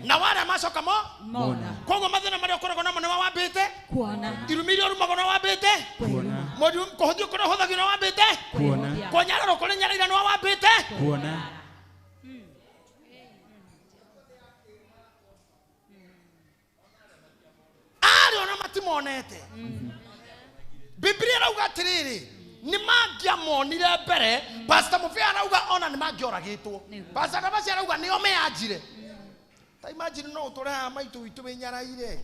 na warĩa macoka mo koguo mathĩna marĩa ũkoragwo namo nĩwe wambĩte irumi iria ũrumagwo nĩwe wambĩte kũhũthio kũrĩa ũhũthagio nĩwe wambĩte kũnyararwo kũrĩa nyaraira nĩwe wambĩte. Arĩ ona matimonete. Biblia ĩrauga atĩrĩrĩ nĩ mangĩamonire mbere. Pastor Mũbĩa arauga ona nĩ mangĩoragĩtwo. Pastor Ndamaci arauga nĩo meanjire. Ta imagine no ũtũre haha maitũ witũ wĩnyaraire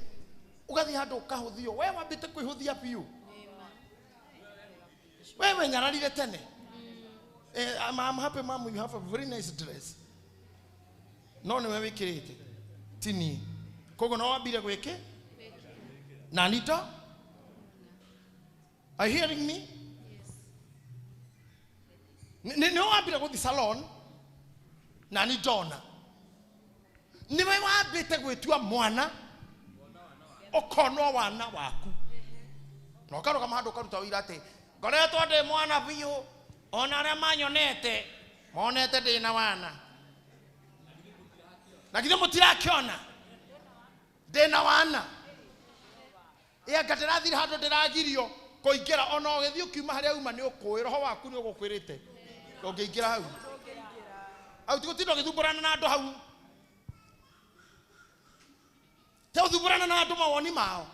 ũgathiĩ handũ ũkahũthio we wambĩte kwĩhũthia biũ we wenyararire tene. I'm happy mom, you have a very nice dress. No nĩwe wĩkĩrĩte ti niĩ koguo no wambire gwĩkĩ na nito. Are you hearing me? Nĩ wambire gũthiĩ salon na nĩ ndona nĩwe wambĩte gwĩtua mwana ũkonwo wana waku na ũkarũgama handũ ũkaruta ũira atĩ ngoretwo ndĩ mwana biũ ona arĩa manyonete monete ndĩ na wana na githĩ mũtirakĩona ndĩ na wana ĩanga ndĩrathire handũ ndĩragirio kũingĩra ona ũgĩthiĩ ũkiuma harĩa uma nĩ ũkũĩ roho waku nĩ ũgũkwĩrĩte ũngĩingĩra hau hau ti gũtinda ũgĩthumbũrana na andũ hau te ũthumbũrana na andũ mawoni mao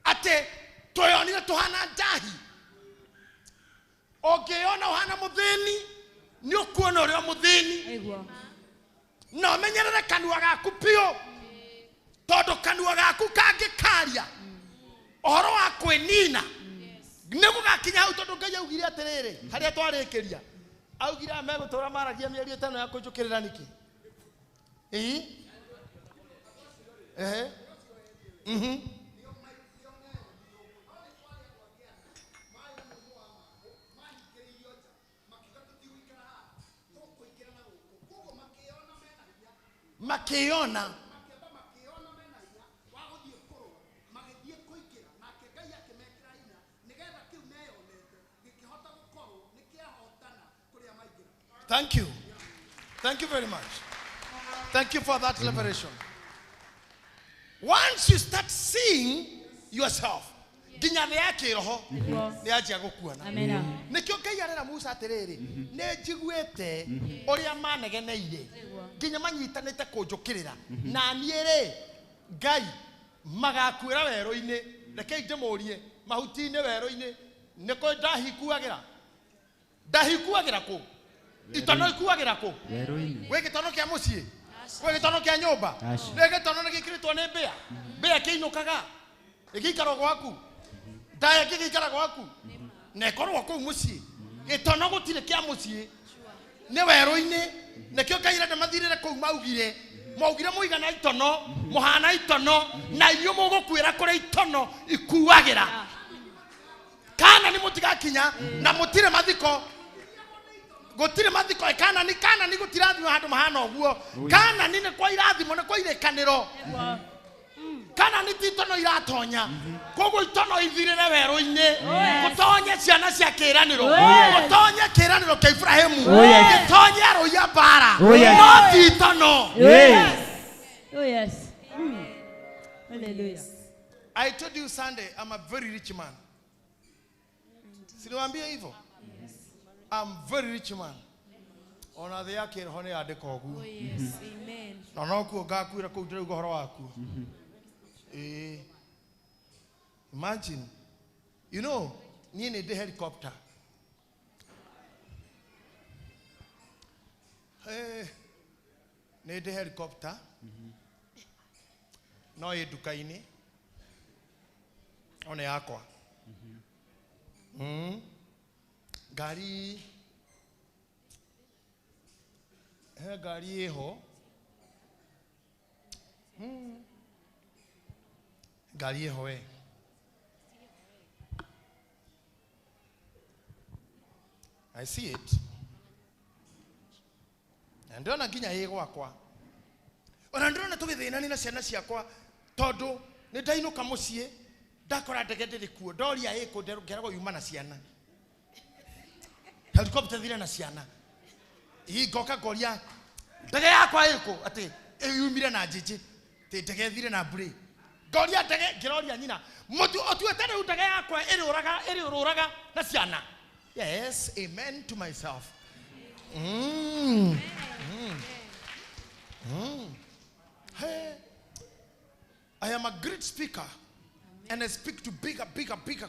atĩ tweyonire tũhana ndahi ũngĩona ũhana mũthĩni nĩ ũkuona ũrĩa mũthĩni na ũmenyerere kanua gaku biũ tondũ kanua gaku kangĩkaria ũhoro wa kwĩnina nĩ gũgakinya hau tondũ Ngai augire atĩrĩrĩ harĩa twarĩkĩria augire aya megũtũra maragia mĩario ĩtano ya kũnjũkĩrĩra nĩkĩ ĩĩ ehe mhm makĩona Thank you. Thank you very much. Thank you for that liberation. Once you start seeing yourself, Nginya thĩ ya kĩroho nĩ yanjia gũkuana. Nĩkĩo Ngai arera Musa atĩrĩrĩ, nĩ njiguĩte ũrĩa manegeneire nginya manyitanĩte kũnjũkĩrĩra na niĩ rĩ Ngai magakuĩra werũ-inĩ. Rekei ndĩmũrie, mahuti-inĩ werũ-inĩ nĩ kũ ndahikuagĩra? Ndahikuagĩra kũ? Itono ikuagĩra kũ? Gwĩ gĩtono kĩa mũciĩ, gwĩ gĩtono kĩa nyũmba, gwĩ gĩtono nĩ gĩkĩrĩtwo nĩ mbĩa, mbĩa kĩinũkaga ĩgĩikara gwaku, ndaya kĩgĩikara gwaku na ĩkorwo kũu mũciĩ. Gĩtono gũtirĩ kĩa mũciĩ, nĩ werũ-inĩ. Nĩkĩo Ngai arenda mathirĩre kũu. Maugire maugire mũigana itono, mũhana itono, na inyuĩ mũgũkuĩra kũrĩa itono ikuagĩra. Kana nĩ mũtigakinya na mũtirĩ mathiko, gũtirĩ mathiko. Kana nĩ gũtirathimwo handũ mahana ũguo. Kana nĩ kwa irathimo, nĩ kwa irĩkanĩro. Kana nĩ ti itono iratonya, koguo itono ithirĩre werũ-inĩ, gũtonye ciana cia kĩĩranĩro, gũtonye kĩĩranĩro kĩa Ibrahimu, gĩtonye arũi a mbara, no ti itono. Oh yes. Hallelujah. I told you Sunday, I'm a very rich man. Siniwaambia hivyo? I'm very rich man. Ona thĩ ya kĩroho nĩ yandĩka ũguo. Na nokuo ngakuĩra kũu ndĩrauga ũhoro wakuo. Imagine, you know, niĩ nĩ ndĩ helicopter. Nĩ ndĩ helicopter. No ĩ nduka-inĩ. No nĩ yakwa. Ngari, he ngari ĩho. Ngari ĩho we. I see it. Na ndĩrona nginya ĩ gwakwa. Ona ndĩrona tũgĩthĩnania na ciana ciakwa tondũ nĩ ndainũka mũciĩ ndakora ndege ndĩrĩ kuo, ndoria ĩkũ, ngeragwo yuma na ciana. Helicopter thire na ciana. Ngoka ngoria ndege yakwa ĩkũ, atĩ yumire na njĩjĩ, atĩ ndege thire na mbure. Ngoria ndege, ngĩroria nyina, mũtu ũtuĩte rĩu ndege yakwa ĩrĩũrũraga na ciana. Yes, amen to myself. Hey, I am a great speaker and I speak to bigger, bigger, bigger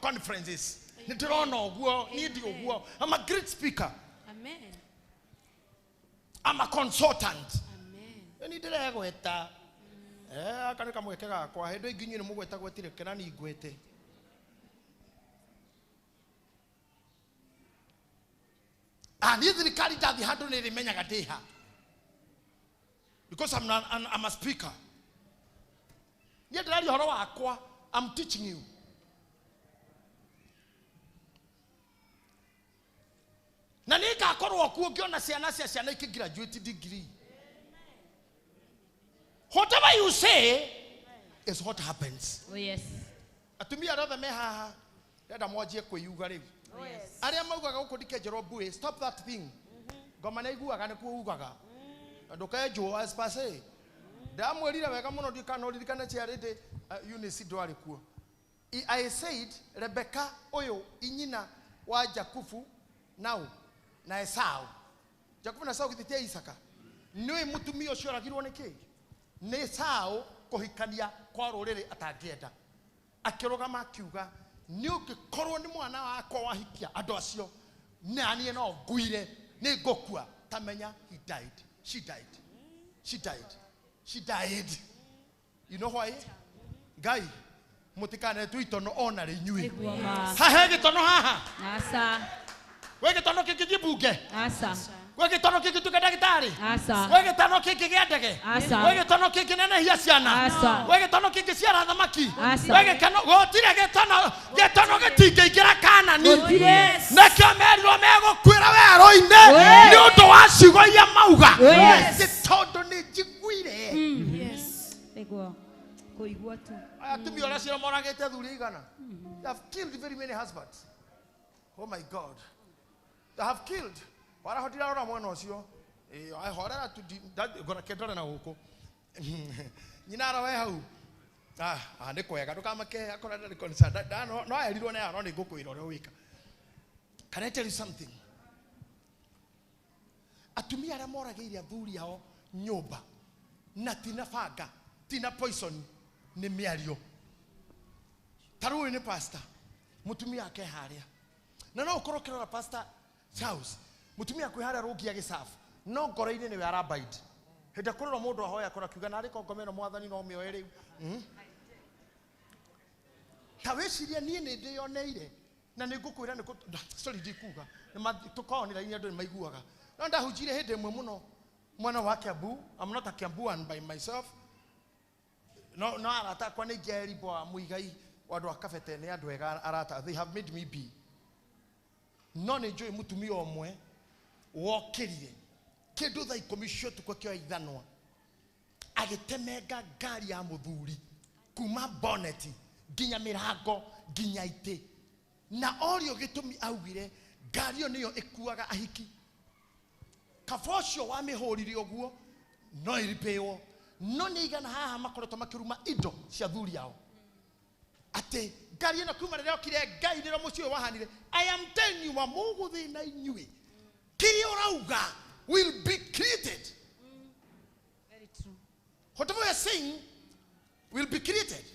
conferences. I'm a great speaker. Amen. I'm a consultant. Amen. Because I'm a speaker. I'm teaching you. Na nĩngakorwo kuo ngĩona ciana cia ciana ikĩgraduate degree. Whatever you say is what happens. Oh yes. Atumia arĩa othe me haha ndĩrenda mwanjie kwĩyuga rĩu. Arĩa maugaga gũkũ ndikĩenjerwo mbuĩ, stop that thing. Ngoma nĩ iguaga nĩkuo ugaga. Na ndũkenjwo as per se. Ndamwĩrire wega mũno ndikana ũririkane ciarĩndĩ Eunice ndwarĩ kuo. I said Rebecca ũyũ inyina wa Jakubu nau na Esau. Jakubu na Esau githĩ ti Isaka. Nĩũĩ mũtumia ũcio oragirwo nĩ kĩ? Nĩ Esau kũhikania kwa rũrĩrĩ atangĩenda. Akĩrũgama akiuga nĩ ũngĩkorwo nĩ mwana wakwa wahikia andũ acio na niĩ no nguire nĩ ngũkua. Tamenya he died. She died. She died. She died. You know why? Ngai mũtikanetwo itono ona rĩ inyuĩ. Haha gĩtono haha. Asa. Gwĩ gĩtono kĩngĩ mbunge. Asa. Gwĩ gĩtono kĩngĩ tuĩke ndagĩtarĩ. Asa. Gwĩ gĩtono kĩngĩ gĩa ndege. Asa. Gwĩ gĩtono kĩngĩ nenehia ciana. Asa. Gwĩ gĩtono kĩngĩ ciara thamaki. Asa. Gwĩ gĩkeno gũtirĩ gĩtono gĩtono gĩtingĩingĩra Kanani. Nĩkĩo merirwo megũkuĩra werũ-inĩ nĩ ũndũ wa ciugo iria mauga. Nĩ tondũ nĩ njiguire. Yes. Nĩguo kũigua tu. Atumia ũrĩa cira moragĩte athuri igana. They have killed very many husbands. Oh my God. They have killed. Warahotira rora mwana ũcio. Horera tu ngora kendore na gũkũ. Nyina ara we hau. Ah, nĩ kwega ndũkamake akorwo ndarĩ concerned. No erirwo nĩ no nĩ ngũkwĩra ũrĩa wĩka. Can I tell you something? Atumia arĩa moragĩire athuri ao nyũmba na tina banga tina poison nĩ mĩario. Ta rĩu ũyũ nĩ pastor, mũtumia ake harĩa, na no ũkorwo ũkĩrora pastor house, mũtumia kwĩ harĩa rũngi agĩcabu, no ngoro-inĩ nĩwe arabaidi. Hĩndĩ ĩrĩa kũrĩrwo mũndũ ahoya akora akiuga narĩ ko ngoma ĩno mwathani no mĩoe rĩu. Ta wĩcirie niĩ nĩ ndĩyoneire na nĩ ngũkwĩra nĩ sorry ndikuga tũkoragwo nĩ raini andũ nĩ maiguaga. No ndahunjire hĩndĩ ĩmwe mũno mwena wa Kiambu. I'm not a Kiambuan by myself. No arata akwa nĩ Njeri Bwa Muigai wa andũ a Kabete nĩ andũ ega arata. They have made me be. No nĩ njũĩ mũtumia ũmwe wokĩrire kĩndũ thaa 10 cia ũtukũ akĩoya ithanwa agĩtemenga ngari ya mũthuri kuma boneti nginya mĩrango nginya itĩ, na orio gĩtũmi augire ngari ĩyo nĩyo ĩkuaga ahiki. Kaba ũcio wamĩhũrire ũguo no ĩripĩwo, no nĩ igana haha makoretwo makĩruma indo cia thuri ao atĩ ngari ĩno kuma rĩrĩa okire Ngai nĩrĩo mũciĩ ũyũ wahanire. I am telling you, wa mũgũthĩna inyuĩ kĩrĩa ũrauga will be created. Very true. Whatever we are saying will be created.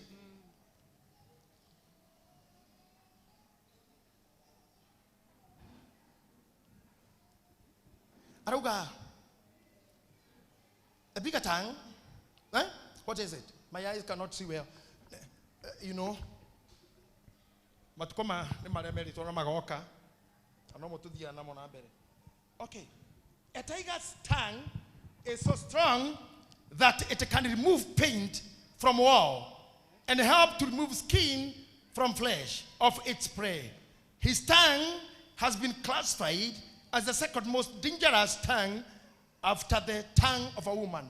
Arauga, a bigger tongue, eh? What is it? My eyes cannot see well. You know, matukoma nĩ marĩa merĩtwo na magoka, na no mũtũthiaga namo na mbere. Okay. A tiger's tongue is so strong that it can remove paint from wall and help to remove skin from flesh of its prey. His tongue has been classified as the second most dangerous tongue after the tongue of a woman.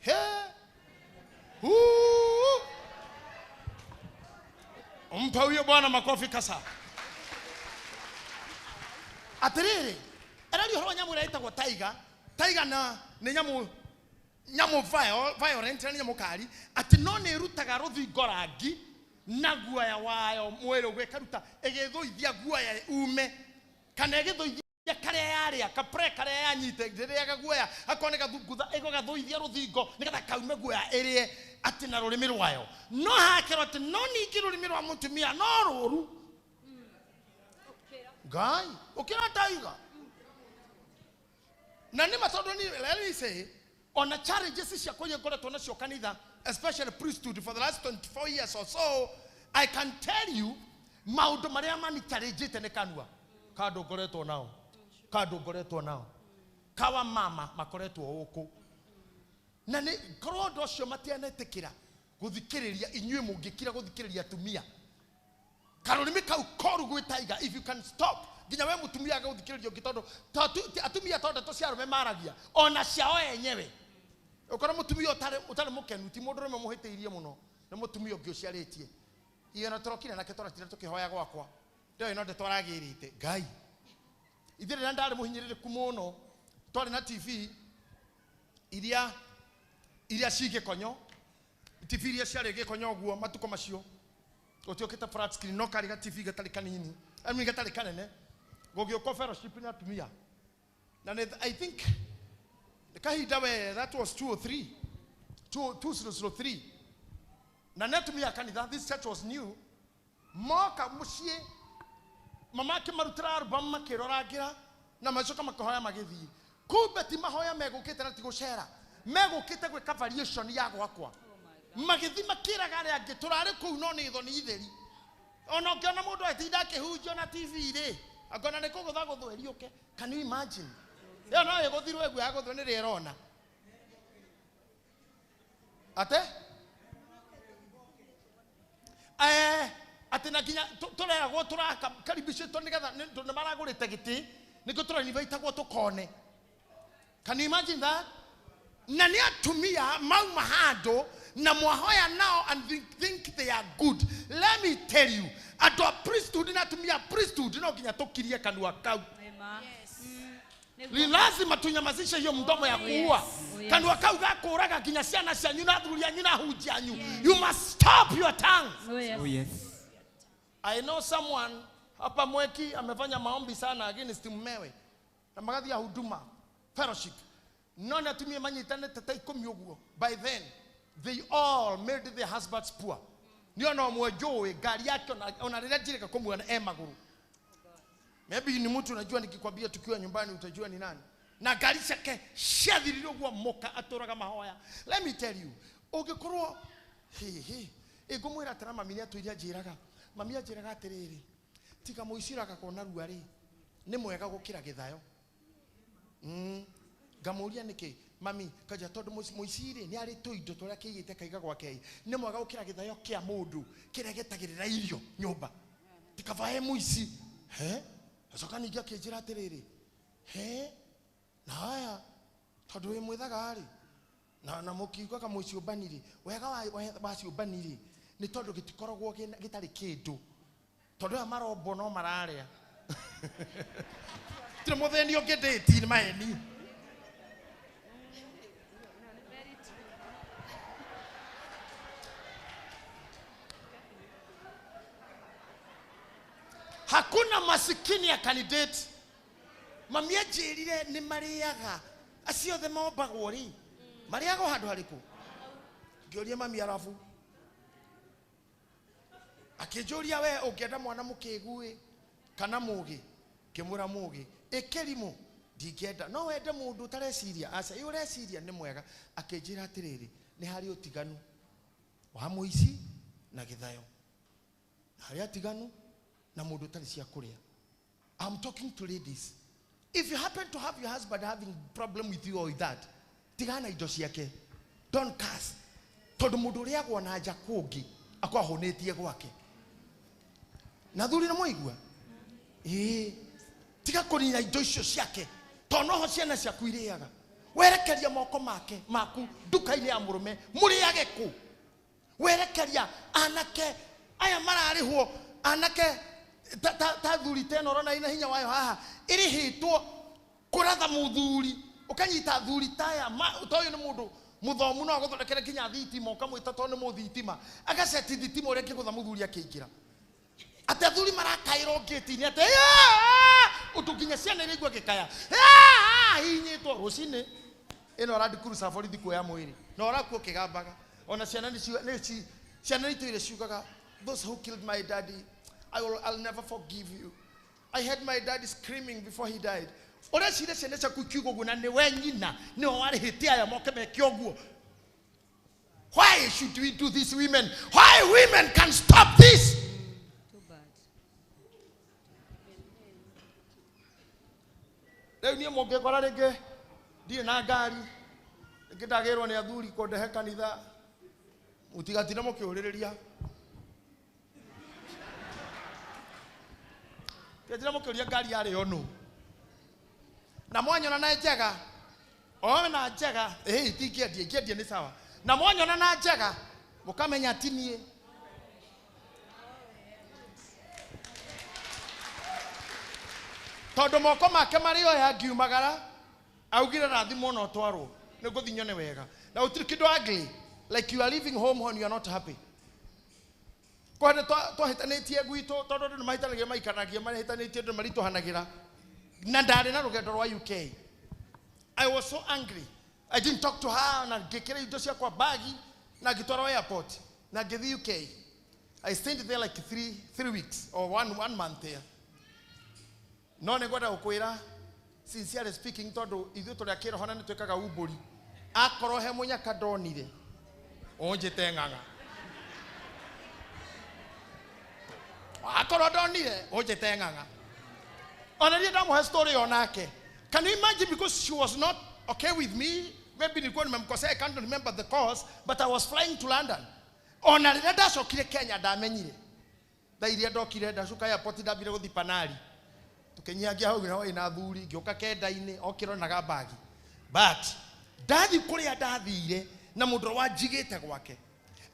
Hey. Ooh. Mpa huyo bwana makofi kasa. Atiriri, erari horo nyamu ĩrĩa ĩtagwo tiger. Tiger na nĩ nyamu violent na nyamu kali, atĩ no nĩ ĩrutaga rũthingo rangi na guoya wayo mwĩrĩ ũguo ĩkaruta ĩgĩthũithia guoya ume kana ĩgĩthũithia karĩa yarĩa kapre karĩa yanyite rĩrĩaga guoya akorwo nĩ gathungutha ĩgagathũithia rũthingo nĩgetha kaume guoya ĩrĩe atĩ na rũrĩmĩ rwayo. No hakerwo atĩ no ningĩ rũrĩmĩ rwa mũtumia no rũru Ngai ũkĩra tiger. Na nĩ matondũ ni let me say ona challenges ciakwa iria ngoretwo nacio kanitha, especially priesthood for the last 24 years or so, I can tell you maũndũ marĩa mani challengete nĩ kanua kandũ ngoretwo nao, kandũ ngoretwo nao kawa mama makoretwo gũkũ, na nĩ korwo ũndũ ũcio matianetĩkĩra gũthikĩrĩria inyuĩ mũngĩkira gũthikĩrĩria atumia karũrĩmĩ kau koru gwĩ tiger. If you can stop nginya we mũtumia agũthikĩrĩria ũngĩ tondũ atumia to ndeto cia arũme maragia ona ciao enyewe. Ũkora mũtumia ũtarĩ mũkenu ti mũndũ ũrũme mũhĩtĩirie mũno nĩ mũtumia ũngĩ ũciarĩtie. Iyo na tũrokire nake tũratira tũkĩhoya gwakwa ndoĩ no ndeto aragĩrĩte Ngai. Ithuĩ rĩrĩa ndarĩ mũhinyĩrĩrĩku mũno twarĩ na TV iria ci gĩkonyo, TV iria ciarĩ gĩkonyo ũguo matukũ macio gũtiũkĩte flat screen, no karĩ ga TV gatarĩ kanini, I mean gatarĩ kanene. Gũgĩũka fellowship na atumia na I think kahinda we that was 203 2003 na nĩ atumia kanitha. This church was new. Moka mũciĩ mama akĩmarutĩra album makĩrorangĩra na macoka makohoya magĩthiĩ. Kumbe ti mahoya megũkĩte na ti gũcera, megũkĩte gwĩka variation ya gwakwa. Magĩthiĩ makĩraga arĩa angĩ tũrarĩ kũu no nĩ thoni itheri. Ona ũngĩona mũndũ atinda akĩhunjio na TV rĩ, angona nĩ kũgũtha gũthwo ĩriũke. Can you imagine? Ĩyo no ĩgũthirwo ĩguo yagũthwo nĩ rĩrĩa ĩrona. Ate? Atĩ na nginya tũreragwo tũrakaribicĩtwo nĩgetha nĩ maragũrĩte gĩtĩ nĩkĩo tũrainvaitagwo tũkone. Can you imagine that? Na nĩ atumia mauma handũ na mwahoya nao and think they are good. Let me tell you, andũ a priesthood na atumia a priesthood no nginya tũkirie kanua kau. Ni lazima tunyamazishe hiyo mdomo ya kuua. Kanwa kau gakũraga nginya ciana cianyu na athuri anyu na ahunjia anyu. You must stop your tongue. Oh yes. I know someone hapa Mweki amefanya maombi sana against mumewe na magathi ya huduma fellowship. No na tumie manyitane tata 10 ũguo. By then they all made their husbands poor. Nio no mwenjoe ngari yake ona rĩrĩa njirĩka kũmuona e magũrũ. Maybe ni mtu unajua, nikikwambia tukiwa nyumbani utajua ni nani. Na ngari ciake ciathirire ũguo moka atũraga mahoya. Let me tell you, ũngĩkorwo hihi ĩngũmwĩra atĩra mami nĩ atũire anjĩraga. Mami anjĩraga atĩrĩrĩ, tiga mũici ũragakwo narua rĩ, nĩ mwega gũkĩra gĩthayo. Ngamũria nĩkĩ? Mami, kanja tondũ mũici rĩ nĩ arĩ tũindo tũrĩa kĩigĩte kaiga gwake, nĩ mwega gũkĩra gĩthayo kĩa mũndũ kĩrĩa gĩetagĩrĩra irio nyũmba. Tikavae mũici. He? Acoka ningĩ akĩnjĩra atĩrĩrĩ, he? Na haya, tondũ wĩ mwĩthaga rĩ, na mũkiugaga mũciũmbani rĩ, wega wa ciũmbani rĩ, nĩ tondũ gĩtikoragwo gĩtarĩ kĩndũ. Tondũ aya marombo no mararĩa. Tirĩ mũthĩni ũngĩ ndĩti nĩ maheni. Hakuna masikini ya candidate. Mami anjĩrire nĩ marĩaga acio othe mombagwo rĩ, marĩaga o handũ harĩkũ? Ngĩũria mami arabu. Akĩnjũria we ũngĩenda mwana mũkĩgu ĩ kana mũgĩ? Ngĩmwĩra mũgĩ. Ĩ kĩrimũ? Ndingĩenda. No wende mũndũ ũtareciria? Aca, ĩ ũreciria nĩ mwega. Akĩnjĩra atĩrĩrĩ, nĩ harĩ ũtiganu wa mũici na gĩthayo. Harĩ atiganu na mũndũ ũtarĩ cia kũrĩa. I'm talking to ladies. If you happen to have your husband having problem with you or with that, tigana indo ciake. Don't curse. Tondũ mũndũ ũrĩagwo na nja kũngĩ akorwo ahũnĩtie gwake. Na thuri nĩ mwaigua? Ĩĩ. Tiga kũnina indo icio ciake tondũ noho ciana ciaku irĩaga. Werekeria moko make maku nduka-inĩ ya mũrũme mũrĩage kũ? Werekeria anake aya mararĩhwo anake ta thuri ta ĩno ũrona ĩna hinya wayo haha ĩrĩhĩtwo kũratha mũthuri ũkanyita thuri taya ta ũyũ nĩ mũndũ mũthomu no agũthondekere nginya thitima ũkamwĩta tondũ nĩ mũthitima agaceti thitima ũrĩa angĩgũtha mũthuri akĩingĩra. Atĩ athuri marakaĩrwo ngĩti-inĩ atĩ ũndũ nginya ciana iraigua gĩkaya hihinyĩtwo rũcinĩ ĩno Land Cruiser borithi kuoya mwĩrĩ na ũrakuo ũkĩgambaga. Ona ciana ciana nĩitũire ciugaga those who killed my daddy I'll never forgive you. I heard my daddy screaming before he died. Ũreciria ciana ciaku ikiuga ũguo na nĩwe nyina nĩwe warĩhĩte aya moke meke ũguo. Why should we do this, women? Why women can stop this? Too bad. Rĩu niĩ mũngĩkora rĩngĩ ndirĩ na ngari, rĩngĩ ndagĩrwo nĩ athuri kũndehe kanitha, mũtigatinde mũkĩũrĩrĩria. Tigatinde mũkĩũria ngari yarĩ o nũ. Na mwanyona na njega, o na njega, ĩĩ itingĩendia, ingĩendia nĩ sawa. Na mwanyona na njega, mũkamenya ti niĩ. Tondũ moko make marĩ oya ngiumagara, augire rathimwo na ũtwarwo, nĩ ngũthiĩ nyone wega. Na gũtirĩ kĩndũ ugly, like you are leaving home when you are not happy. Kwa nĩ twahĩtanĩtie gwitũ, tondũ andũ nĩ mahĩtanagia maikaragia, marĩhĩtanĩtie andũ maritũhanagĩra. Na ndarĩ na rũgendo rwa UK. I was so angry. I didn't talk to her, na ngĩkĩra indo ciakwa bagi, na ngĩtwarwo airport, na ngĩthiĩ UK. I stayed there like three weeks or one month there. No nĩ ngwenda gũkwĩra, sincerely speaking, tondũ ithuĩ tũrĩ a kĩroho na nĩ twĩkaga umbũri. Akorwo he mũnyaka ndonire, ũnjĩte ng'ang'a. Akorwo ndonire, ũnjĩte ng'ang'a. Ona niĩ ndamũhe story onake. Can you imagine, because she was not okay with me, maybe nilikuwa nimemkosea, I can't remember the cause, but I was flying to London. Ona rĩrĩa ndacokire Kenya ndamenyire. Thaa iria ndokire ndacoka airport ndambire gũthiĩ Panari. Tũkĩnyihangia hau na ĩna athuri, ngĩũka kenda-inĩ, okĩronaga bagi. But ndathi kũrĩa ndathire na mũndũ ũrĩa wanjigĩte gwake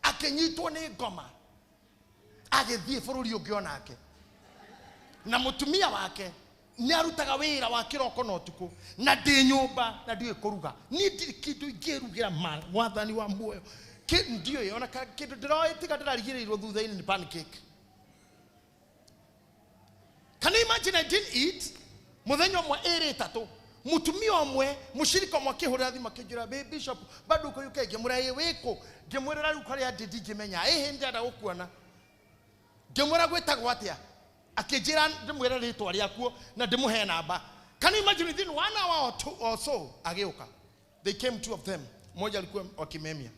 akĩnyitwo nĩ ngoma agĩthiĩ bũrũri ũngĩ onake na mũtumia wake Nĩ arutaga wĩra wa kĩroko na ũtukũ na ndĩ nyũmba na ndiũĩ kũruga. Niĩ ndirĩ kĩndũ ingĩrugĩra ma mwathani wa muoyo. Ndiũĩ ona kĩndũ ndĩroĩ tiga ndĩrarigĩrĩirwo thutha-inĩ nĩ pancake. Can you imagine I didn't eat? Mũthenya ũmwe ĩrĩ ĩtatũ mũtumia ũmwe mũcirika ũmwe akĩhũrĩra thimũ akĩnjĩra, "Babe, Bishop, bado uko UK?" Ngĩmwĩra, "Ĩ, wĩkũ?" Ngĩmwĩrĩra rĩu kũrĩa ndĩ ndingĩmenya. Ĩhĩ, ndĩrenda gũkuona. Ngĩmwĩra gwĩtagwo atĩa? Akĩnjĩra ndĩmwĩre rĩtwa rĩakuo na ndĩmũhe namba. Can you imagine within 1 hour or two or so agĩũka. They came, two of them. Mmoja alikuwa wa Kimemia,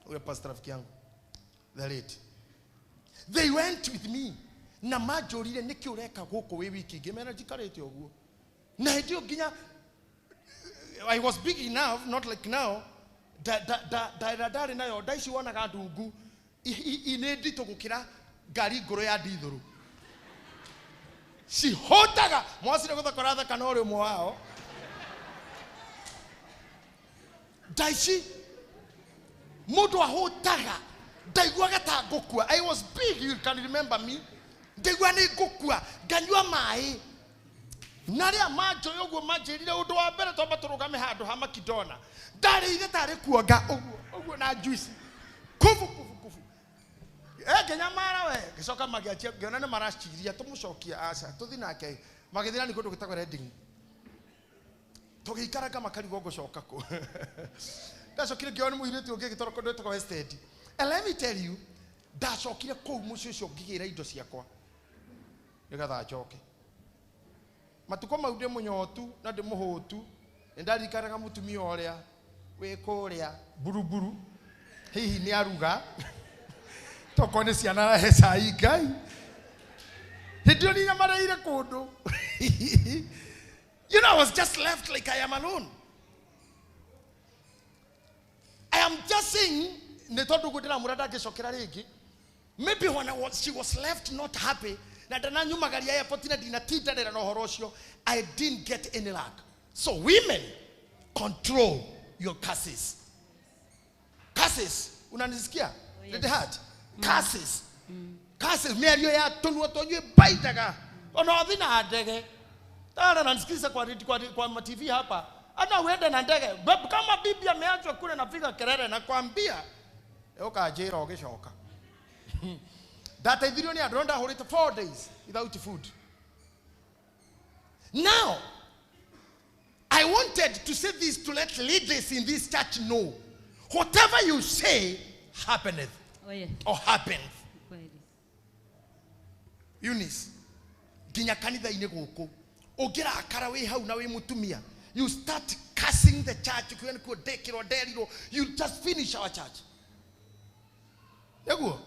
huyo pastor rafiki yangu, the late. They went with me. Na manjũrire nĩkĩ ũreka gũkũ wĩ wiki? Ngĩmera njikarĩte ũguo. Na hĩndĩ ĩyo nginya I was big enough, not like now. Da ndarĩ nayo, nda ici wonaga ndungu nĩ nditũ gũkĩra ngari ngũrũ ya ndithũrũ. Cihotaga mwacire gũthakora thaka no ũrĩ ũmwe wao. Nda ici mũndũ ahũtaga, ndaiguaga ta ngũkua. I was big, you can remember me. Ndaigua nĩ ngũkua, nganyua maĩ. Na rĩa manjũĩ ũguo manjĩrire ũndũ wa mbere twamba tũrũgame handũ ha Makidona. Ndarĩire tarĩ kuonga ũguo, ũguo na juice. Kubu, kubu, kubu. Ngĩnyamara we, ngĩcoka magĩanjia, ngĩona nĩ maraciria tũmũcokie aca, tũthiĩ nake. Magĩthiĩ nani kũndũ gwĩtagwo Reading. Tũgĩikaranga makarigwo ngũcoka kũ. Ndacokire ngĩona nĩ mũirĩtu ũngĩ agĩtwarwo kũndũ gwĩtagwo West End. And let me tell you, ndacokire kũu mũciĩ ũcio ngĩgĩra indo ciakwa nĩgetha njoke. Matukũ mau ndĩ mũnyotu na ndĩ mũhũtu, nĩ ndaririkanaga mũtumia ũrĩa wĩ kũrĩa buruburu, hihi nĩ aruga tokorwo nĩ ciana arahe cai Ngai. Hĩndĩ ĩyo nĩnyamarĩire kũndũ. You know, I was just left like I am alone. I am just saying, nĩ tondũ ũguo ndĩramwĩra ndangĩcokera rĩngĩ. Maybe when she was left not happy, na ndananyumagaria airport na ndinatindanĩra na ũhoro ũcio, I didn't get any luck. So women, control your curses. Curses, unanisikia? Oh, yes. Lady Heart? Curses. Curses, mĩario ya tũnua twanyu ĩbaitaga. Ona wathi na ndege. Tara nanisikiza kwa radio, kwa TV hapa. Hata uende na ndege. Babe, kama bibi ameachwa kule napiga kelele na kuambia, ũkanjĩra ũgĩcoka. Ndateithirio nĩ andũ, ndahũrĩte 4 days without food. Now, I wanted to say this to let leaders in this church know. Whatever you say happeneth. Oh, yeah. Or happens. Kweli. Eunice, nginya kanitha-inĩ gũkũ, ũngĩrakara wĩ hau na wĩ mũtumia, you start cursing the church, ukiuga nĩkuo ndekĩrwo, nderirwo, you just finish our church. Nĩguo?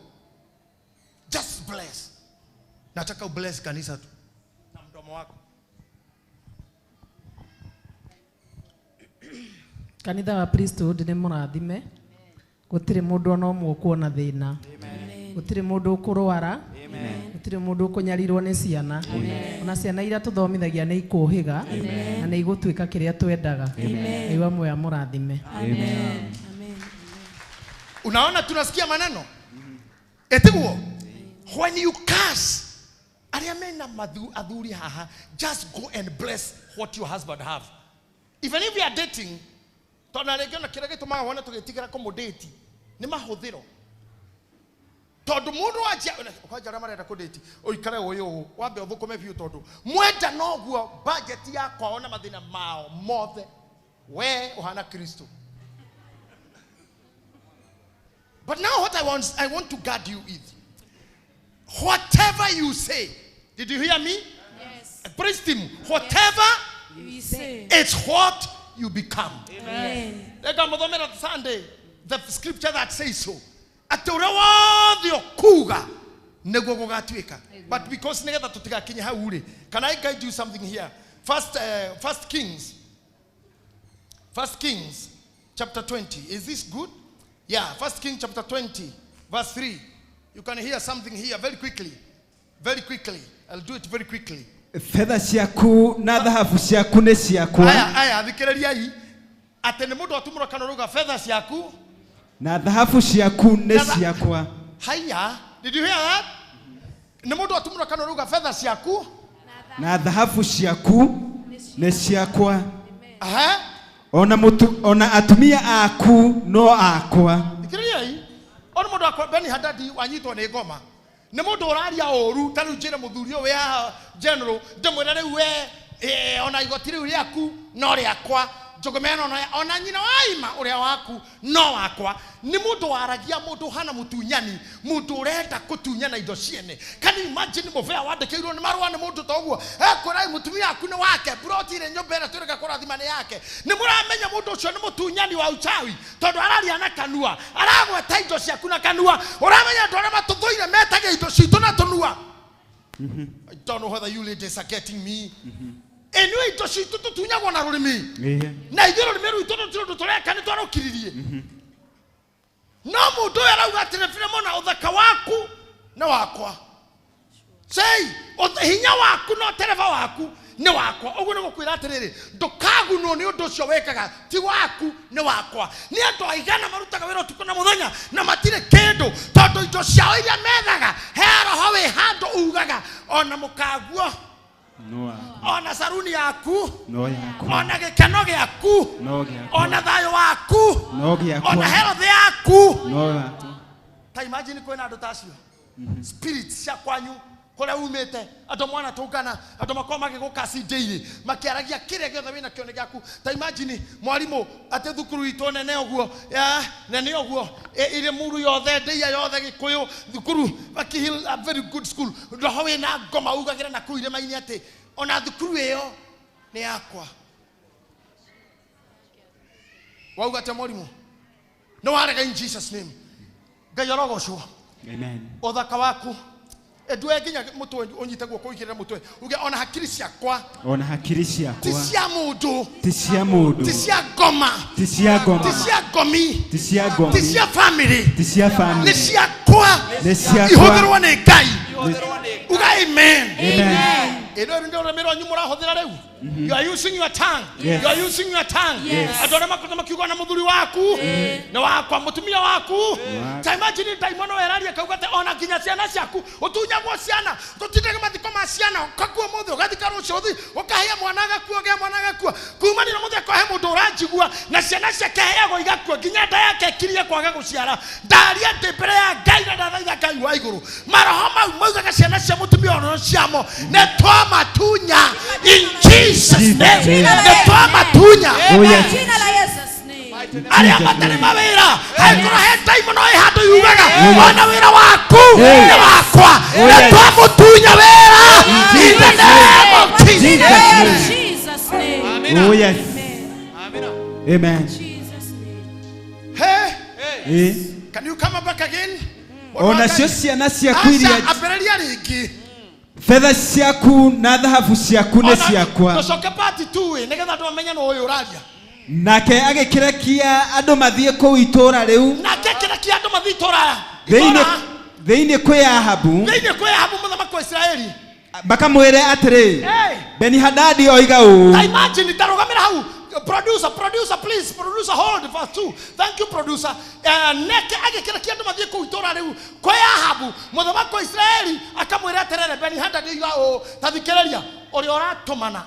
Just bless. Nataka ubless kanisa tu na mdomo wako. Kanitha wa Priesthood nĩ mũrathime. Gũtirĩ mũndũ ona ũmwe ũkuona thĩna. Gũtirĩ mũndũ ũkũrwara. Gũtirĩ mũndũ ũkũnyarirwo nĩ ciana. Ona ciana iria tũthomithagia nĩ ikũhĩga na nĩ igũtuĩka kĩrĩa twendaga. Ngai wa muoyo amũrathime. Amen. Unaona tunasikia maneno? Etiguo? When you curse, arĩa mena athuri haha, just go and bless what your husband have. Even if you are dating, tondũ na rĩngĩ ona kĩrĩa gĩtũmaga wone tũgĩtigĩra kũmũdate nĩ mahũthĩro. Tondũ mũndũ wanjia, kwanja arĩa marenda kũdate, ũikare ũyũ ũũ, wambe ũthũkũme biũ tondũ mwenda noguo budget ya kwao na mathĩna mao mothe, we ũhana Kristo. But now what I want to guard you with, whatever you say, did you hear me? Yes. Praise him. Whatever you say, it's what you become. Amen. Reka muthomera Sunday, the scripture that says so. Atĩ ũrĩa wothe ũkuga nĩguo gũgatuĩka. But because nĩgetha tũtigakinye hau rĩ, can I guide you something here? First Kings. First Kings chapter 20. Is this good? Yeah, First Kings chapter 20, verse 3. You can hear something here very quickly. Very quickly. I'll do it very quickly. Fedha ciaku na thahabu ciaku nĩ ciakwa. Aya, aya, thikĩrĩriai. Atĩ nĩ mũndũ atumũra kanua rauga fedha ciaku na thahabu ciaku nĩ Na tha- ciakwa. Haya, did you hear that? Nĩ mũndũ atumũra kanua rauga fedha ciaku Na thahabu ciaku nĩ ciakwa. Aha. Ona mutu ona atumia aku no akwa. Thikĩrĩriai, ona mũndũ akwa Beni Hadadi wanyitwo nĩ ngoma nĩ mũndũ ũraria ũru ta rĩu njĩre mũthuri ũyũ wĩ haha general ndĩmwĩre rĩu we ona igoti rĩu rĩaku no rĩakwa njũgũma ĩno no ona nyina wa ima ũrĩa waku no wakwa. Nĩ mũndũ waragia, mũndũ ũhana mũtunyani, mũndũ ũrenda kũtunyana indo ciene. Can you imagine mũbea wandĩkĩirwo nĩ marũa nĩ mũndũ ta ũguo ekwĩra mũtumia waku nĩ wake, buroti ĩrĩ nyũmba ĩrĩa twĩrĩga kũrathima nĩ yake. Nĩ mũramenya mũndũ ũcio nĩ mũtunyani wa uchawi tondũ araria na kanua, aragweta indo ciaku na kanua. Ũramenya andũ arĩa matũthũire metagia indo citũ na tũnua. I don't know whether you ladies are getting me. Ĩnĩ indo citũ tũtunyagwo na rũrĩmĩ. Na ithuĩ rũrĩmĩ rwitũ tũtirĩ ũndũ tũreka nĩ twarũkiririe. No mũndũ ũyũ arauga atĩrĩ Filemona, ũthaka waku nĩ wakwa. Sei, hinya waku na ũtereba waku nĩ wakwa. Ũguo nĩ gũkwĩra atĩrĩrĩ, ndũkagunwo nĩ ũndũ ũcio wĩkaga, ti waku nĩ wakwa. Nĩ andũ aigana marutaga wĩra ũtukũ na mũthenya na matirĩ kĩndũ tondũ indo ciao iria methaga he roho wĩ handũ ugaga ona mũkaguo ona saruni yaku no yakwa, ona gĩkeno gĩaku no gĩakwa, ona thayũ waku no gĩakwa, ona health yaku no yakwa. Ta imagine kwĩna andũ ta acio spirits cia kwanyu kũrĩa umĩte, andũ mwana tũngana, andũ makorwo magĩgũka daily makĩaragia kĩrĩa gĩothe wĩna kĩo nĩ gĩaku. Ta imagine mwarimũ atĩ thukuru itũ nene ũguo, nene ũguo, ĩrĩ muru yothe, ndĩia yothe Gĩkũyũ, thukuru Rocky Hill, a very good school. Roho wĩna ngoma ugagĩra na kũu irĩma-inĩ atĩ ona thukuru ĩyo nĩ yakwa. Wauga atĩa mwarimũ? Nĩ warega in Jesus name. Ngai arogocwo. Amen. Ũthaka waku ndue nginya mũtwe ũnyite guoko ũigĩrĩre mũtwe uge ona hakiri ciakwa ona hakiri ti ciakwa cia mũndũ, ti cia mũndũ, ti cia ngoma, ti cia ngoma, ti cia ngomi, ti cia ngomi, ti cia family, ti cia family, nĩ ciakwa, nĩ ciakwa, ihũthĩrwo nĩ Ngai. Uga amen. Amen. Ĩno nĩ rũrĩmĩ rwanyu mũrahũthĩra rĩu. You are using your tongue. Yes. You are using your tongue. Yes. Andũ arĩa makoretwo makiuga na mũthuri waku nĩ wakwa, mũtumia waku. Ta imagine ndaimono ĩraria kauga atĩ ona nginya ciana ciaku ũtunyagwo ciana, tũtindage mathiko ma ciana, ũgakua ũmũthĩ ũgathika rũciũ, ũthiĩ ũkahĩa mwana agakua, ũgĩa mwana agakua. Kumania na mũthĩ akohe mũndũ ũranjigua na ciana ciake aheagwo igakua nginya nda yake ĩkirie kwaga gũciara. Ndaria ndĩ mbere ya Ngai na ndathaitha Ngai wa igũrũ. Maroho mau maugaga ciana cia mũtumia ũyũ ciamo nĩ twamatunya in Jesus name. Nĩ twamatunya. Oh, yes. Arĩa matarĩ mawĩra angĩkorwo he ndaimono ĩ handũ yugaga ona wĩra waku nĩ wakwa, nĩ twamũtunya wĩra in the name of Jesus. Jesus name. Oh yes. Amen. Hey, Eh. can you come back again? Ona cio ciana ciaku iria Aca, ambĩrĩria rĩngĩ. betha ciaku na thahabu ciaku nĩ ciakwa. Tũcoke part 2 ĩ nĩgetha andũ mamenye nũ ũyũ ũraria. Nake agĩkĩrekia andũ mathiĩ kũu itũũra rĩu Nake akĩrekia andũ mathiĩ itũũra thĩinĩ thĩinĩ kwĩ Ahabu thĩinĩ kwĩ Ahabu mũthamaki wa Isiraeli makamwĩre atĩrĩ, Hey. Beni-Hadadi oiga ũũ. Ta imagine tarũgamĩra hau. Producer, producer, please, producer, hold verse 2. Thank you, producer. Nake agĩkĩrekia andũ mathiĩ kũu itũũra rĩu kwĩ Ahabu mũthamaki wa Isiraeli akamwĩra atĩrĩrĩ, Beni-Hadadi oiga ũũ. Ta thikĩrĩria ũrĩa ũratũmana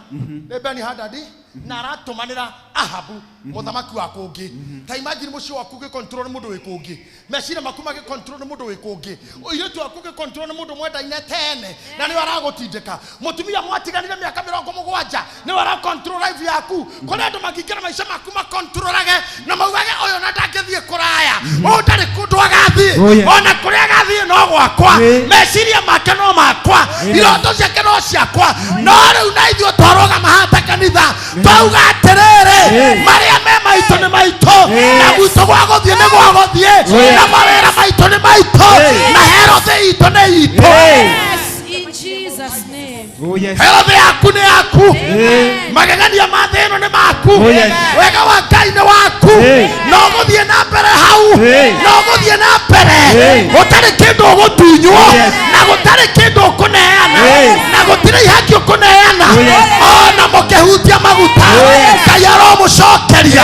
nĩ Beni-Hadadi na aratũmanĩra Ahabu mũthamaki wa kũngĩ. Ta imagine mũciĩ waku ũgĩcontrol nĩ mũndũ wĩ kũngĩ, meciria maku magĩcontrol nĩ mũndũ wĩ kũngĩ, ũirĩtu waku ũgĩcontrol nĩ mũndũ mwendaine tene na nĩwe aragũtindĩka, mũtumia mwatiganire mĩaka 70 nĩwe aracontrol life yaku. Kũrĩ andũ mangĩingĩra maica maku macontrolage na maugage ũyũ na ndangĩthiĩ kũraya, ũyũ ndarĩ kũndũ agathiĩ, Oh, yes. ona kũrĩa agathiĩ no gwakwa, meciria make no makwa, iroto ciake no ciakwa. No rĩu na ithuĩ twarũgama haha ta kanitha twauga atĩrĩrĩ, marĩa me maitũ nĩ maitũ, na gwitũ gwa gũthiĩ nĩ gwa gũthiĩ, na mawĩra maitũ nĩ maitũ, na herothi itũ nĩ itũ. Yes, in Jesus name. Oh yes. Herothi yaku nĩ yaku, magegania ma thĩ ĩno nĩ maku, Oh, yes. wega wa Ngai nĩ waku, no gũthiĩ na mbere hau, no gũthiĩ na mbere gũtarĩ kĩndũ ũgũtunywo, na gũtarĩ kĩndũ ũkũneana, na gũtirĩ ihaki ũkũneana, ona mũkĩhutia maguta Ngai aromũcokeria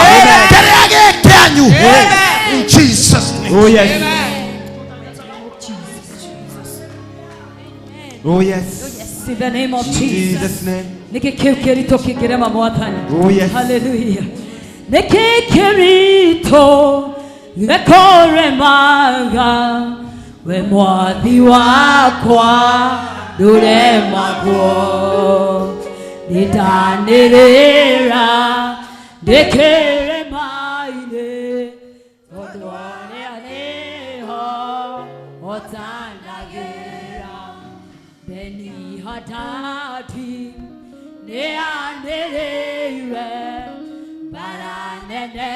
kĩrĩa gĩ kĩanyu in Jesus name. Oh yes. Oh yes. In the name of Jesus. Jesus name. Nĩkĩ kĩu kĩritũ kĩngĩrema mwathani? Oh, yes. Hallelujah. Nĩkĩ kĩritũ gĩkũremaga we mwathi wakwa ndũremagwo nĩndanĩrĩra ndĩkĩrema-inĩ tondũ arĩa nĩho hotanagĩra Beni-Hadadi nĩanĩrĩire mbara nene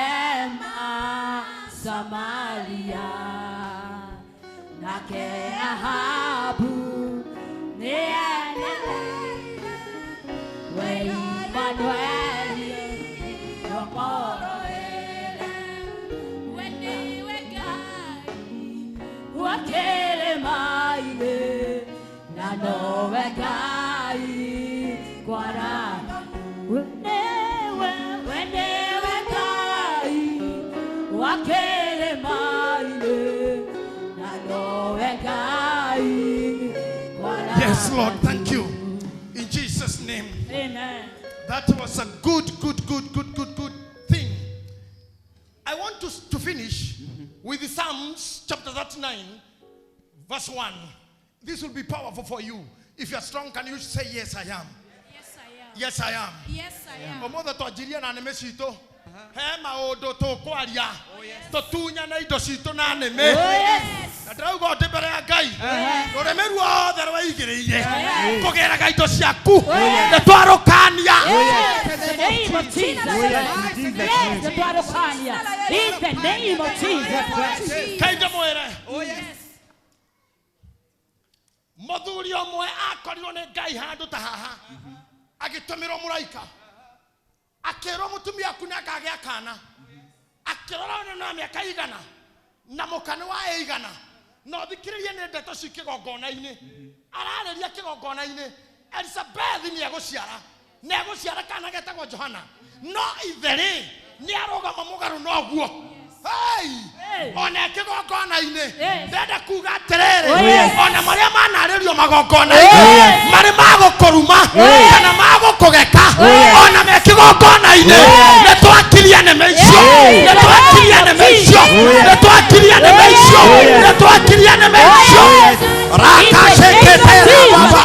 ma Samaria nake Ahabu nĩanĩrĩire we Imanueli ndũkũrũĩre we nĩwe Ngai wa kĩrĩma-inĩ na nowe Ngai kwara we nĩwe we nĩwe Ngai wa kĩrĩma-inĩ na nowe Ngai kwara. Yes, Lord, thank you. In Jesus' name. Amen. That was a good, good, good, good, good, good thing. I want to finish with the Psalms chapter 39, verse 1. This will be powerful for you. If you are strong, can you say, yes, I am? Yes, I am. Yes, I am. Yes, I am. Omothe twanjirie na nĩmĩ citũ he maũndũ tũkwaria tũtunyane indo citũ na nĩmĩ. Oh, yes. Na ndĩrauga ũndĩ mbere ya Ngai rũrĩmĩ ruothe rweigĩrĩire kũgĩraga indo ciaku nĩ twarũkania. Yes, in the name of Jesus. Yes, the blood of Kanye. In the name of Jesus Christ. Kaĩ ndĩmwĩre mũthuri ũmwe akorirwo nĩ Ngai handũ ta haha agĩtũmĩrwo mũraika akĩrwo mũtumia aku nĩ akagĩa kana akĩrora nĩ na mĩaka igana na mũka nĩ wa ĩigana na ũthikĩrĩrie nĩ ndeto ci kĩgongona-inĩ ararĩria kĩgongona-inĩ Elizabeth nĩ egũciara nĩ egũciara kana getagwo Johana no ithe rĩ nĩ arũgama mũgarũ noguo. Hey! Ona kĩgongona-inĩ ndenda kuga atĩrĩrĩ Oh, yes. ona marĩa manarĩrio magongona-inĩ marĩ magũkũruma kana magũkũgeka ona me kĩgongona-inĩ nĩ twakiria nĩmĩ icio nĩ twakiria nĩmĩ icio nĩ twakiria nĩmĩ icio nĩ twakiria nĩmĩ icio rakacĩkĩtĩra baba.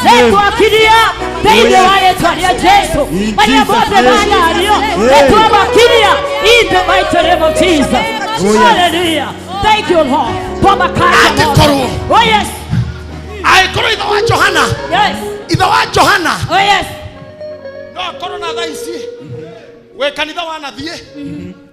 Nĩtwakiria thĩinĩ wa rĩtwa rĩa Jesu marĩa mothe manario nĩtwamakiria in the mighty name of Jesus. Hallelujah. Thank you, Lord. Twamakaya mothe. Angĩkorwo Oh yes. angĩkorwo ithe wa Johana Yes. ithe wa Johana Oh yes. no akorwo na thaa ici wĩ kanitha wanathiĩ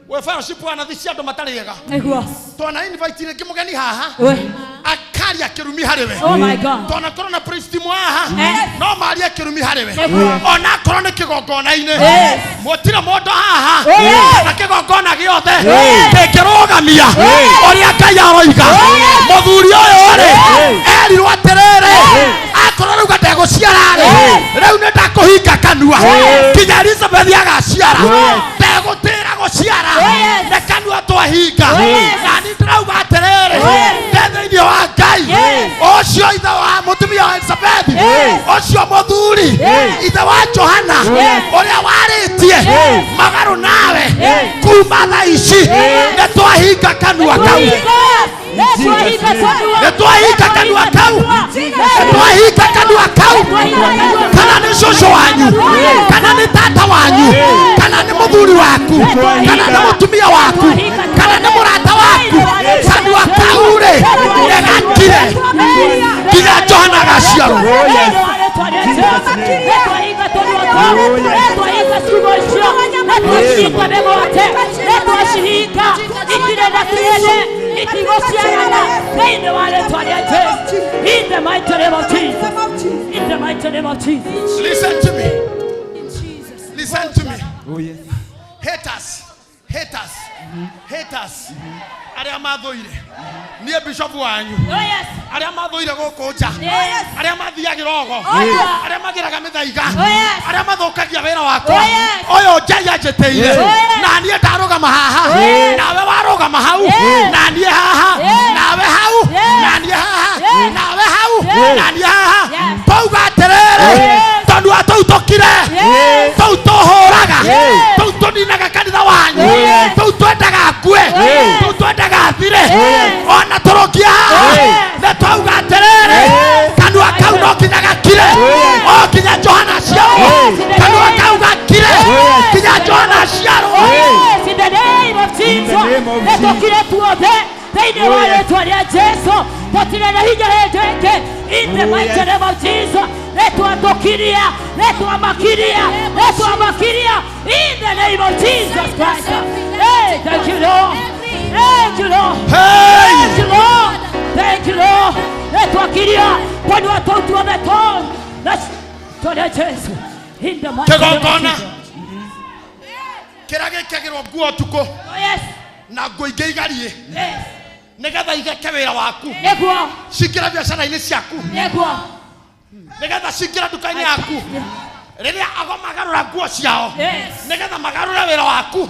wĩ fellowship wanathiĩ cia andũ matarĩ ega Nĩguo. twana invite rĩngĩ mũgeni haha We. akaria kĩrumi harĩ we Oh my God. twanakorwo na priest mwe haha Yes. no marie kĩrumi harĩ we Nĩguo. ona akorwo nĩ kĩgongona-inĩ Yes. mũtirĩ mũndũ haha Yes. na kĩgongona gĩothe Yes. kĩngĩrũgamia ũrĩa Ngai aroiga mũthuri ũyũ rĩ erirwo atĩrĩrĩ akorwo rĩu ndegũciara rĩ rĩu nĩ ndakũhinga kanua nginya Elizabeth agaciara ndegũtĩra gũciara nĩ kanua twahinga na niĩ ndĩrauga atĩrĩrĩ ndĩ thĩinĩ wa Ngai ũcio ithe wa mũtumia wa Elizabeth ũcio mũthuri ithe wa Johana ũrĩa warĩtie magarũ nawe kuma thaa ici nĩ twahinga kanua kau nĩ twahinga kanua kau nĩ twahinga kanua kau kana nĩ cũcũ wanyu kana nĩ tata wanyu kana nĩ mũthuri waku kana nĩ mũtumia waku kana nĩ mũrata waku kanua kau rĩ nĩ gakire nginya Johana agaciarwo. In the mighty name of Jesus. In the mighty name of Jesus. Listen to me. Listen to me. Oh yes. Haters, haters, haters. Arĩa mathũire niĩ bishop wanyu Oh yes. arĩa mathũire gũkũ nja Yes. arĩa mathiagĩra ogo Oh, yes. arĩa magĩraga mĩthaiga Oh, yes. arĩa mathũkagia wĩra wakwa Oh, yes. ũyũ Ngai anjĩtĩire Oh, yes. na niĩ ndarũgama haha Oh, yes. nawe warũgama hau Yes. na niĩ haha Yes. nawe hau Yes. na niĩ haha Yes. nawe hau Yes. na niĩ haha Yes. Twauga atĩrĩrĩ, tondũ wa tũu tũkire, tũu tũhũraga, tũu tũninaga kanitha wanyu, tũu twendaga akue, tũu twendaga athire, ona tũrũkia haha, nĩ twauga atĩrĩrĩ, kanua kau no nginya gakire, o nginya Johana aciarwo, kanua kau gakire, nginya Johana aciarwo. Yes, in the name of Jesus. Nĩtũkire tuothe thĩinĩ wa rĩtwa rĩa Jesu. Tũtirĩ na hinya hĩndĩ ĩngĩ. In the mighty name of Jesus. Nĩtwatũkiria, nĩtwamakiria, nĩtwamakiria. In the name of Jesus Christ. Hey, thank you, Lord. Thank you, Lord. Thank you, Lord. Thank you, Lord. Nĩtwakiria tondũ tũu tuothe tũ Jesu. In the mighty name of Jesus. Kĩrĩa gĩkagĩrwo nguo ũtukũ na nguo ingĩ igarie nĩgetha igeke wĩra waku, cingĩre biacara-inĩ ciaku, nĩgetha cingĩre nduka-inĩ yaku, rĩrĩa ago magarũra nguo ciao nĩgetha magarũre wĩra waku,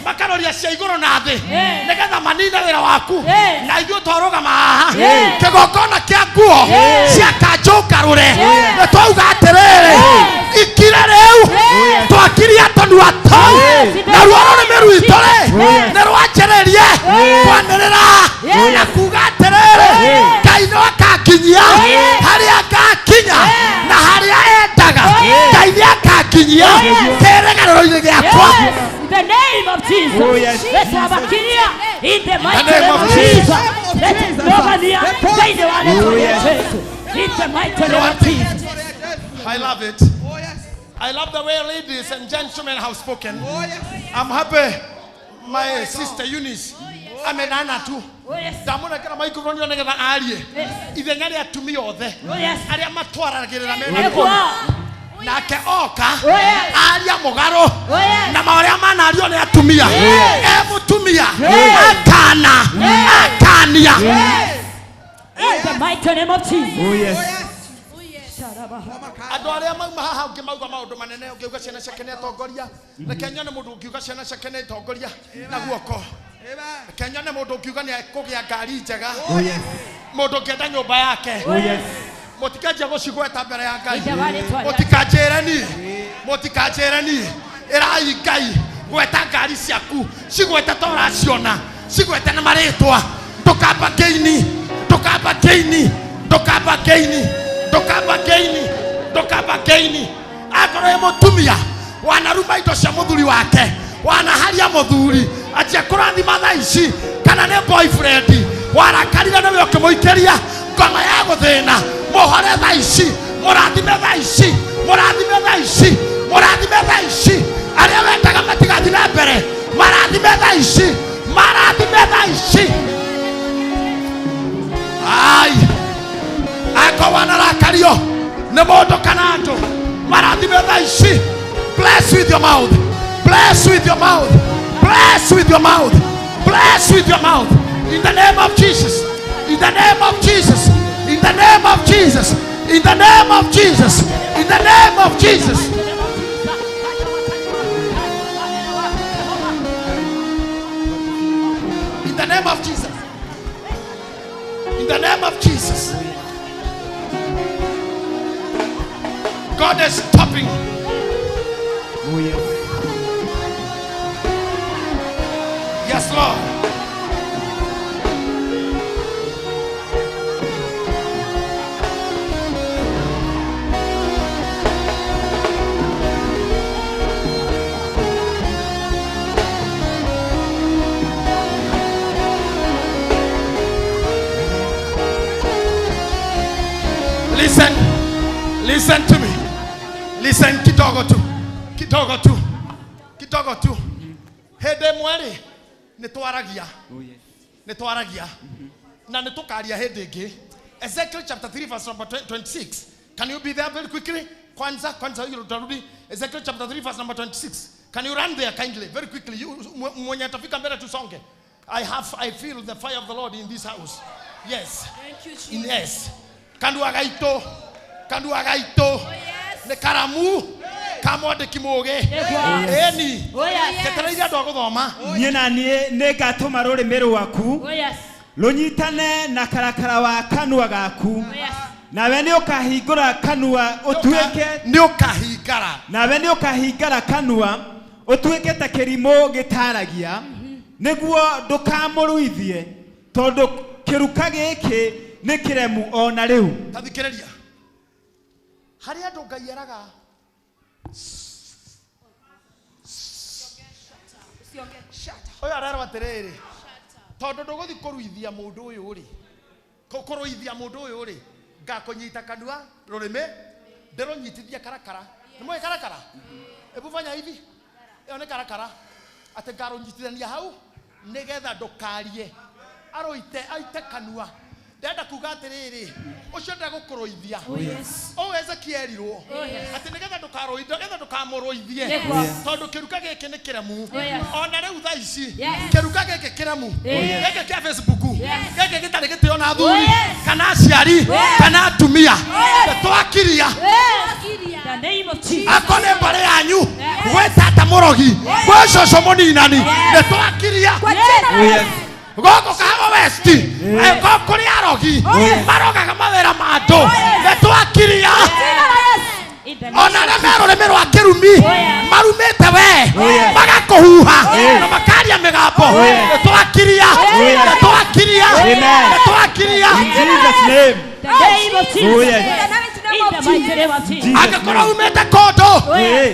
makaroria cia igũrũ na thĩ nĩgetha manine wĩra waku, na ithuĩ twarũgama haha kĩgongona kĩa nguo cia kanjũ ngarũre, nĩ twauga atĩrĩrĩ, ikire rĩu, twakiria tũnua tũu, naruo rũrĩmĩ rwitũ rĩ nĩ rwanjĩrĩrie kwanĩrĩra na kuga atĩrĩrĩ, Ngai no akanginyia harĩa ngakinya na harĩa endaga, Ngai nĩ akanginyia kĩrĩgĩrĩro-inĩ gĩakwa. In the name of Jesus. Let's have a clear in the mighty name of Jesus. Let's in the mighty name of Jesus. I love it. I love the way ladies and gentlemen have spoken. I'm happy my sister Eunice amenana tu. Ndamũnengera microphone ĩyo nĩgetha arie ithenya rĩa atumia othe arĩa matwaragĩrĩra mena nake oka aria mũgarũ na marĩa manario nĩ atumia, e mũtumia akana akania. In the mighty name of Jesus. Andũ arĩa mauma haha ũngĩmauga maũndũ manene, ũngĩuga ciana ciake nĩ atongoria, reke nyone mũndũ ũngiuga ciana ciake nĩ atongoria na guoko, reke nyone mũndũ ũngiuga nĩ ekũgĩa ngari njega, mũndũ ũngĩenda nyũmba yake. Mũtikanjia gũcigweta mbere ya Ngai, mũtikanjĩre niĩ, mũtikanjĩre niĩ, ĩrai Ngai gweta ngari ciaku, cigwete ta ũraciona, cigwete na marĩtwa, ndũkamba kĩini, ndũkamba kĩini, ndũkamba kĩini, ndũkamba kĩini, ndũkamba kĩini. Akorwo ĩ mũtumia wanaruma indo cia mũthuri wake, wanaharia mũthuri, anjia kũrathima thaa ici, kana nĩ boyfriend warakarire nĩwe ũkĩmũikĩria ngoma ya gũthĩna, mũhore thaa ici, mũrathime thaa ici, mũrathime thaa ici, mũrathime thaa ici, arĩa wendaga matigathiĩ na mbere, marathime thaa ici, marathime thaa ici. Ai, akorwo wanarakario nĩ mũndũ kana andũ, marathime thaa ici. Bless with your mouth, bless with your mouth, bless with your mouth, bless with your mouth. In the name of Jesus, in the name of Jesus, in the name of Jesus, in the name of Jesus, in the name of Jesus. In the name of Jesus. In the name of Jesus. God is stopping. Yes, Lord. Listen, listen to me. Listen, kidogo tu, kidogo tu, kidogo tu. Hĩndĩ ĩmwe rĩ, nĩ twaragia, nĩ twaragia, na nĩ tũkaria hĩndĩ ĩngĩ. Ezekiel chapter 3 verse number 26. Can you be there very quickly? Kwanza, kwanza hiyo tutarudi. Ezekiel chapter 3 verse number 26. Can you run there kindly, very quickly? You mwenye atafika mbele tusonge. I feel the fire of the Lord in this house. Yes. Thank you, Jesus. Yes. Kanua gaitũ, kanua gaitũ, nĩ karamu ka mwandĩki mũũgĩ. Ĩni, njetereire andũ a gũthoma. Niĩ na niĩ nĩngatũma rũrĩmĩ rwaku rũnyitane na karakara wa kanua gaku, Nawe nĩ ũkahingũra kanua ũtuĩke nĩ ũkahingara. Nawe nĩ ũkahingara kanua ũtuĩke ta kĩrimũ gĩtaragia nĩguo ndũkamũruithie tondũ kĩruka gĩkĩ nĩ kĩremu ona rĩu. Ta thikĩrĩria. Harĩ andũ Ngai eraga ũyũ arerwo atĩrĩrĩ tondũ ndũgũthiĩ kũruithia mũndũ ũyũ rĩ kũrũithia mũndũ ũyũ rĩ ngakũnyita kanua rũrĩmĩ ndĩrũnyitithia karakara nĩ mũĩ karakara hebu fanya hivi ĩyo nĩ karakara atĩ ngarũnyitithania hau nĩgetha ndũkarie arũite aite kanua ndenda kuga atĩrĩrĩ ũcio ndegũkũrũithia ũũ Ezekiel-rirwo atĩ nĩgetha ndũkarũithie nĩgetha ndũkamũrũithie tondũ kĩruka gĩkĩ nĩ kĩremu ona rĩu thaa ici kĩruka gĩkĩ kĩremu gĩkĩ kĩa Facebook gĩkĩ gĩtarĩ gĩtĩo na athuri kana aciari kana atumia twakiria ako nĩ mbarĩ yanyu gwĩ tata mũrogi gwĩ cũcũ mũninani nĩ twakiria gũkũ Kahawa West kũrĩ arogi marogaga mawĩra ma andũ nĩ twakiria ona arĩa me rũrĩmĩ rwa kĩrumi marumĩte we magakũhuha na makaria mĩgambo nĩ twakiria nĩ twakiria nĩ twakiria. Angĩkorwo umĩte kũndũ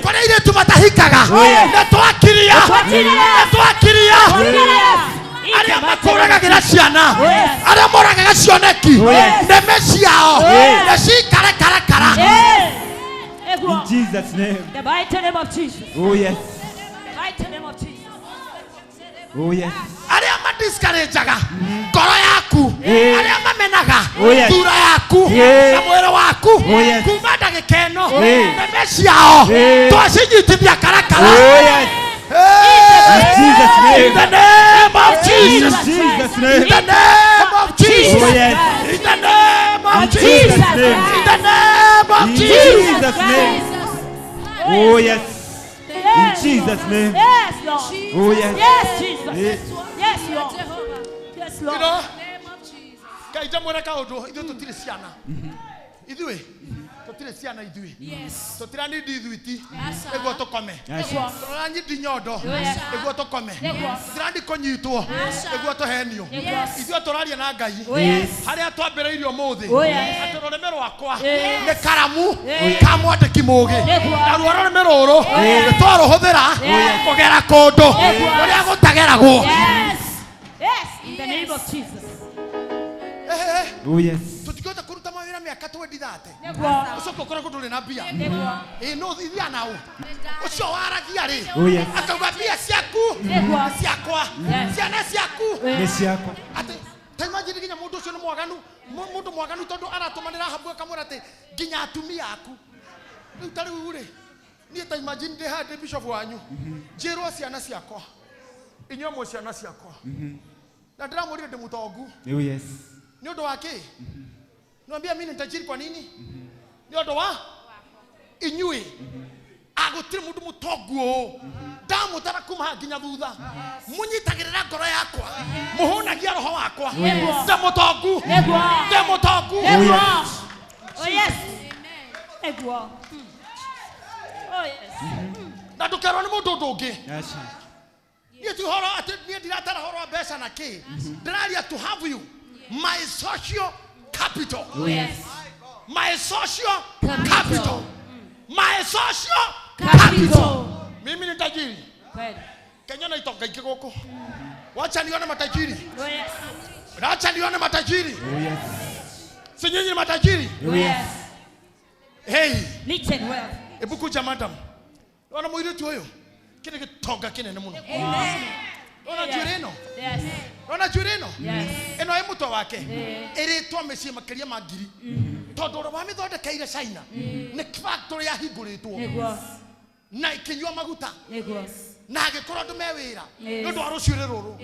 kũrĩa airĩtu matahikaga nĩ twakiria nĩ twakiria arĩa makũragagĩra ciana arĩa moragaga cioneki nĩme ciao nĩ cikare karakara. In Jesus' name. The mighty name of Jesus. Oh yes. The mighty name of Jesus. Oh yes. Arĩa madiscourageaga ngoro yaku arĩa mamenaga thura yaku na mwĩrĩ waku kuma ndagĩka ĩno nĩme ciao twacinyitithia karakara. In Jesus' name. In the name of Jesus. In Jesus' name. In the name of Jesus. Oh, yes. In the name of Jesus. In the name of Jesus. Name. Oh yes. In Jesus' name. Yes, Lord. Oh yes. Yes, Jesus. Yes, Lord. Yes, Lord. You know, Kaija mwena kaũndũ ithuĩ tũtirĩ ciana. Ithuĩ tũtirĩ ciana ithuĩ. Tũtiranindi ithuiti nĩguo tũkome. Tũtiranyindi nyondo nĩguo tũkome. Tũtirandi kũnyitwo nĩguo tũhenio. Ithuĩ tũraria na Ngai harĩa twambĩrĩirie ũmũthĩ atĩ rũrĩmĩ rwakwa nĩ karamu ka mwandĩki mũũgĩ naruo rũrĩmĩ rũrũ nĩ twarũhũthĩra kũgera kũndũ kũrĩa gũtageragwo. In the name of Jesus. Oh yes. Tutikota kuruta mawĩra mĩaka 2030. Ũcoke ũkoragwo ndũrĩ na mbia. Ĩ no thithia nao. Ũcio waragia rĩ. Akauga mbia ciaku ciakwa. Ciana ciaku nĩ ciakwa. Atĩ ta imagine nginya mũndũ ũcio nĩ mwaganu, mũndũ mwaganu tondũ aratũmanĩra Ahabu akamwĩra atĩ nginya atumia aku. Rĩu ta rĩu rĩ niĩ ta imagine ndĩ haha ndĩ bishop wanyu. Njĩrwo ciana ciakwa. Inyuĩ mwĩ ciana ciakwa. Na ndĩramwĩrire ndĩ mũtongu. Oh yes. Ni ũndũ wa kĩ? Niambia mimi ni tajiri kwa nini? Ni ũndũ wa inyuĩ. Agũtirĩ mũndũ mũtongu ũũ. Ndamũtara kuma nginya thutha. Mũnyitagĩrĩra ngoro yakwa. Mũhũnagia roho wakwa. Ndĩ mũtongu. Ndĩ mũtongu. Oh yes. Nĩguo. Oh yes. Na ndũkerwo nĩ mũndũ ũndũ ũngĩ. Niĩ ti ũhoro atĩ niĩ ndiratara ũhoro wa mbeca na kĩ. Ndĩraria to have you. My social capital. Oh, yes. My social capital. My social capital. Mimi ni tajiri. Kweli. Kenya na itonga ingĩ gũkũ. Wacha nione matajiri. Oh, yes. Wacha nione matajiri. Oh, yes. Si nyinyi ni matajiri? Oh, yes. Hey. Rich and wealth. Ebu kuja madam. Wana mũirĩtu ũyũ. Kĩrĩ gĩtonga kĩnene mũno. Amen. Ona njuĩrĩ ĩno? Yes. Ona njuĩrĩ ĩno? Yes. Ĩno ĩ mũtwe wake. Ĩrĩtwo mĩciĩ makĩria ma ngiri. Tondũ ũrĩa wamĩthondekeire China nĩ factory yahingũrĩtwo. Nĩguo. Na ĩkĩnyua maguta. Nĩguo. Na agĩkorwo andũ me wĩra. Nĩ ũndũ wa rũcuĩrĩ rũrũ.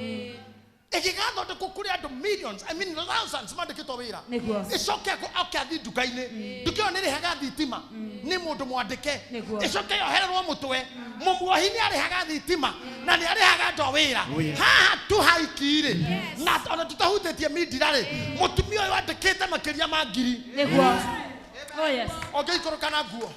Ĩgĩgathondekwo kũrĩ andũ millions, I mean thousands mandĩkĩtwo wĩra. Ĩcoke oke athiĩ nduka-inĩ. Nduka ĩyo nĩrĩhaga thitima nĩ mũndũ mwandĩke. Ĩcoke yohererwo mũtwe. Mũmuohi nĩarĩhaga thitima na nĩarĩhaga andũ a wĩra. Haha tu haiki rĩ, na ona tũtahutĩtie mindira rĩ, mũtumia ũyũ andĩkĩte makĩria ma 1,000. Oh yes. Ũngĩikũrũka na nguo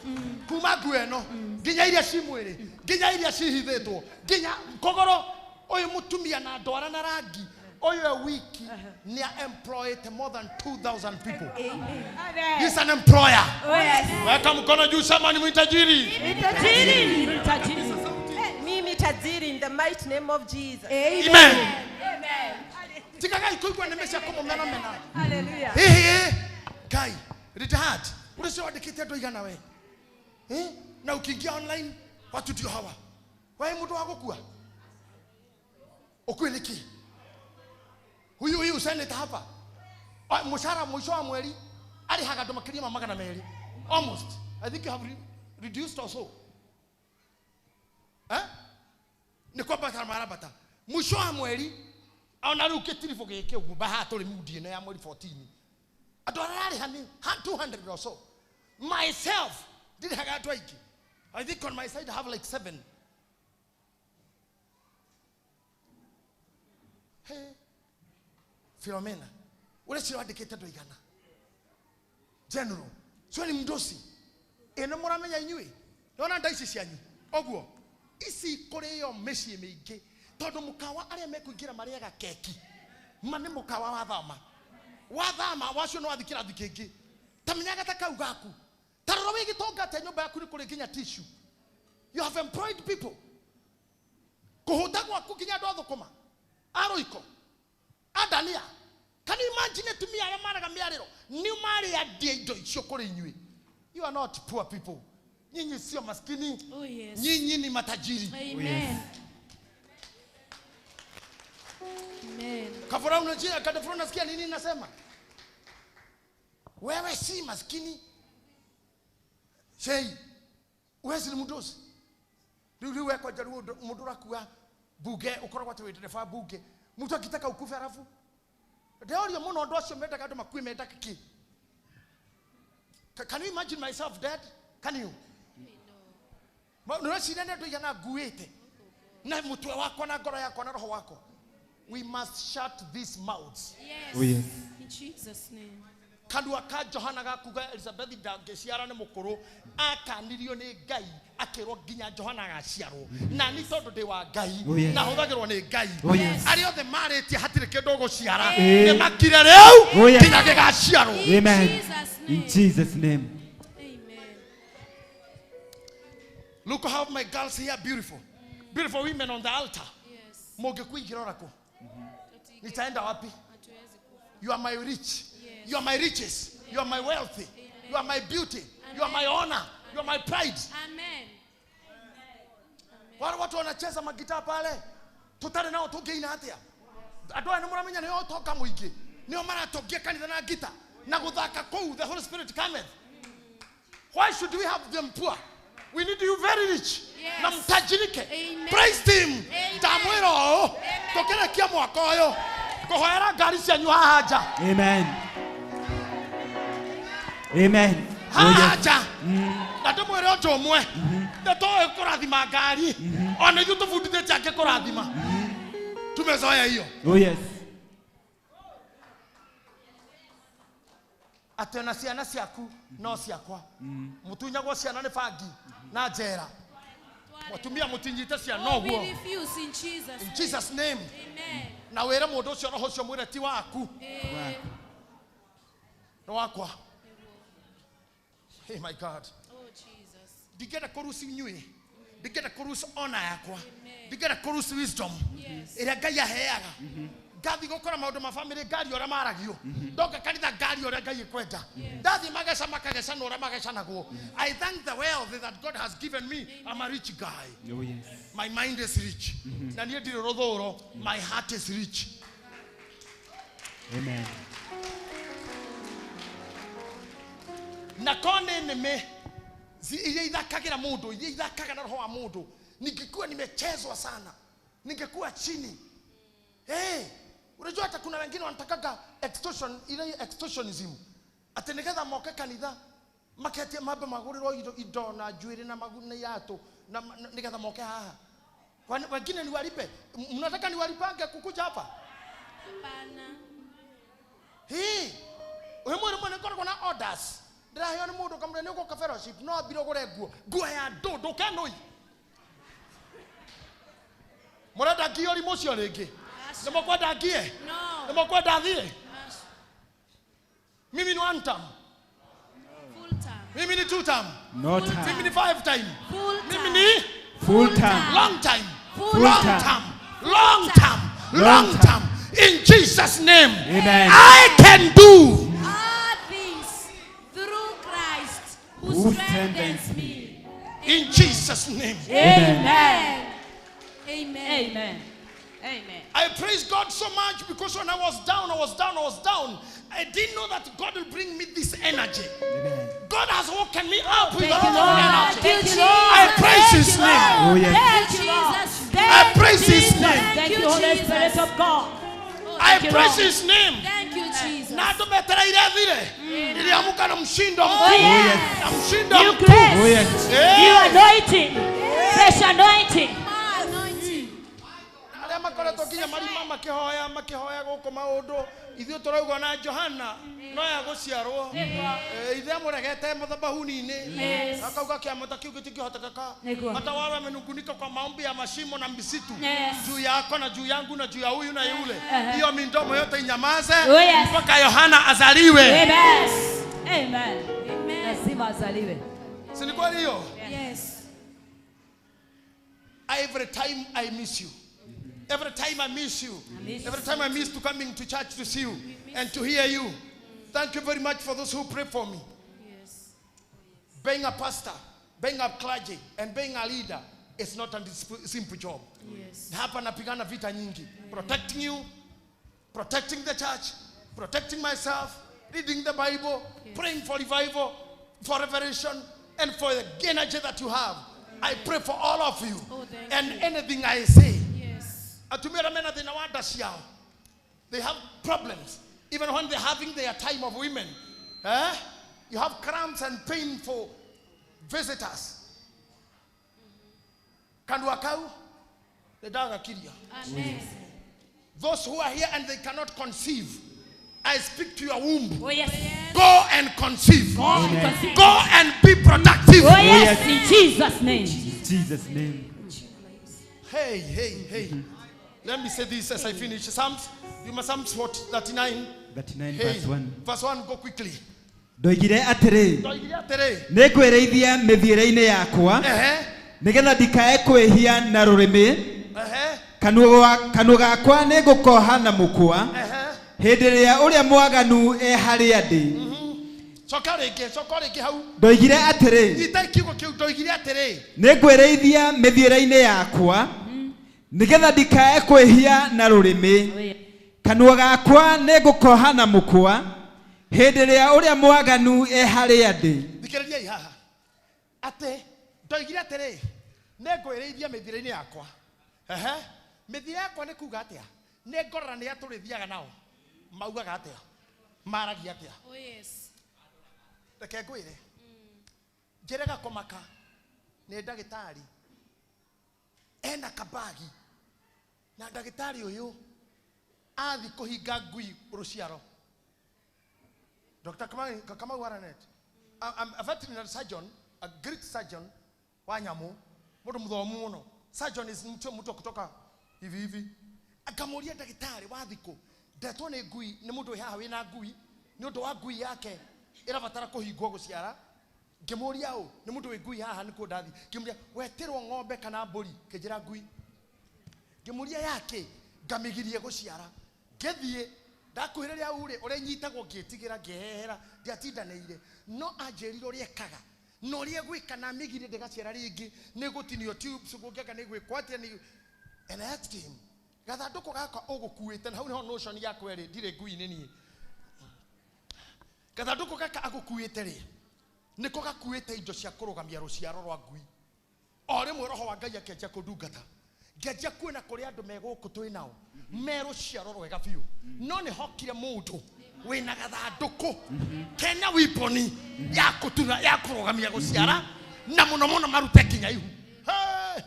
kuma nguo ĩno nginya iria ci mwĩrĩ nginya iria cihithĩtwo nginya kũgũrũ. Ũyũ mũtumia na ndwara na rangi ũyũ e wiki nĩ employed more than 2,000 people. He's an employer. Oh, yes. Weka mkono juu, sema ni mtajiri. Mtajiri, mtajiri. Mimi tajiri in the mighty name of Jesus. Amen. Amen. Tikagai kuigua nĩmĩcia kũmũmena mena. Hallelujah. Hihi Ngai, retired. Ũrĩcio wandĩkĩte andũ aigana we? Na ukiingia online watu ndio hawa. Wewe mũndũ wa gũkua. Ukue niki. Huyu senator hapa. Mshahara mwisho wa mweri arĩhaga andũ makĩria ma 200. Almost. I think you have reduced also. Eh? Nĩ kwambata marambata. Mwisho wa mweri ona rĩu kĩtiribũ gĩkĩ ũguo baha tũrĩ mudi ĩno ya mweri 14. Andũ arĩa ararĩha nĩ 200 or so. Myself ndirĩhaga andũ aingĩ. I think on my side I have like 7. Hey, Philomena, ũreciria wandĩkĩte andũ aigana? General, cio nĩ mdosi. Ĩno mũramenya inyuĩ? Nĩwona nda ici cianyu? Ũguo, ici kũrĩo mĩciĩ mĩingĩ tondũ mũkawa arĩa mekũingĩra marĩaga keki ma nĩ mũkawa wathama. Wathama wacio no wathiĩ kĩrathi kĩngĩ. Ta menyaga ta kau gaku. Ta rora wĩ gĩtonga atĩa nyũmba yaku nĩ kũrĩ nginya tissue. You have employed people. Kũhũta gwaku nginya andũ a thũkũma. Aroiko. Adania. Can you imagine atumia arĩa maraga mĩarĩro? Nĩ marĩandia indo icio kũrĩ inyuĩ. You are not poor people. Nyinyi sio maskini. Oh, yes. Nyinyi ni matajiri. Amen. Amen. Kafura unajia, kafura unasikia nini nasema? Wewe si maskini. Sei, wewe si mdosi. Rĩu wewe kwa jaruo mũndũ ũrakua bunge ũkoragwo atĩ wĩ ndereba bunge. Mtu akitaka ukufe halafu. Ndeorio mũno andũ acio mendaga andũ makue mendaga kĩ? Can you imagine myself dead? Can you? No. Nĩũreciria nĩ andũ aigana nguĩte na mũtwe wakwa na ngoro yakwa na roho wakwa. We must shut these mouths. Yes. Oh, yes. In Jesus' name. Kanua ka Johana gakuga Elizabeth ndangĩciara nĩ mũkũrũ akanirio nĩ Ngai akĩrwo nginya Johana agaciarwo na nĩ tondũ ndĩ wa Ngai na hũthagĩrwo nĩ Ngai. Arĩa othe marĩtie hatirĩ kĩndũ ũgũciara nĩ makire rĩu nginya gĩgaciarwo. Amen. In Jesus' name. Amen. Look how my girls here are beautiful. Beautiful women on the altar. Yes. Mũngĩkuingĩra ũrakũ? Nitaenda wapi? You are my rich. You are my riches. You are my wealthy. You are my beauty. You are my honor. You are my pride. Amen. Wale watu wanacheza magitaa pale. Tutare nao tũngĩina atĩa? Andũ aya nĩmũramenya nĩo ũtonga mũingĩ. Nĩo maratongia kanitha na ngita na gũthaka kũu. The Holy Spirit cometh. Why should we have them poor? We need you very rich. Yes. Na mtajirike. Amen. Praise him. Ndamwĩra ũũ. Tũkĩrĩkia mwaka ũyũ. Kũhoera ngari cianyu haha nja. Amen. Amen. Haha nja. Na ndĩmwĩre ũndũ ũmwe. Nĩtũĩ kũrathima ngari. Ona ithuĩ tũbundithĩtie angĩ kũrathima. Tumezoea hiyo. Oh yes. Atĩ ona ciana ciaku no ciakwa. Mũtunyagwo ciana nĩ bangi na njera. Mũtumia mũtinyite ciana Oh, ũguo. we refuse in Jesus' In Jesus' name. Amen. Na wĩre mũndũ ũcio roho ũcio mwĩre ti waku. Nĩ wakwa. Hey my God. Oh Jesus. Ndingĩenda kũruci inyuĩ. Ndingĩenda kũruci honor yakwa. Ndingĩenda kũruci wisdom. Ĩrĩa Ngai aheaga. Ngathi gũkora maũndũ ma family ngari ũrĩa maragio. Ndoka kanitha ngari ũrĩa Ngai ekwenda. Ndathi mageca makagecana ũrĩa magecanagwo. I thank the wealth that God has given me. I'm a rich guy. Oh yes. My mind is rich. Na niĩ ndirĩ rũthũũro. My heart is rich. Amen. Na kone nĩmĩ iria ithakagĩra mũndũ, iria ithakaga na roho wa mũndũ. Ningekuwa nimechezwa sana. Ningekuwa chini. Hey, Unajua hata kuna wengine wanatakaga extortion, ile extortionism. Ati nigetha moke kanitha maketie mambe magurirwo indo na njuiri na maguna yatu na nigetha moke haha. Kwani wengine ni walipe? Mnataka ni walipange kukuja hapa? Hapana. Hii uyu mwene ngoragwo na orders. Ndĩraheo nĩ mũndũ kamũre nĩ ũgũka fellowship no ambire ũgũre nguo. Nguo ya ndũ ndũkenũi. Mũrenda ngie ũrimũ ũcio rĩngĩ? Nĩ mũkwenda ngie? Nĩ mũkwenda thiĩ? Mimi ni one term. Full term. Mimi ni two term. No term. Mimi ni five time. Full term. Mimi ni full term. Long time. Full long term. term. Long term. Long term. In Jesus' name. Amen. I can do all things through Christ who strengthens me. In Jesus' name. Amen. Amen. Amen. Amen. I praise God so much because when I was down, I was down, I was down. I didn't know that God will bring me this energy. Amen. God has woken me up with a Thank lot you, of Lord. energy. Thank you, Lord. I praise His name. Oh, yes. Thank you, Lord. I praise His Jesus. name. Thank you, Holy Spirit of God. I Thank you, praise Lord. His name. Thank you, Jesus. Na ndometereire thire. Niliamka na mshindo Oh, mkuu. yes. Na mshindo New mkuu. grace. Oh, yes. New anointing. Fresh anointing. Anointing. Arĩa makoretwo nginya marima makĩhoya makĩhoya gũkũ maũndũ ithuĩ tũrauga na Johana no ya gũciarwo. Ithe amũregete madhabahuni-inĩ akauga kĩama ta kĩu gĩtingĩhotekeka Nĩguo. hata wao wamenungunika kwa maombi ya mashimo na misitu Yes. juu yako na juu yangu na juu ya huyu na yule, hiyo midomo yote inyamaze Oh, yes. mpaka Yohana azaliwe. Amen. Amen. Lazima azaliwe. Si ni kweli hiyo? Yes. Every time I miss you. Every time I miss you. miss Every time I miss to coming to church to see you and to hear you. Thank you very much for those who pray for me. Yes. Being a pastor, being a clergy, and being a leader is not a simple job. Yes. Hapa napigana vita nyingi. Protecting you, protecting the church, protecting myself, reading the Bible, praying for revival, for revelation, and for the energy that you have. I pray for all of you. Oh, thank and anything I say. Yes. Atumia arĩa mena thĩna wa nda ciao. They have problems even when they're having their time of women. Eh? You have cramps and painful visitors. Kanua kau nĩndagakiria. Amen. Those who are here and they cannot conceive, I speak to your womb. Oh, yes. Go and conceive. Go and conceive. Go and be productive. Oh, yes. In Jesus' name. In Jesus' name. Hey, hey, hey. Let me say this as I finish. Psalms, you must Psalms what? 39. 39 Hey, verse 1. Verse 1, go quickly. Ndoigire atĩrĩ, Ndoigire atĩrĩ. nĩngwĩrĩithia mĩthiĩre-inĩ yakwa Ehe, nĩgetha ndikae kwĩhia na rũrĩmĩ ehe, kanua gakwa nĩngũkoha na mũkwa ehe. hĩndĩ ĩrĩa ũrĩa mwaganu e harĩa ndĩ. Coka rĩngĩ, coka rĩngĩ hau. Ndoigire atĩrĩ, Nyita kiugo kĩu, ndoigire atĩrĩ. nĩngwĩrĩithia mĩthiĩre-inĩ yakwa nĩgetha ndikae kwĩhia na rũrĩmĩ kanua gakwa nĩngũkoha na mũkwa hĩndĩ ĩrĩa ũrĩa mwaganu e harĩa ndĩ. Thikĩrĩriai haha. Atĩ ndoigire atĩrĩ, nĩngwĩrĩithia mĩthiĩre-inĩ yakwa. Ehe, mĩthiĩre yakwa nĩ kuga atĩa? Nĩ ngorora nĩ atũrĩthiaga nao. Maugaga atĩa? Maragia atĩa? Oh, yes. Reke ngwĩre. Njĩrega kũmaka nĩ ndagĩtarĩ ena kabagi na ndagĩtarĩ ũyũ athi kũhinga ngui rũciaro. Dr. Kamau Aranet, a veterinary surgeon, a great surgeon wa nyamũ, mũndũ mũthomu mũno. Surgeon is mtu wa kutoka hivi hivi. Akamũria ndagĩtarĩ wa thikũ, ndetwo nĩ ngui, nĩ mũndũ wĩ haha wĩna ngui, nĩ ũndũ wa ngui yake ĩrabatara kũhingwo gũciara. Ngĩmũria ũ, nĩ mũndũ wĩ ngui haha nĩkuo ndathi. Ngĩmũria, wetĩrwo ng'ombe kana mbũri? Kĩnjĩra ngui. Ngĩmũria yake, ngamĩgirie gũciara. Ngĩthiĩ, ndakuhĩrĩria hau rĩ, ũrĩa nyitagwo ngĩtigĩra ngĩhehera, ndiatindanĩire. No anjĩrire ũrĩa ekaga. Na ũrĩa egwĩka na amĩgirie ndĩgaciara rĩngĩ, nĩ gũtinio tubes, gũngĩanga nĩ gwĩkwo atĩa, nĩ And I asked him, gathandũkũ gaka ũgũkuĩte, na hau nĩho notion yakwa ĩrĩ, ndirĩ ngui-inĩ niĩ. Gathandũkũ gaka agũkuĩte rĩ, nĩko gakuĩte indo cia kũrũgamia rũciaro rwa ngui. O rĩmwe roho wa Ngai akĩanjia kũndungata. Ngĩanjia kuona kũrĩ andũ me gũkũ twĩ nao me rũciaro rwega biũ no nĩ hokire mũndũ wĩna gathandũkũ kena wiponi ya kũtuna ya kũrũgamia gũciara na mũno mũno marute nginya ihu. Hey!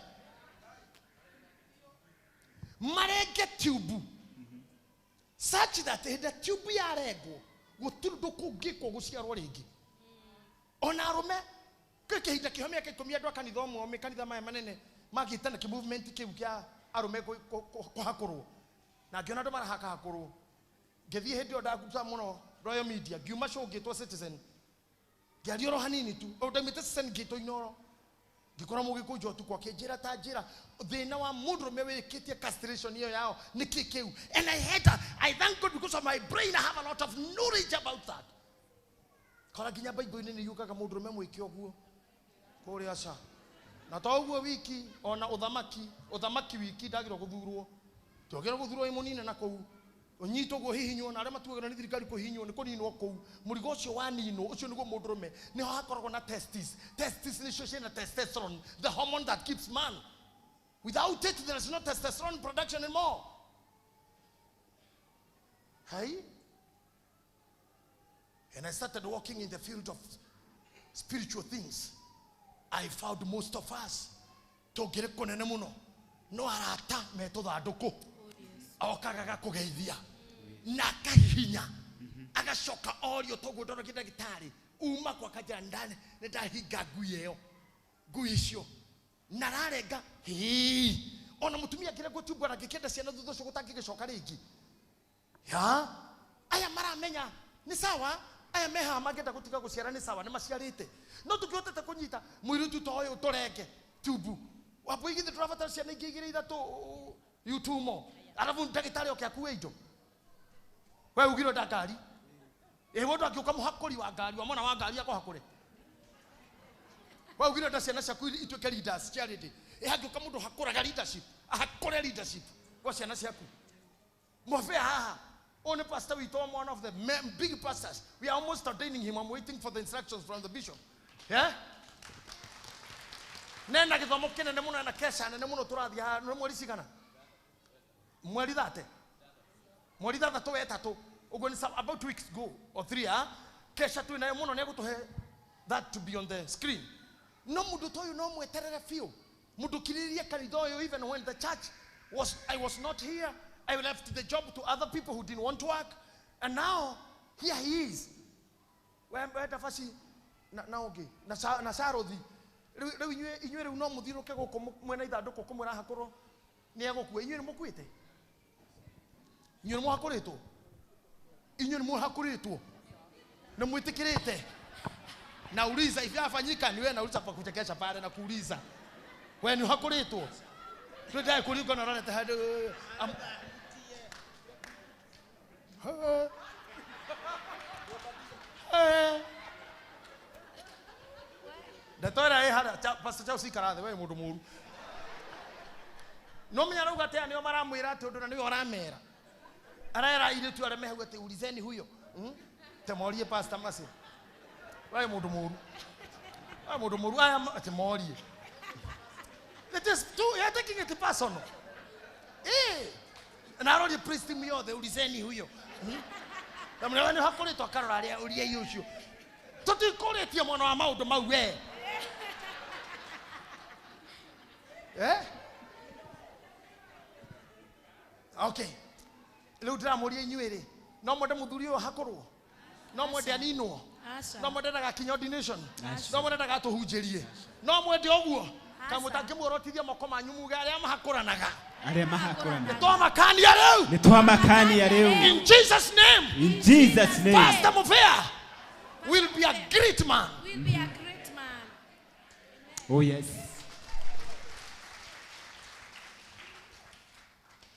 Marenge tube such that hĩndĩ ĩrĩa tube yarengwo gũtirĩ ũndũ kũngĩkwo gũciarwo rĩngĩ. Ona arũme kwĩ kĩhinda kĩho mĩaka 10 andũ a kanitha ũmwe kanitha maya manene magĩtana kĩ movement kĩu kĩa arũme kũhakũrwo na ngĩona andũ marahakahakũrwo ngĩthiĩ hĩndĩ ĩyo ndaguta mũno Royal Media ngiuma show ngĩtwo Citizen ngĩaria oro hanini tu o ndaumĩte Citizen ngĩtwo Inoro ngĩkora mũgĩkũnjũ ũtukũ akĩnjĩra ta njĩra thĩna wa mũndũrũme wĩkĩtie castration ĩyo yao nĩ kĩ kĩu. And I had a, I thank God because of my brain I have a lot of knowledge about that. Kora nginya Bible-inĩ nĩ yugaga mũndũrũme mwĩke ũguo kũrĩa aca na to ũguo wiki ona ũthamaki wiki ndagĩrwo gũthurwo ndagĩrwo gũthurwo ĩ mũnine na kũu ũnyitwo ũguo hihinywo na arĩa matuagĩrwo nĩ thirikari kũhihinywo nĩ kũninwo kũu mũrigo ũcio waninwo ũcio nĩguo mũndũrũme nĩho hakoragwo na testis. Testis nĩcio ciĩna testosterone, the hormone that keeps man. Without it there is no testosterone production anymore. Hey? And I started working in the field of spiritual things. I found most of us tũngĩrĩ kũnene mũno no arata metũthandũkũ okaga gakũgeithia na akahihinya agacoka orio toguo ndorwo kĩ ndagĩtarĩ uma kwa kanjĩra ndani nĩ ndahinga ngui ĩyo ngui icio na rarenga hii ona mũtumia angĩrengwo tumbo na angĩkĩenda ciana thutha ũcio gũtangĩgĩcoka rĩngĩ ya aya maramenya nĩ sawa aya me haha mangĩenda gũtiga gũciara nĩ sawa nĩ maciarĩte no tũngĩhotete kũnyita mũirĩtu ta ũyũ tũrenge tumbu wambui githĩ tũrabatara ciana ingĩ igĩrĩ ithatũ you two more arabu ndagĩtarĩ oke akue indo we ugire nda ngari ĩ mũndũ angĩũka mũhakũri wa ngari wa mwana wa ngari akũhakũre we ugire nda ciana ciaku ituĩke leaders charity ĩ hangĩũka mũndũ hakũraga leadership ahakũre leadership kwa ciana ciaku mwabea haha. Only pastor we told one of the big pastors. We are almost ordaining him. I'm waiting for the instructions from the bishop. Yeah? Nena githomo kinene muno na kesha nene muno turathi haha no mweri cigana mweri thate mweri thathatũ wetatũ ũguo nĩ about 2 weeks go or 3 ah kesha twĩ nayo muno nĩegũtũhe that to be on the screen. No mũndũ ta ũyũ no mweterere biũ mũndũ kirĩrĩrie kanitha ũyũ even when the church was I was not here. I left the job to other people who didn't want to work. And now, here he is. Wenda faci na ũngĩ na Sarothi rĩu inyuĩ rĩu no mũthiũrũke gũkũ mwena ithandũkũ kũmwĩra hakũrwo nĩ egũkua. Inyuĩ nĩ mũkuĩte, inyuĩ nĩ mũhakũrĩtwo, inyuĩ nĩ mũhakũrĩtwo nĩ mwĩtĩkĩrĩte. Nauliza ifyafanyika ni wewe, nauliza kwa kuchekesha pale na kuuliza wewe ni hakũrĩtwo twendai kũringana na rorete handũ ndeto ĩrĩa ĩ harĩa Pastor Charles ikara thĩ we mũndũ mũru no menya rauga atĩa nĩo maramwĩra atĩ ũndũ na nĩwe ũramera arera airĩtu arĩa me hau atĩ ulizeni huyo temorie Pastor Mercy we mũndũ mũru we mũndũ mũru aya temorie. It is too, you're taking it personal. Eh. Na arori priest yothe ulizeni huyo. Na mwana nĩ hakũrĩtwo akarora arĩa ũria ũcio. Tũtikũrĩtie mwana wa maũndũ mau we. Eh? Okay. Rĩu ndĩramũria inyuĩ rĩ, no mwende mũthuri ũyũ hakũrwo? No mwende aninwo? No mwende ndagakinya ordination? No mwende ndagatũhunjĩrie? No mwende ũguo? Kamũtangĩmuorotithia moko manyu muge arĩa mahakũranaga. Arĩa mahakũranaga. Nĩtwamakania rĩu. Nĩtwamakania rĩu. In Jesus name. In Jesus name. Pastor Muvea will be a great man. Will be a great man. Oh yes.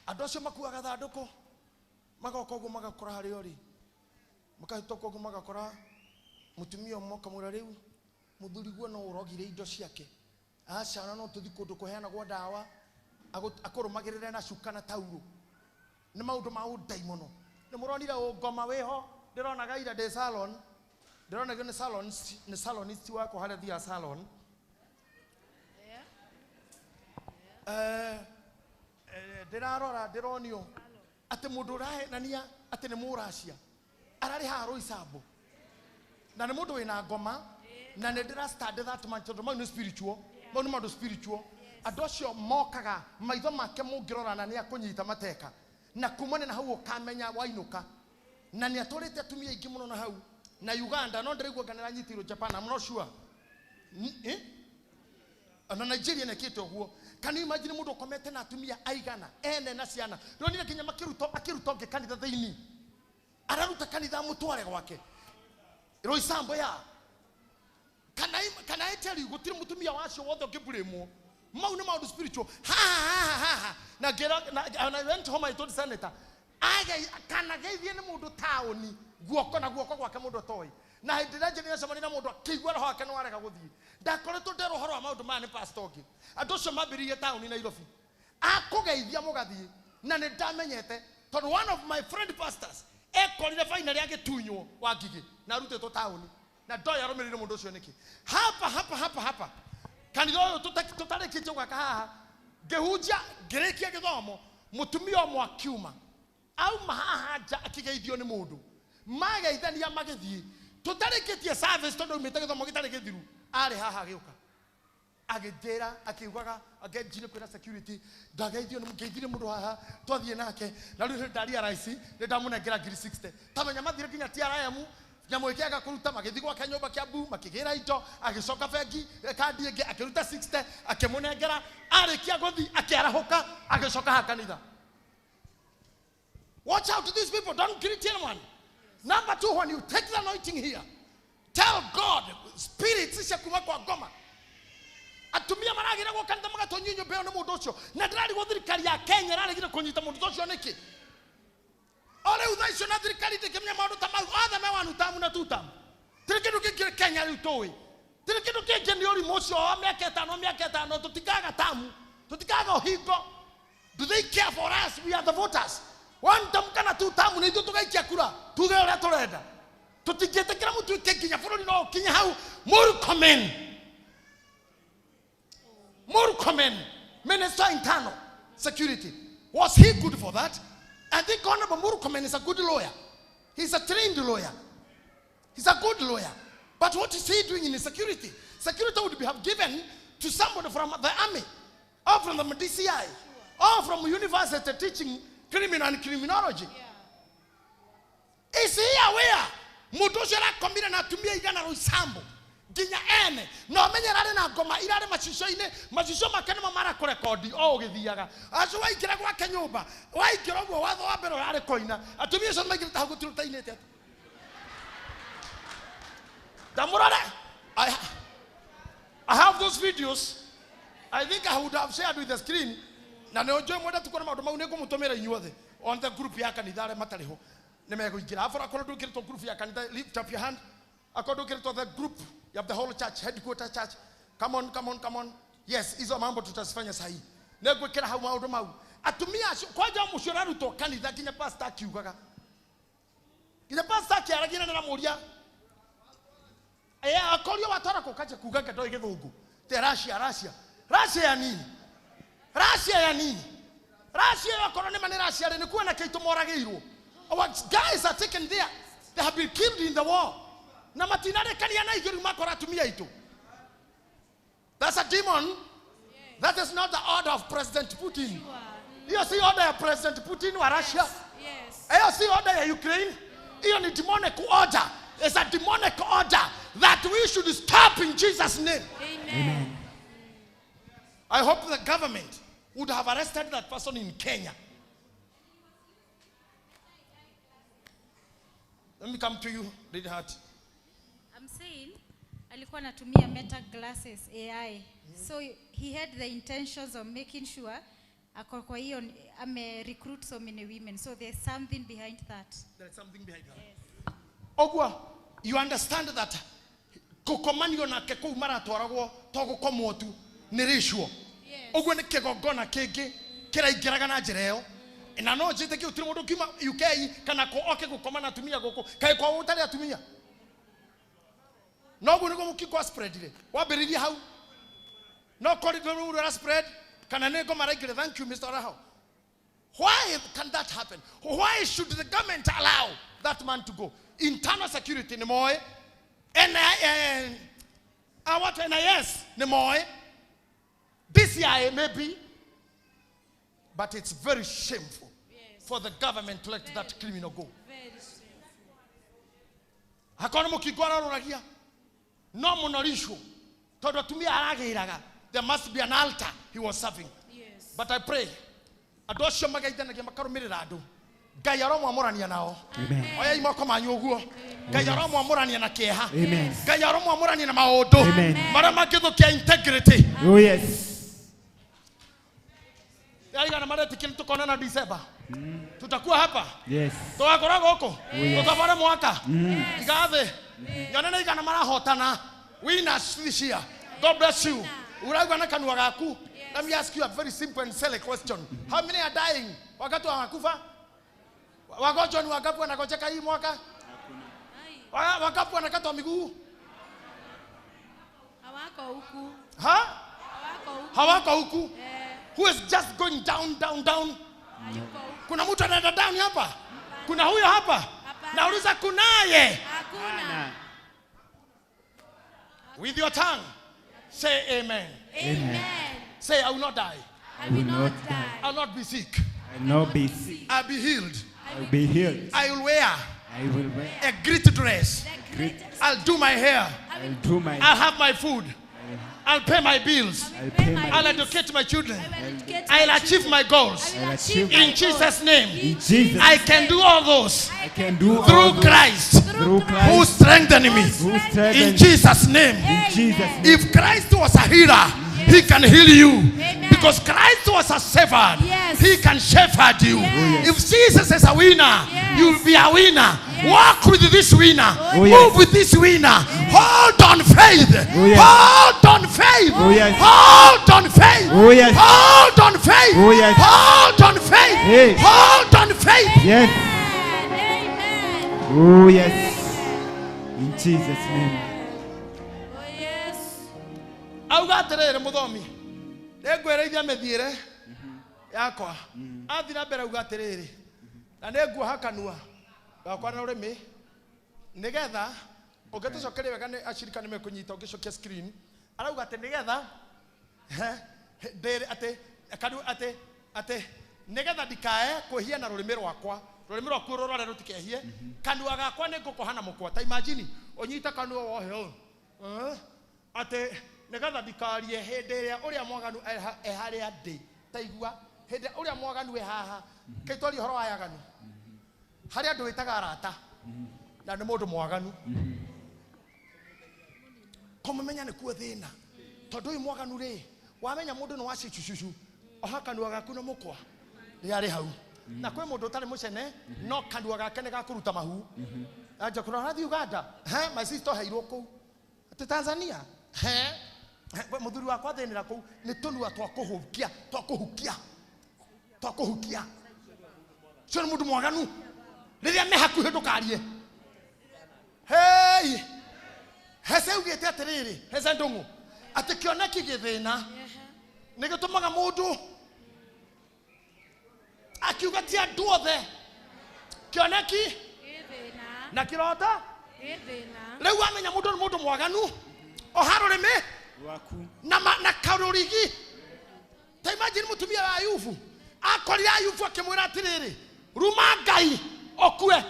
Andũ acio makuaga thandũkũ magoka ũguo magakora harĩa ũrĩ makahĩtũka ũguo magakora mũtumia ũmwe akamwĩra rĩu mũthuri guo no ũrogire indo ciake aca ona no tũthi kũndũ kũheanagwo ndawa akũrũmagĩrĩre na cuka na taurũ nĩ maũndũ ma ũndaimono nĩ mũronire ũngoma wĩho ndĩronaga ira ndĩ salon ndĩronagio nĩ salon nĩ salonist wakwa harĩa thiaga salon. Ndĩrarora ndĩronio atĩ mũndũ ũrahenania atĩ nĩ mũracia ararĩ haha Roysambu na nĩ mũndũ wĩna ngoma na nĩ ndĩra stand that man tondũ mau nĩ spiritual, mau nĩ maũndũ spiritual. Andũ acio mokaga maitho make mũngĩrora na nĩ akũnyita mateka na kumana na hau ũkamenya wainũka na nĩ atwarĩte atumia aingĩ mũno na hau na Uganda no ndĩraigua kana nĩaranyitĩirwo Japan, I'm not sure. Eh? Na Nigeria nekĩte ũguo. Can you imagine mũndũ ũkomete na atumia aigana ene na ciana? Ndĩronire nginya makĩruta akĩruta ũngĩ kanitha thĩinĩ, araruta kanitha amũtware gwake Roysambu ya kana I tell you gũtirĩ mũtumia wacio wothe ũngĩblame. Mau nĩ maũndũ spiritual. Ha ha ha ha. Na ngĩra na I went home, I told senator age kana geithie nĩ mũndũ taũni guoko na guoko gwake mũndũ atoĩ. Na hĩndĩ ĩrĩa njĩrĩ nacemania na mũndũ akĩigua roho wake nĩ warega gũthiĩ. Ndakoretwo nderwo ũhoro wa maũndũ maya nĩ pastor ũngĩ. Andũ acio mambĩrĩirie taũni Nairobi. Akũgeithia mũgathiĩ na nĩ ndamenyete tondũ one of my friend pastors ekorire finally agĩtunywo wa Ngigĩ na arutĩtwo taũni na ndoĩ arũmĩrĩire mũndũ ũcio nĩkĩ. Hapa hapa hapa hapa kanitha ũyũ tũtarĩkĩtie gwaka haha ngĩhunjia ngĩrĩkia gĩthomo mũtumia ũmwe akiuma auma haha nja akĩgeithio nĩ mũndũ mageithania magĩthiĩ tũtarĩkĩtie service tondũ aumĩte gĩthomo gĩtarĩ gĩthiru arĩ haha agĩũka agĩnjĩra akiugaga akĩnjire kwĩra security ndageithio nĩ ngeithirie mũndũ haha twathiĩ nake na rĩu ndaria raici nĩ ndamũnengera ngiri 60 tamenya mathire nginya TRM nyamũ ĩkĩaga kũruta magĩthiĩ gwake nyũmba Kiambu makĩgĩra indo agĩcoka bengi kandi ĩngĩ akĩruta 60 akĩmũnengera arĩkia gũthiĩ akĩarahũka agĩcoka haha kanitha. Watch out to these people. Don't greet anyone. Number two, when you take the anointing here, tell God, spirits cia kuma kwa ngoma. Atumia maragira gwo kanitha magatonyio nyũmba ĩyo nĩ mũndũ ũcio. Na ndĩrarigwo thirikari ya Kenya ĩraregire kũnyita mũndũ ũcio nĩkĩ? O rĩu thaa icio na thirikari ndĩngĩmenya maũndũ ta mau othe me one tamu na two tamu. Tirĩ kĩndũ kĩngĩ Kenya rĩu tũĩ. Tirĩ kĩndũ kĩngĩ nĩ ũrimũ ũcio wa mĩaka ĩtano mĩaka ĩtano tũtikaga tamu tũtikaga ũhingo. Do they care for us? We are the voters. One tamu kana two tamu nĩ ithuĩ tũgaikia kura tuge ũrĩa tũrenda. Tũtingĩtĩkĩra mũtuĩke nginya bũrũri no ũkinye hau. Murkomen. Murkomen, Minister Internal Security. Was he good for that? I think Honorable Murkomen is a good lawyer. He's a trained lawyer. He's a good lawyer. But what is he doing in the security? Security would be have given to somebody from the army, or from the DCI, or from university teaching criminal and criminology. Is he aware? Mũndũ ũcio arakomire na atumia igana Roysambu nginya ene na ũmenye ararĩ na ngoma irarĩ macicio-inĩ macicio make nĩmo marakũrekondi o ũgĩthiaga acio waingĩra gwake nyũmba waingĩra ũguo watho wa mbere ũrarĩ koina atumia acio maingĩrĩte hau gũtirĩ ũtainĩte atĩa. Ndamũrore. I have those videos. I think I would have shared with the screen na nĩ ũnjũĩ mwenda tukuona maũndũ mau nĩ ngũmũtũmĩra inyuothe on the group ya kanitha arĩa matarĩ ho nĩ megũingĩra. Akorwo akorwo ndũkĩrĩtwo group ya kanitha, lift up your hand. Akorwo ndũkĩrĩtwo the group of the whole church, headquarter church. Come on, come on, come on. Yes, hizo mambo tutazifanya sahi. Nĩngwĩkĩra hau maũndũ mau. Atumia acio kwanja mũcio ũrarutwo kanitha nginya pastor akiugaga. Nginya pastor akĩaragia na ndĩramũria. Akorio watwara kũ kaje kuga ndoĩ gĩthũngũ. Te Russia, Russia. Russia ya nini? Russia ya nini? Russia yakorwo nĩ ma nĩ Russia rĩ nĩ kuona kĩitũ moragĩirwo. Our guys are taken there. They have been killed in the war. Na matinarekania na ithuĩ rĩu makora atumia aitũ. That's a demon. Yes. That is not the order of President Putin. Hiyo si order ya President Putin wa Russia. Yes. Hiyo si order ya Ukraine. Hiyo ni demonic order. It's a demonic order that we should stop in Jesus' name. Amen. Amen. I hope the government would have arrested that person in Kenya. Let me come to you, Lady Hart. I'm saying, alikuwa anatumia Meta glasses AI. So he had the intentions of making sure ako kwa hiyo ame recruit so many women. So there's something behind that. There's something behind that. Yes. Ogwa, you understand that kukomanio nake kuu maratwaragwo to gukomwo tu ni ritual. Ogwo ni kigongona kingi kiraingiraga na njira iyo. Na no njite ki utire mundu kiuma UK kana ko oke gukoma na atumia guku kai kwa utari atumia. No guo niguo mukiko spread ire. Wambiririe hau. No corridor rura spread kana ni ngoma raingire. Thank you Mr. Raho. Why can that happen? Why should the government allow that man to go? Internal security ni moe, NIS ni moe, DCI maybe, but it's very shameful for the government to let that criminal go. Hakona mukigwara roragia no munorisho tondu atumia aragiraga. There must be an altar he was serving. Yes. But I pray andu acio magaithanagia makarumirira andu Ngai aromwamũrania nao. Oyai moko manyu ũguo. Ngai aromwamũrania na kĩeha. Ngai aromwamũrania na maũndũ marĩa mangĩthũkia integrity. Oh yes. Yarigana maretĩkĩra tukonana December. Tutakuwa hapa. Yes. Tũgakorwo gũkũ. Tũtabare mwaka. Igathĩ. Nyone nĩ igana marahotana. Winners this year. God bless you. Uraigua na kanua gaku. Let me ask you a very simple and silly question. How many are dying? Wakati wanakufa? Wagonjwa ni wangapi wanagonjeka hii mwaka? Wangapi wanakatwa miguu? Hawako huku. Ha? Hawako huku. Hawako huku. Who is just going down, down, down? Kuna mtu anaenda down hapa? Kuna huyo hapa? Nauliza kunaye? Hakuna. With your tongue, say amen. Amen. Say, I will not die. I will not die. I will not be sick. I will not be sick. I'll be healed. I will be healed. I will wear. I will wear a great dress. I'll do my hair. I'll do my. I'll have my food. I'll pay my bills. I'll pay my I'll educate my children. I'll achieve my goals. I'll achieve my In Jesus' name. In Jesus' I can do all those. I can do all through those Christ. Through Christ. Who strengthened me. Who strengthened In Jesus' name. In Jesus' name. If Christ was a healer, he can heal you. Because Christ was a shepherd. Yes. He can shepherd you. Yes. If Jesus is a winner, Yes. you will be a winner. Walk with this winner. Oh, yes. Move with this winner. Hold on faith. Oh, yes. Hold on faith. Oh, yes. Hold on faith. Oh, yes. Hold on faith. Oh, yes. Hold on faith. Hey. Hold on faith. Yes. Amen. Oh yes. In Jesus' name. Oh yes. Auga atiriri muthomi nĩngwĩrĩithia mĩthiĩre yakwa athi na mbere auga atĩrĩrĩ na nĩnguoha kanua gakwa na ũrĩmĩ nĩgetha ũngĩtũcokeria wega nĩ acirika nĩ mekũnyita ũngĩcokia screen arauga atĩ nĩgetha ndĩrĩ atĩ kanua atĩ atĩ nĩgetha ndikae kwĩhia na rũrĩmĩ rwakwa rũrĩmĩ rwaku rũrore rũtikehie kanua gakwa nĩ ngũkoha na mũkwa ta imagine ũnyite kanua wohe ũũ atĩ nĩgetha ndikarie hĩndĩ ĩrĩa ũrĩa mwaganu e harĩa ndĩ taigua hĩndĩ ũrĩa mwaganu e haha kĩtwaria ũhoro wa yaganu harĩa andũ wĩtaga arata na nĩ mũndũ mwaganu kũmũmenya nĩkuo thĩna tondũ ũyũ mwaganu rĩ wamenya mũndũ nĩ wacicucucu oha kanua gaku na mũkwa rĩarĩ hau na kwĩ mũndũ ũtarĩ mũcene no kanua gake nĩ gakũruta mahu anja kũrora arathiĩ Uganda he my sister heirwo kũu atĩ Tanzania he muthuri wakwa thinira kũu nĩ tũnua twa kũhukia twa kũhukia twa kũhukia ũcio nĩ mũndũ mwaganu rĩrĩa me hakuhĩ ndũkarie hei hece augĩte atĩrĩrĩ hece ndũng'ũ atĩ kĩoneki gĩthĩna nĩ gĩtũmaga mũndũ akiuga ti andũ othe kĩoneki na kĩroto rĩu wamenya mũndũ nĩ mũndũ mwaganu oha rũrĩmĩ na na karũrigi ta imagine mũtumia wa Ayubu akorire Ayubu akĩmwĩra atĩrĩrĩ ruma Ngai ũkue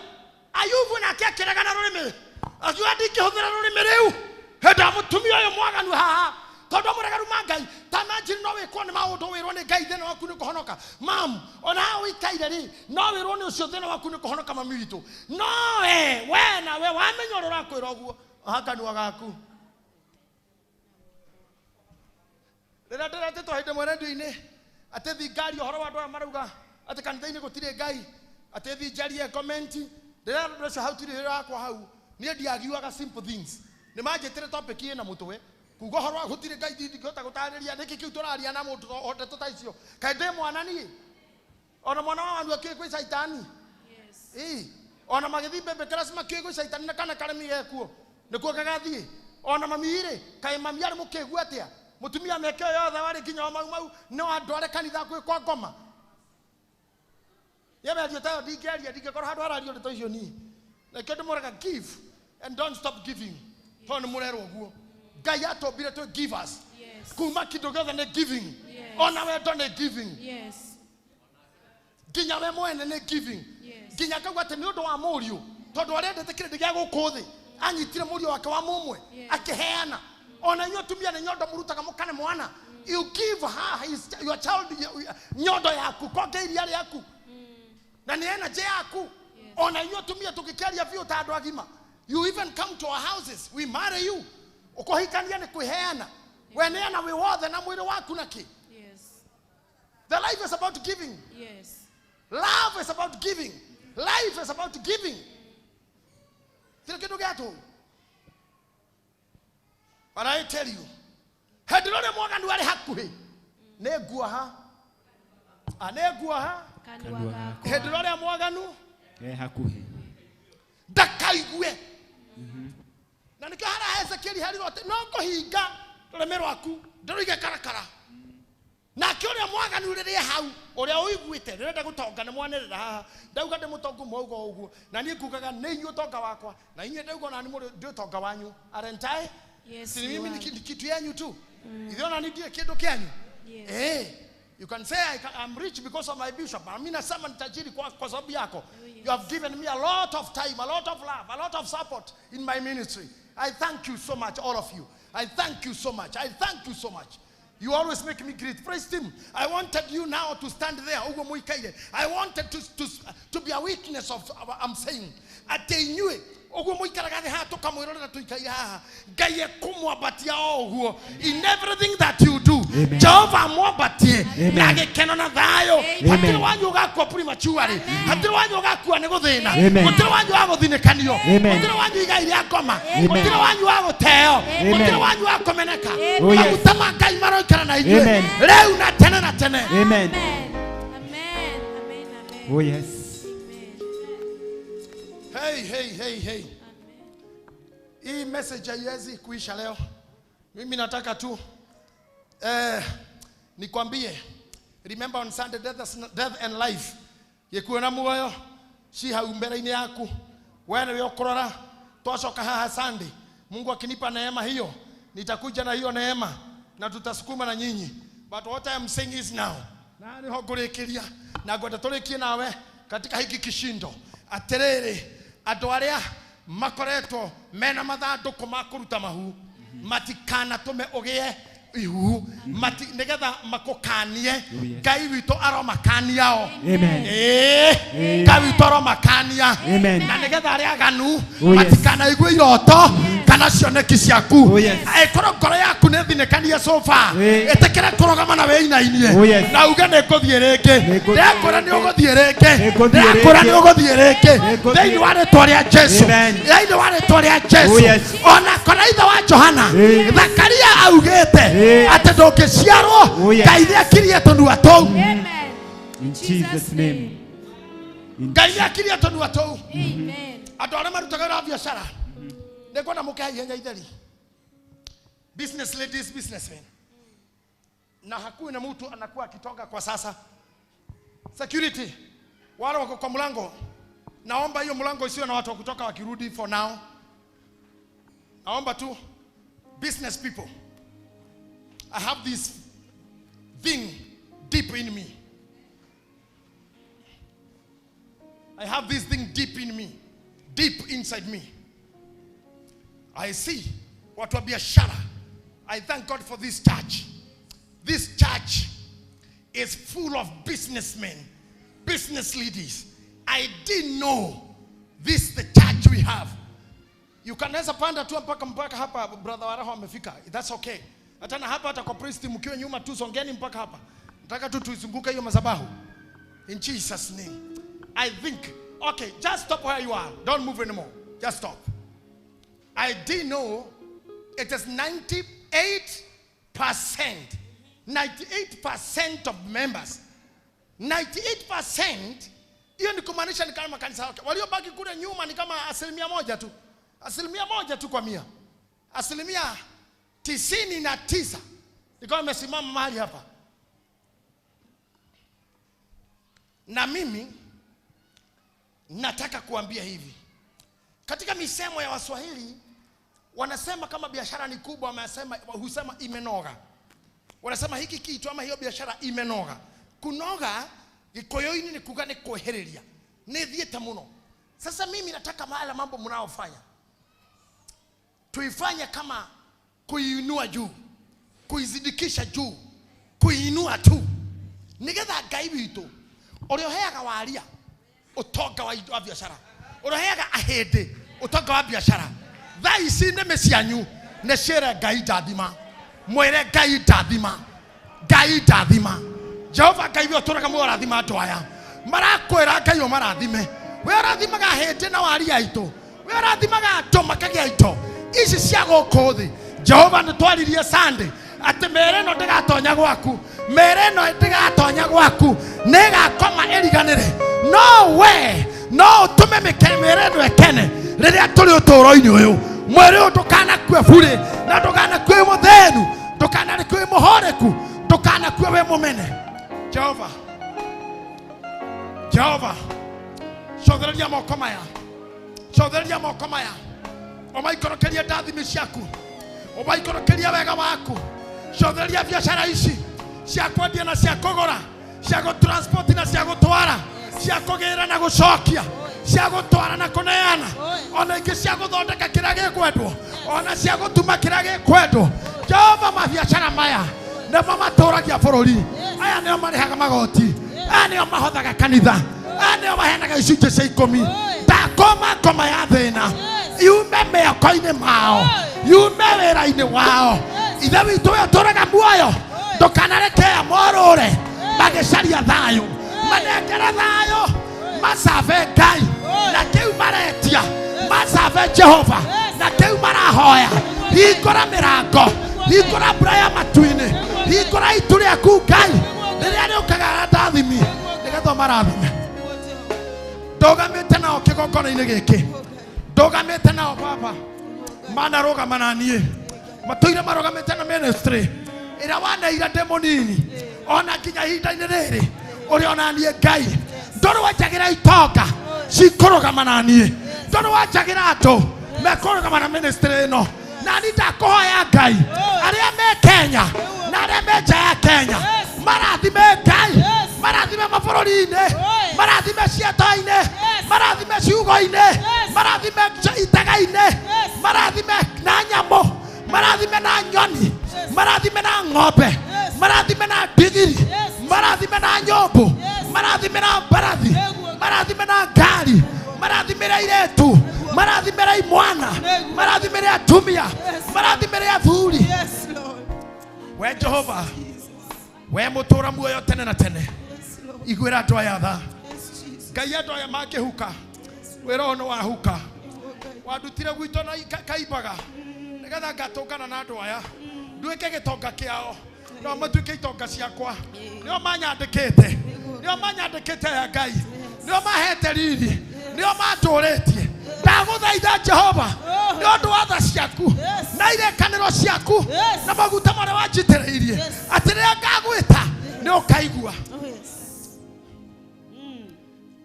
Ayubu nake akĩregana rũrĩmĩ akiuga ndingĩhũthĩra rũrĩmĩ rĩu hĩndĩ ya mũtumia ũyũ mwaganu haha tondũ amũrega ruma Ngai ta imagine no wĩkwo nĩ maũndũ wĩrwo nĩ Ngai thĩna waku nĩ kũhonoka mam ona haha ũikaire rĩ no wĩrwo nĩ ũcio thĩna waku nĩ kũhonoka mami witũ no we nawe wamenya ũrĩa ũrakwĩra ũguo oha kanua gaku rĩrĩa ndĩretĩtwo hĩndĩ ĩmwe rendio-inĩ atĩ thi ngaria ũhoro wa andũ aya marauga atĩ kanitha-inĩ gũtirĩ Ngai atĩ thi njarie comment rĩrĩa andũ acio hau tirĩ wĩra wakwa hau niĩ ndiagiuaga simple things nĩ manjĩtĩre topic ĩna mũtwe kuga ũhoro wa gũtirĩ Ngai ndingĩhota gũtarĩria nĩkĩ kĩu tũraria na mũndũ ndeto ta icio kaĩ ndĩ mwana niĩ ona mwana wa wanyu akĩũĩ kwĩ caitani ĩĩ ona magĩthiĩ mbembe kĩraci makĩũĩ kwĩ caitani na kana karemi gekuo nĩkuo gagathiĩ ona mami rĩ kaĩ mami arĩ mũkĩgu atĩa mutumia meke yothe warĩ nginya wa mau mau no andware kanitha kwĩ kwa ngoma Ye mĩario tayo ndingĩaria, ndingĩkorwo handũ harario ndeto icio niĩ. Nakĩo ndĩmwĩraga give and don't stop giving. Tondũ nĩ mũrerwo ũguo. Ngai atũmbire twĩ givers. Kuma kĩndũ gĩothe nĩ giving. Ona wendo nĩ giving. Nginya we mwene nĩ giving. Nginya akauga atĩ nĩ ũndũ wa mũriũ, tondũ arendete kĩrĩndĩ gĩa gũkũ thĩ, anyitire mũriũ wake wa mũmwe akĩheana. Ona inyuĩ atumia nĩ nyondo mũrutaga mũkane mwana. You give her his, your child nyondo yaku, konge iria rĩaku, na nĩ energy yaku. Ona inyuĩ atumia tũngĩkĩaria biũ ta andũ agima, you even come to our houses, we marry you. Ũkũhikania nĩ kwĩheana. Weneana wĩ wothe na mwĩrĩ waku na kĩ. The life is about giving. Love is about giving. Life is about giving. Kĩrĩ kĩndũ gĩa tũhũ. But I tell you, hĩndĩ ĩrĩa ũrĩa mwaganu arĩ hakuhĩ, nĩ nguoha. Nĩ nguoha. Hĩndĩ ĩrĩa ũrĩa mwaganu e hakuhĩ, ndakaigue. Na nĩkĩo harĩa Ezekieli herirwo atĩ no ngũhinga rũrĩmĩ rwaku ndĩrũige karakara. Nake ũrĩa mwaganu rĩrĩa hau, ũrĩa ũiguĩte ndĩrenda gũtonga nĩ mwanĩrĩra haha, ndauga ndĩ mũtongu mwauga ũguo, na niĩ ngugaga nĩ inyuĩ ũtonga wakwa, na inyuĩ ndauga ona nĩ ndĩ ũtonga wanyu. Aren't I? Yes, Si you mimi are. ni kitu yenyu tu. Ithe ona ndiye kĩndũ kĩanyu. Eh, you can say I'm rich because of my bishop. Mimi nasema ni tajiri kwa sababu yako. You have given me a lot of time, a lot of love, a lot of support in my ministry. I thank you so much, all of you. I thank you so much. I thank you so much. You always make me great. Praise him. I wanted you now to stand there. Ugo muikaire. I wanted to be a witness of what I'm saying. Ate inyue uguo muikaraga thĩ haha tũkamwĩrorera tũikaire haha. Ngai ekũmwambatia o ũguo in everything that you do. Jehova amwambatie na gĩkeno na thayũ. Hatirĩ wanyu ũgakua prematurely. Hatirĩ wanyu ũgakua nĩ gũthĩna. Gũtirĩ wanyu wa gũthinĩkanio. Gũtirĩ wanyu igai rĩa ngoma. Gũtirĩ wanyu wa gũteo. Gũtirĩ wanyu wa kũmeneka. Maguta ma Ngai maroikara na inyuĩ rĩu na tene na tene. Amen. Oh yes. Hey, hey, hey, hey. Hii message haiwezi kuisha leo. Mimi nataka tu nikwambie, remember on Sunday death and life. Gĩkuũ na muoyo ci hau mbere-inĩ yaku. We nĩwe ũkũrora. Twacoka haha Sunday, Mungu akinipa neema hiyo, nitakuja na hiyo neema na tutasukuma na nyinyi. But what I am saying is now, na nĩho ngũrĩkĩria na ngwenda tũrĩkie nawe katika hiki kishindo. Atĩrĩrĩ, andũ arĩa makoretwo mena mathandũkũ ma kũruta mahu matikanatũme ũgĩe ihu, nĩgetha makũkanie. Ngai witũ aromakania o. Ngai witũ aromakania. Na nĩgetha arĩa aganu matikanaigue iroto kana cioneki ciaku. Ĩkorwo ngoro yaku nĩ thinĩkanie so far, ĩtĩkĩre kũrũgama na wĩinainie na uge nĩ ngũthiĩ rĩngĩ. Ndĩrakwĩra nĩ ũgũthiĩ rĩngĩ. Ndĩrakwĩra nĩ ũgũthiĩ rĩngĩ thĩinĩ wa rĩtwa rĩa Jesu. Thĩinĩ wa rĩtwa rĩa Jesu. Ona kora ithe wa Johana Zakaria augĩte atĩ ndũngĩciarwo Ngai nĩakirie tũnua tũu. In Jesus name. Ngai nĩakirie tũnua tũu. Andũ arĩa marutaga wĩra wa biacara nĩngwenda mũke ihenya itheri. Business ladies, businessmen. Na hakuna mtu anakuwa akitoka kwa sasa. Security wale wako kwa mlango, naomba hiyo mlango isiwe na watu wa kutoka wakirudi for now. Naomba tu business people. I have this thing deep in me. I have this thing deep in me, deep inside me. I see watu wa biashara. I thank God for this church. This church is full of businessmen, business leaders. I didn't know this the church we have. You can naweza panda tu mpaka hapa brother Waraho amefika. That's okay. Hata na hapa hata kwa priest mkiwa nyuma tu songeni mpaka hapa. Nataka tu tuizunguke hiyo madhabahu. In Jesus name. I think okay, just stop where you are. Don't move anymore. Just stop. I didn't know it is 98%. 98% of members. 98% hiyo ni kumaanisha ni kama kanisa wake. Waliobaki kule nyuma ni kama 1% tu. 1% tu kwa 100. 99% nikawa nimesimama mahali hapa. Na mimi Nataka kuambia hivi. Katika misemo ya Waswahili wanasema kama biashara ni kubwa, wamesema husema imenoga. Wanasema hiki kitu ama hiyo biashara imenoga. Kunoga gikoyoini ni kuga ni kuhereria. Ni thiete muno. Sasa mimi nataka mahala mambo mnaofanya tuifanye kama kuiinua juu, kuizidikisha juu, kuiinua tu. Nigetha Ngai witũ ũrĩa ũheaga waria ũtonga wa biashara, ũrĩa ũheaga ahĩndĩ ũtonga wa biashara, thaa ici nĩmĩ cianyu nĩ ciĩre Ngai ndathima, mwĩre Ngai ndathima, Ngai ndathima. Jehova Ngai we ũtũraga muoyo ũrathima andũ aya marakwĩra Ngai ũmarathime. We ũrathimaga ahĩndĩ na waria aitũ, we ũrathimaga andũ makagĩa indo ici cia gũkũ thĩ. Jehova nĩ twaririe Sunday atĩ mĩĩrĩ ĩno ndĩgatonya gwaku, mĩĩrĩ ĩno ndĩgatonya gwaku, nĩĩgakoma ĩriganĩre. No we no ũtũme mĩĩrĩ ĩno ĩkene rĩrĩa tũrĩ ũtũũro-inĩ ũyũ. Mwĩrĩ ũyũ ndũkanakue burĩ, na ndũkanakue wĩ mũthĩnu, ndũkanakue wĩ mũhoreku, ndũkanakue wĩ mũmene. Jehova, Jehova, cothereria moko maya, cothereria moko maya, ũmaikũrũkĩrie ndathimi ciaku, ũmaikũrũkĩrie wega waku. Cothereria biacara ici cia kwendia na cia kũgũra, cia gũtransport na cia gũtwara, cia kũgĩra na gũcokia, cia gũtwara na kũneana, ona ingĩ cia gũthondeka kĩrĩa gĩkwendwo, ona cia gũtuma kĩrĩa gĩkwendwo. Jehova, mabiacara maya nĩmo matũragia bũrũri. Aya nĩo marĩhaga magoti, aya nĩo mahothaga kanitha, aya nĩo maheanaga icunjĩ cia ikũmi. Ndakoma ngoma ya thĩna yume mĩako-inĩ mao, yume wĩra-inĩ wao. Ithe witũ we ũtũraga muoyo, ndũkanareke morũre magĩcaria thayũ, manengere thayũ, macabe Ngai na kĩu maretia, macabe Jehova na kĩu marahoya. Hingũra mĩrango, hingũra mbura ya matu-inĩ, hingũra itu rĩaku Ngai rĩrĩa rĩũkaga na ndathimi, nĩgetha marathime. Ndũgamĩte nao kĩgongona-inĩ gĩkĩ, ndũgamĩte nao Baba, manarũgama na niĩ, matũire marũgamĩte na ministry ĩrĩa waneire ndĩ mũnini, ona nginya ihinda-inĩ rĩrĩ ũrĩ ona niĩ Ngai. Ndũrĩ wanjagĩra itonga cikũrũgama na niĩ, ndũrĩ wanjagĩra andũ mekũrũgama na ministry ĩno. Na niĩ ndakũhoya Ngai, arĩa me Kenya na arĩa me nja ya Kenya, marathime Ngai, marathime mabũrũri-inĩ, marathime ciato-inĩ, marathime ciugo-inĩ, marathime itega-inĩ, marathime na nyamũ, marathime na nyoni, marathime na ng'ombe, marathime na ndigiri, marathime na nyũmbũ, marathime na mbarathi, marathime na ngari, marathimĩre airĩtu, marathimĩre imwana, marathimĩre atumia, marathimĩre athuri. We Jehova, we mũtũra muoyo tene na tene, iguĩra andũ aya tha. Ngai, andũ aya mangĩhuka, wĩra ũyũ nĩ wahuka. Wandutire gwitũ na kaimbaga nĩgetha ngatũngana na andũ aya, nduĩke gĩtonga kĩao, no matuĩke itonga ciakwa. Nĩo manyandĩkĩte, nĩo manyandĩkĩte aya Ngai, nĩo mahete riri, nĩo matũrĩtie. Ndagũthaitha Jehova nĩ ũndũ wa tha ciaku na irĩkanĩro ciaku na maguta marĩa wanjitĩrĩirie, atĩ rĩrĩa ngagwĩta nĩ ũkaigua.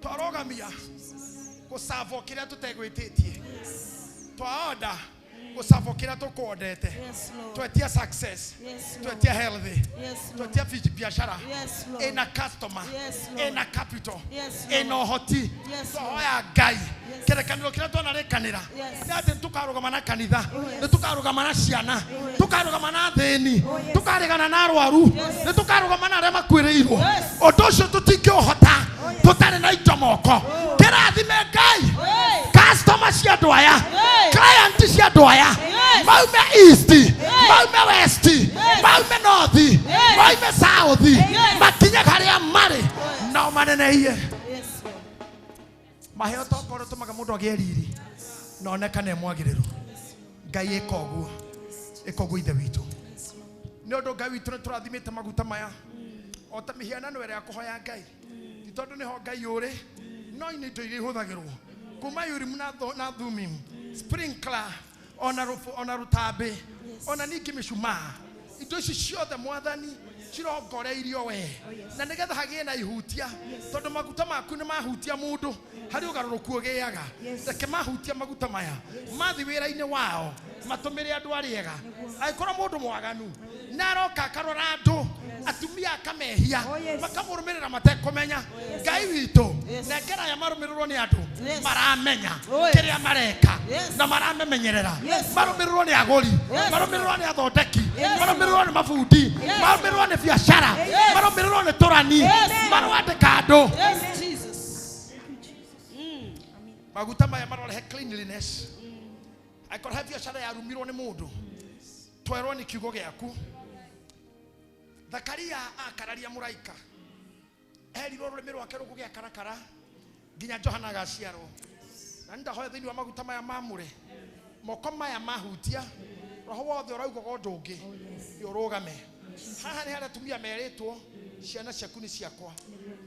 Twarũgamia gũcabwo kĩrĩa tũtegwĩtĩtie, twaonda gũcabwo kĩrĩa tũkwendete, twetia success, twetia healthy, twetia biashara ĩna customer, ĩna capital, ĩna ũhoti. Twahoya Ngai kĩrĩkanĩro kĩrĩa twanarĩkanĩra nĩ atĩ nĩtũkarũgama na kanitha, nĩtũkarũgama na ciana, tũkarũgama na athĩni, tũkarĩgana na arwaru, nĩtũkarũgama na arĩa makuĩrĩirwo. Ũndũ ũcio tũtingĩũhota tũtarĩ na indo moko. Kĩrathime Ngai customer cia andũ aya, client cia andũ aya, maume east, maume west, maume north, maume south, makinye harĩa marĩ nao manenehie. Maheo tokorwo tũmaga mũndũ agĩe riri na onekane mwagĩrĩru. Ngai ĩka ũguo, ĩka ũguo Ithe witũ. Nĩ ũndũ Ngai witũ nĩ tũrathimĩte maguta maya o ta mĩhianano ĩrĩa ya kũhoya Ngai, ti tondũ nĩho Ngai ũrĩ, no nĩ indo iria ihũthagĩrwo kuma Urim na Thummim, sprinkler, ona rũtambĩ, ona ningĩ mĩcumaa. Indo ici ciothe mwathani cirongoreirio we na nigetha hagie na ihutia tondu maguta maku ni mahutia mundu hari ugaruruku ugiaga reke mahutia maguta maya mathi wira-ini wao matumire andu ariega aikorwo mundu mwaganu na aroka akarora andu atumia akamehia makamurumirira matekumenya Ngai witu nengera aya marumirirwo ni andu maramenya kiria mareka na maramemenyerera marumirirwo ni aguri marumirirwo ni athondeki marumirirwo ni mabundi marumirirwo ni biacara marumirirwo ni turani marwandika andu. Maguta maya marorehe cleanliness aikorwo he biacara yarumirwo ni mundu twerwo ni kiugo giaku. Zakaria akararia muraika erirwo rurimi rwake rukugia karakara nginya Johana agaciarwo na ndahoya thiini wa maguta maya mamure moko maya mahutia roho wothe uraugaga undu ungi urugame haha ni haria atumia meritwo ciana ciaku ni ciakwa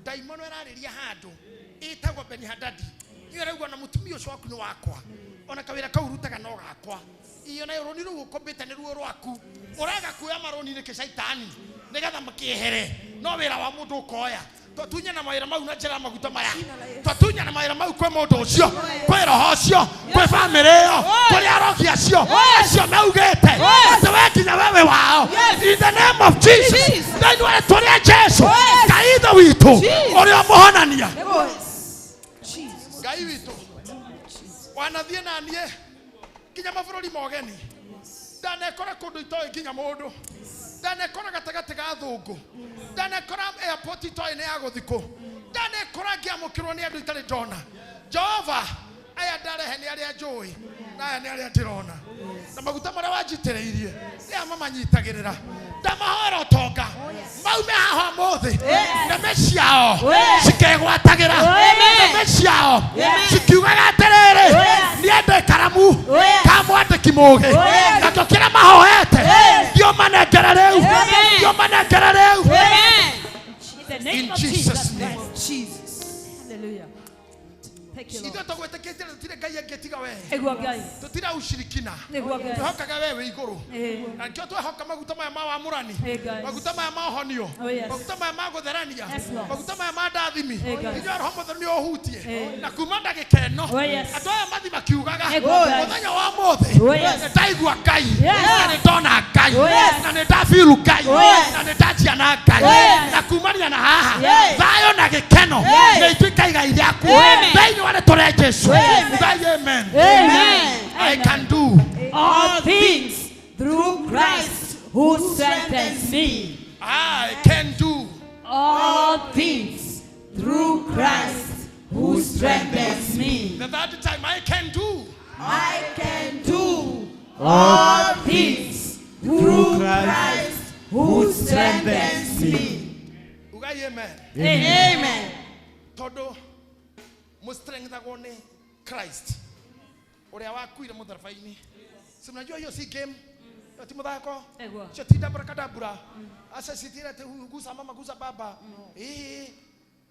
ndaimono irariria handu itagwo Beni-Hadadi iyo arauga na mutumia ucio waku ni wakwa ona kawira kau rutaga no gakwa iyo nayo roni ruu ukombite ni ruo rwaku uraga kuoya maroni ni kicaitani nigetha makiehere no wira wa mundu ukoya twatunya na mawira mau na njira maguta maya twatunya na mawira mau kwi mundu ucio kwi roho ucio kwi family iyo kuri arogi acio acio maugite ati we nginya wewe wao in the name of Jesus thĩinĩ wa rĩtwa rĩa Jesu Ngai ithe witũ ũrĩa ũmũhonania Ngai witũ wanathiĩ na niĩ nginya mabũrũri mogeni ndanekora kũndũ itoĩ nginya mũndũ ndanekora gatagatĩ ga thũngũ ndanekora airport itoĩ nĩ ya gũthikũ ndanekora ngĩamũkĩrwo nĩ andũ itarĩ ndona. Jehova aya ndarehe nĩ arĩa njũĩ na aya nĩ arĩa ndĩrona na maguta marĩa wanjitĩrĩirie nĩ aya mamanyitagĩrĩra ndamahoera ũtonga maume haha ũmũthĩ nĩme ciao cikegwatagĩra nĩme ciao cikiugaga atĩrĩrĩ niende karamu ka mwandĩki mũgĩ nakĩo kĩrĩa mahoete ndio manengere rĩu ndio manengere rĩu. In Jesus name. Hallelujah. Thank you, Lord. Ithuĩ tũgwĩtĩkĩtie tũtirĩ Ngai angĩ tiga we. Nĩguo Ngai. Tũtirĩ ushirikina. Nĩguo Ngai. Twĩhokaga we wĩ igũrũ. Na nĩkĩo twehoka maguta maya ma wamũrani. Maguta maya ma ũhonio. Maguta maya ma gũtherania. Maguta maya ma ndathimi. Inyuĩ Roho Mũtheru nĩ ũhutie. Na kuma ndagĩka ĩno andũ aya mathi makiugaga mũthenya wa ũmũthĩ nĩ ndaigua Ngai na nĩ ndona Ngai na nĩ ndabiru Ngai na nĩ ndanjia na Ngai na kumania na haha thayũ na gĩkeno nĩ ituĩka igai rĩaku thĩinĩ wa rĩtwa rĩa Jesu. Amen. Amen. I can do all things through Christ who strengthens me. I can do all things through Christ who strengthens me. The third time, I can do. I can do all things through Christ who strengthens me. Ugai amen. Amen. Todo mustrengthagwo ni Christ uria wakuire mutharaba-ini. Si mnajua hiyo si game ti muthako cio ti ndabura kadabura aca citire ti gusa mama gusa baba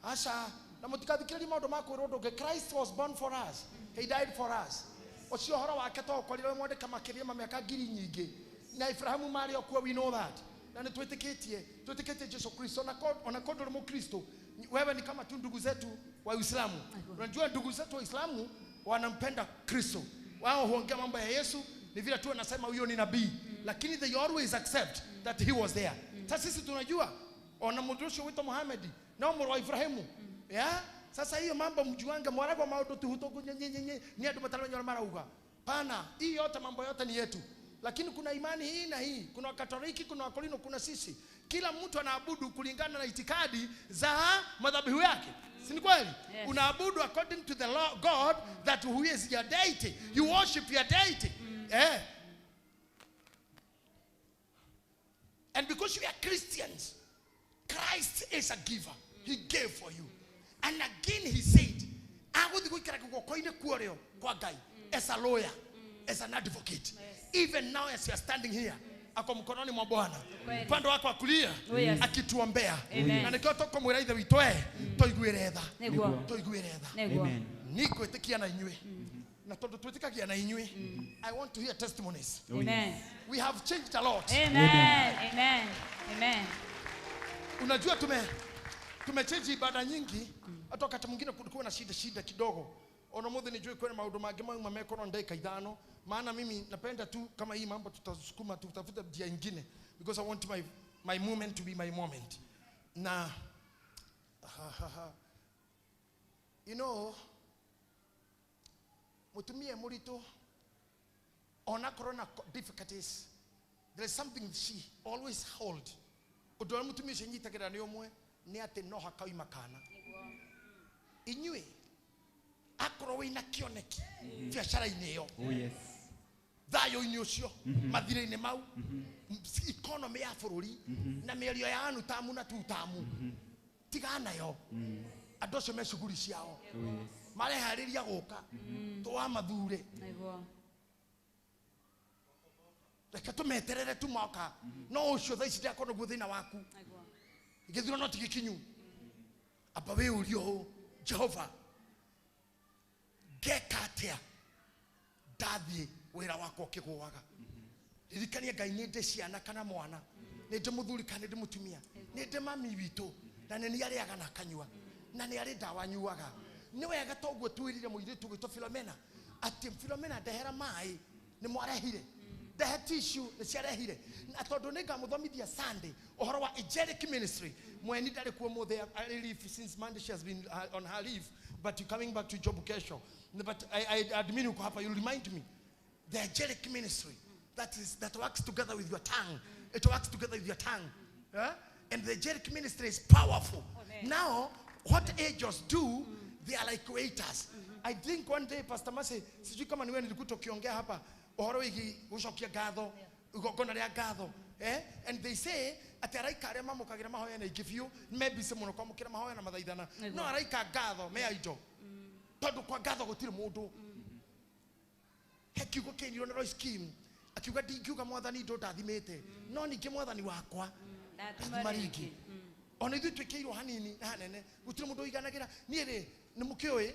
aca na mutikathikiririe maundu ma kwirwo undu ungi. Christ was born for us, he died for us. Ucio horo wake to ukorirwo mwandika makiria ma miaka ngiri nyingi na Ibrahimu mari okuo, we know that na nitwitikitie twitikitie Jesu Kristo na kondo ni Mkristo. Wewe ni kama tu ndugu zetu wa Uislamu. Unajua ndugu zetu wa Uislamu wanampenda Kristo. Wao huongea mambo ya Yesu ni vile tu wanasema huyo ni nabii, lakini they always accept that he was there. Sasa sisi tunajua ona mudrusho wito Muhammad na umro wa Ibrahimu. Yeah? Sasa hiyo mambo mjuange mwaragwa maundu tu hutoku nyenye ni andu mataramenya marauga. Pana, hii yote mambo yote ni yetu. Lakini kuna imani hii na hii, kuna Wakatoliki, kuna Wakolino, kuna sisi. Kila mtu anaabudu kulingana na itikadi za madhabihu yake. Si ni kweli? Yes. Unaabudu according to the law God that who is your deity. You worship your deity. Yeah. And because we are Christians, Christ is a giver. He gave for you. And again he said, as a lawyer, as an advocate. Even now as you are standing here, ako mkononi mwa Bwana. Upande wako wa kulia akituombea. Na nikio toko mwira ithe witũ toiguire tha. Toiguire tha. Nĩngwĩtĩkia na inyuĩ. Na tondu twitikagia na inyui. I want to hear testimonies. Amen. We have changed a lot. Amen. Amen. Amen. Unajua tumechange ibada nyingi. Hata wakati mwingine kulikuwa na shida kidogo. Ona muthi nijui kwena maundu mangi mauma mekorwo ndagika 5, maana mimi napenda tu kama hii mambo tutasukuma tutafuta njia nyingine, because I want my moment to be my moment. Na you know, mutumie muritu ona corona difficulties, there is something she always hold. Undu uria mutumia ucio nyitagira ni umwe ni ati no hakauma kana inyui akorwo wina kioneki biacara-inĩ ĩyo. Oh yes. Thayũ-inĩ ũcio, mathirĩ-inĩ mau, economy ya bũrũri na mĩario ya anu tamu na tu tamu, tigana nayo. Andũ acio me cuguri ciao mareharĩria gũka twamathure, reke tũmeterere tu moka. No ũcio thaa ici ndakorwo guo thĩna waku gĩthurano no ti gĩkinyu. Amba wĩyũrie ũũ, Jehova, ngeka atĩa ndathiĩ wĩra wakwa ũkĩgũaga? Ririkania Ngai nĩ ndĩ ciana kana mwana, nĩ ndĩ mũthuri kana nĩ ndĩ mũtumia, nĩ ndĩ mami witũ, na nĩ niĩ arĩaga na akanyua, na nĩ arĩ ndawa anyuaga. Nĩ wega toguo twĩrire mũirĩtu gwĩtwo Philomena atĩ Philomena ndehera maĩ nĩ mwarehire, ndehe tissue nĩ ciarehire. Na tondũ nĩ ngamũthomithia Sunday ũhoro wa angelic ministry. Mweni ndarĩ kuo mũthĩ, arĩ leave since Monday, she has been on her leave, but you coming back to job kesho. But I admit uko hapa, you remind me the angelic ministry that works together with your tongue. It works together with your tongue. Yeah? And the angelic ministry is powerful. Now what angels do, they are like waiters. I think one day Pastor Mase, sijui kama ni wewe nilikuta ukiongea hapa ũhoro wĩgiĩ gũcokia ngatho, igongona rĩa ngatho, eh? And they say atĩ araika arĩa mamũkagĩra mahoya na aingĩ biũ, me busy mũno kwamũkĩra mahoya na mathaithana, no araika ngatho me indo, tondũ kwa ngatho gũtirĩ mũndũ. He kiugo kĩnirwo nĩ Royce Kim akiuga ndingiuga mwathani indo ndathimĩte, no ningĩ mwathani wakwa ndathima rĩngĩ. Ona ithuĩ twĩkĩirwo hanini na hanene, gũtirĩ mũndũ ũiganagĩra. Niĩ rĩ nĩ mũkĩũĩ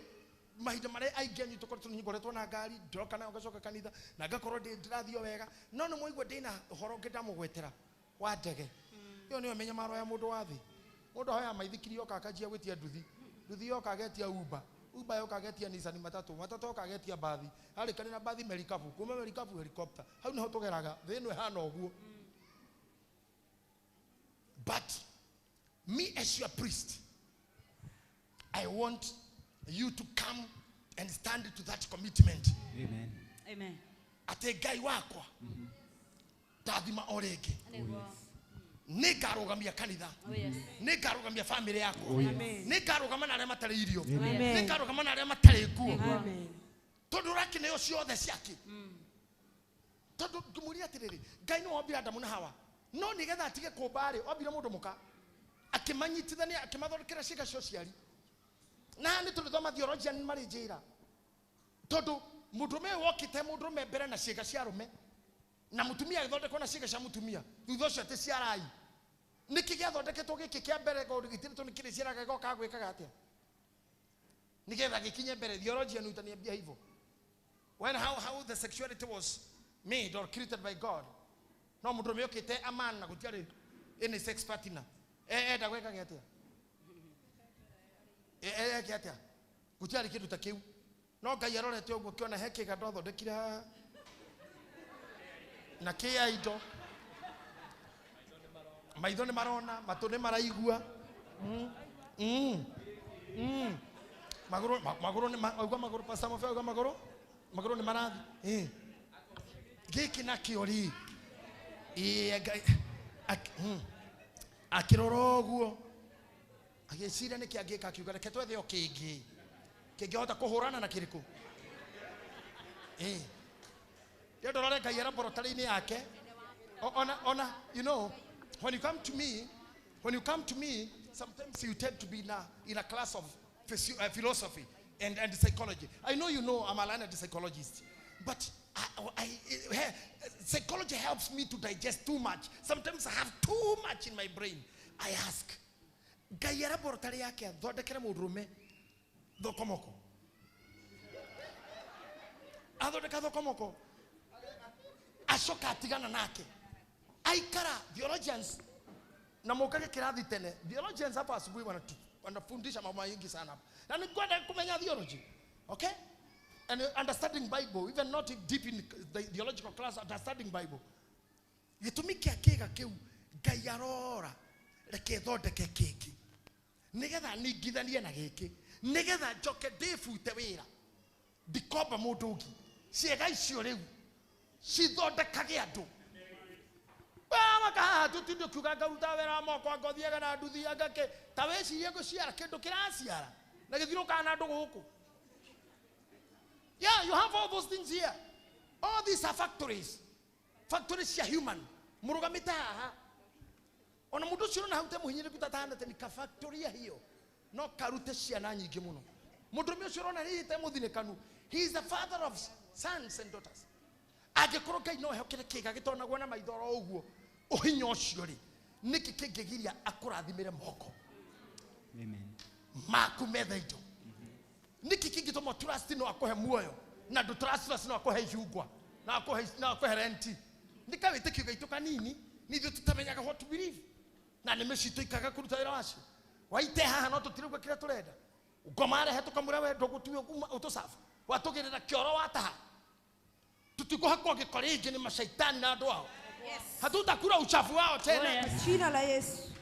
mahinda marĩa aingĩ anyu tũkoretwo nĩngoretwo na ngari ndĩroka nayo ngacoka kanitha na ngakorwo ndĩrathiĩ o wega, no nĩ mwaigua ndĩna ũhoro ũngĩ ndamũgwetera wa ndege. Ĩyo nĩyo mĩnyamaro ya mũndũ wa thĩ. Mũndũ ahoya maithikiri yoka akanjia gwĩtia nduthi, nduthi yoka agetia Uber, Uber yoka agetia Nissan matatũ, matatũ yoka agetia bathi, arĩkania na bathi merikabu, kuma merikabu helicopter. Hau nĩho tũgeraga, thĩ ĩno ĩhana ũguo. But me as your priest, I want you to come and stand to that commitment. Amen. Amen. Ate Ngai wakwa ndathima o rĩngĩ, nĩ ngarũgamia kanitha, nĩ ngarũgamia family yakwa, nĩ ngarũgama na arĩa matarĩ irio, nĩ ngarũgama na arĩa matarĩ nguo, tondũ ũrakĩneo ciothe ciake. Tondũ ngĩmũria atĩrĩrĩ, Ngai nĩwe wombire Adamu na Hawa, no nĩgetha atige kũmba rĩ, ombire mũndũ mũka akĩmanyitithania, akĩmathondekera ciĩga cia ũciari. Na nĩ tũrĩthoma theologian marĩ njĩra, tondũ mũndũrũme ũyũ wokĩte mũndũrũme mbere na ciĩga cia arũme, na mũtumia agĩthondekwo na ciĩga cia mũtumia, thutha ũcio atĩ ciarai. Nĩkĩ gĩathondeketwo gĩkĩ kĩa mbere gĩtirĩtwo nĩ kĩrĩciaraga gĩgoka gwĩkaga atĩa nĩgetha gĩkinye mbere? Theologian utaniambia hivyo, when how the sexuality was made or created by God. No mũndũrũme okĩte a man na gũtiarĩ any sex partner, enda gwĩkaga atĩa? Eke atĩa? Gũtiarĩ kĩndũ ta kĩu. No Ngai arorete ũguo kĩona he kĩga ndothondekire haha na kĩa indo, maitho nĩ marona, matũ nĩ maraigua, magũrũ magũrũ nĩ augua magũrũ, Pastor Mofe augua magũrũ, magũrũ nĩ marathiĩ. Gĩkĩ nakĩo rĩ, Ngai akĩrora ũguo agĩciria nĩkĩ angĩka, akiuga reke twethe o kĩngĩ kĩngĩhota kũhũrana na kĩrĩkũ. Rĩo ndorore Ngai laboratory-inĩ yake. Ona, you know, when you come to me, sometimes you tend to be in a class of philosophy and psychology. I know you know I'm a learned psychologist, but psychology helps me to digest too much. Sometimes I have too much in my brain. I ask, Ngai laboratory yake athondekere mũndũrũme thokomoko. Athondeka thokomoko. Acoka atigana nake. Aikara theologians na mukage kirathi tene. Theologians hapa asubuhi wanafundisha mambo mengi sana hapa. Na ni kwenda kumenya theology. Okay? And understanding Bible, even not deep in the theological class, understanding Bible. Gĩtũmi kĩa kĩga kĩu Ngai arora reke thondeke kĩngĩ nĩgetha ningithanie na gĩkĩ nĩgetha njoke ndĩbute wĩra ndikomba mũndũ ũngĩ ciĩga icio rĩu cithondekage andũ makahaha tũtinde ũkiuga ngaruta wĩra wa moko anga ũthiaga na nduthi anga kĩ ta wĩcirie gũciara kĩndũ kĩraciara na gĩthirũkaga na andũ gũkũ. Yeah, you have all those things here. All these are factories. Factories cia human. Mũrũgamĩte haha. Ona mũndũ ũcio ũrona hau te mũhinyĩrĩku ta tahanĩte ni ka factory hiyo. No karute ciana nyingĩ mũno. Mũndũrũme ũcio ũrona hihi te mũthinĩkanu. He is the father of sons and daughters. Angĩkorwo Ngai no ehokere kĩga gĩtonagwo na maitho oro ũguo, ũhinya ũcio rĩ, nĩkĩ kĩngĩgiria akũrathimĩre moko? Amen. Maku metha indo. Nĩkĩ kĩngĩtũma trust no akũhe muoyo na ndũ trust no akũhe icungwa na akũhe renti. Nĩ kawĩtĩkio gaitũ kanini nĩ ithuĩ tũtamenyaga what to believe na nĩ mĩciĩ tũikaga kũruta wĩra wacio waite haha no tũtirauga kĩrĩa tũrenda ngoma arehe tũkamwĩra we ndũgũtue ũtũcabu watũgĩrĩra kĩoro wataha tũtikũhakwo gĩko rĩngĩ nĩ macaitani na andũ ao. Hatutakula uchafu wao tena. Jina la Yesu.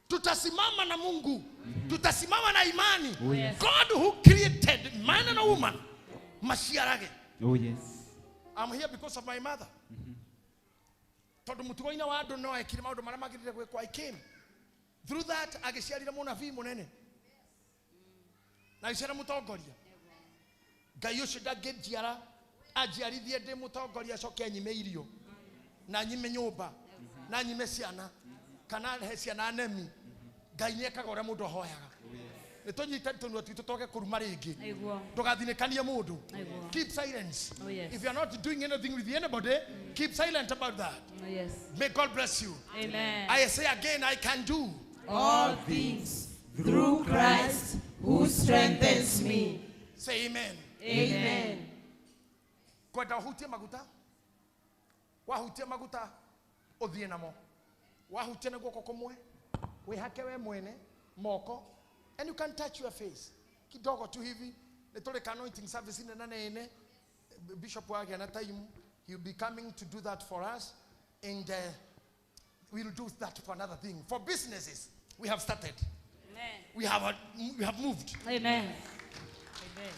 Tutasimama na Mungu. Tutasimama na imani. Oh, yes. God who created man and a woman maciarage. Oh yes. I'm here because of my mother. Tondu mutugo-inĩ wa andũ no ekire maũndũ marĩa magĩrĩire gwĩkwo. I came. Through that agĩciarire mũnabii mũnene. Na agĩciara mũtongoria. Ngai ũcio ndangĩnjiara anjiarithie ndĩ mũtongoria acoke anyime irio na anyime nyũmba na anyime ciana kana he ciana nemi. Ngai nĩ ekaga ũrĩa mũndũ ahoyaga. Nĩ tũnyite tũnua twitũ tũtoke kũruma rĩngĩ. Ndũgathinĩkanie mũndũ. Keep silence. Oh, yes. If you are not doing anything with anybody, keep silent about that. Oh, yes. May God bless you. Amen. I say again, I can do all things through Christ who strengthens me. Say amen. Amen. Kwenda ũhutie maguta, wahutie maguta ũthiĩ namo, wahutie na guoko kũmwe wĩhake we mwene moko, and you can touch your face kidogo tu hivi. Nitoleka anointing service in nene Bishop wage na time he'll be coming to do that for us, and we'll do that for another thing. For businesses we have started. Amen. We have moved. Amen. Amen.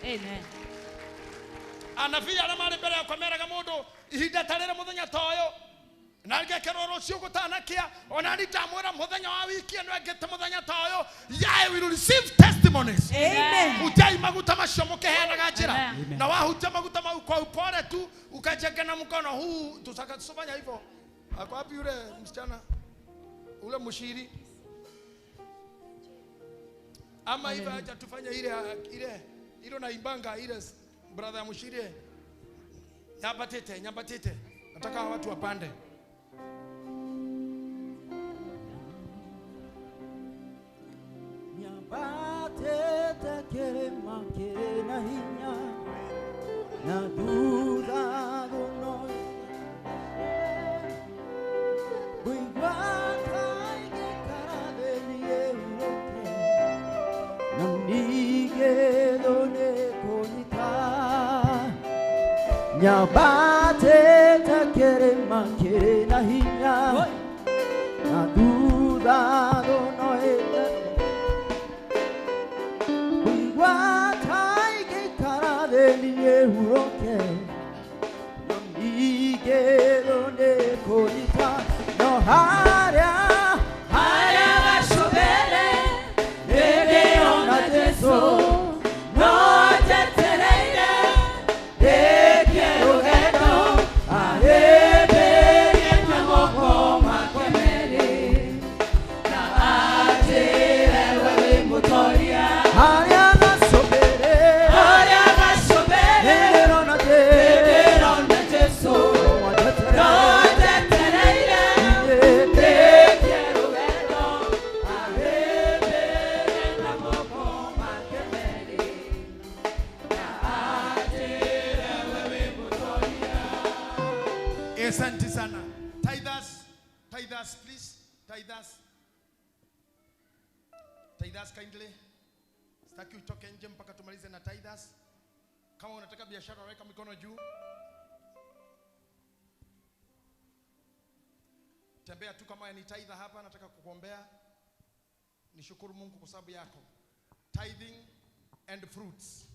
Amen. Anabii arĩa marĩ mbere yakwa meraga mũndũ ihinda ta rĩrĩ mũthenya ta ũyũ na ngĩkerwo rũciũ gũtanakĩa ona niĩ ndamwĩra mũthenya wa wiki ĩno ĩngĩte mũthenya ta ũyũ, yeah, we will receive testimonies. Amen. Hutiai maguta macio mũkĩheanaga njĩra na wahutia maguta mau kwa upole tu ukacheke na mkono huu tusakasomanya hivyo. Ako wapi yule msichana ule mshiri ama hivyo? Acha tufanye ile ile ile na imbanga ile brother ya mshiri nyambatete nyambatete, nataka watu wapande. Nyambatete kirima kina hinya na thutha thuno ngũigua ta ingĩikara thĩ niĩ hurũke no ningĩ thũ nĩ kũnyita. Nyambatete kirima kĩna hinya na thutha thuno ĩte ngũigua ta ingĩikara thĩ niĩ hurũke no ningĩ thũ nĩ kũnyita. No harĩa harĩa gacũmbĩrĩ nĩndĩrona Jesũ no njetereire ndĩkie rũgendo ahĩmbĩrie na moko. Tithers. Tithers kindly. Sitaki utoke nje mpaka tumalize na tithers. Kama unataka biashara weka mikono juu. Tembea tu kama ni tither hapa, nataka kukuombea. Nishukuru Mungu kwa sababu yako. Tithing and fruits.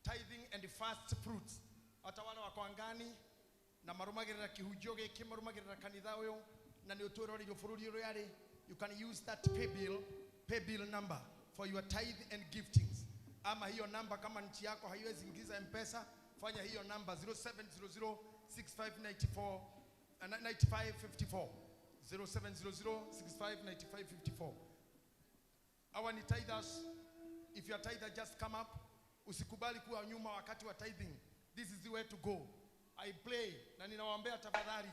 Tithing and first fruits. Hata wale wako angani na marumagirira kihunjio giki, marumagirira kanitha uyu na ni utwiroreire bururi uria ari, you can use that pay bill number for your tithe and giftings. Ama hiyo namba kama nchi yako haiwezi ingiza M-Pesa, fanya hiyo namba 0700 6594 9554 0700 659554. Hawa ni tithers. If you are tither, just come up. Usikubali kuwa nyuma wakati wa tithing. This is the way to go. I pray na ninawaombea tafadhali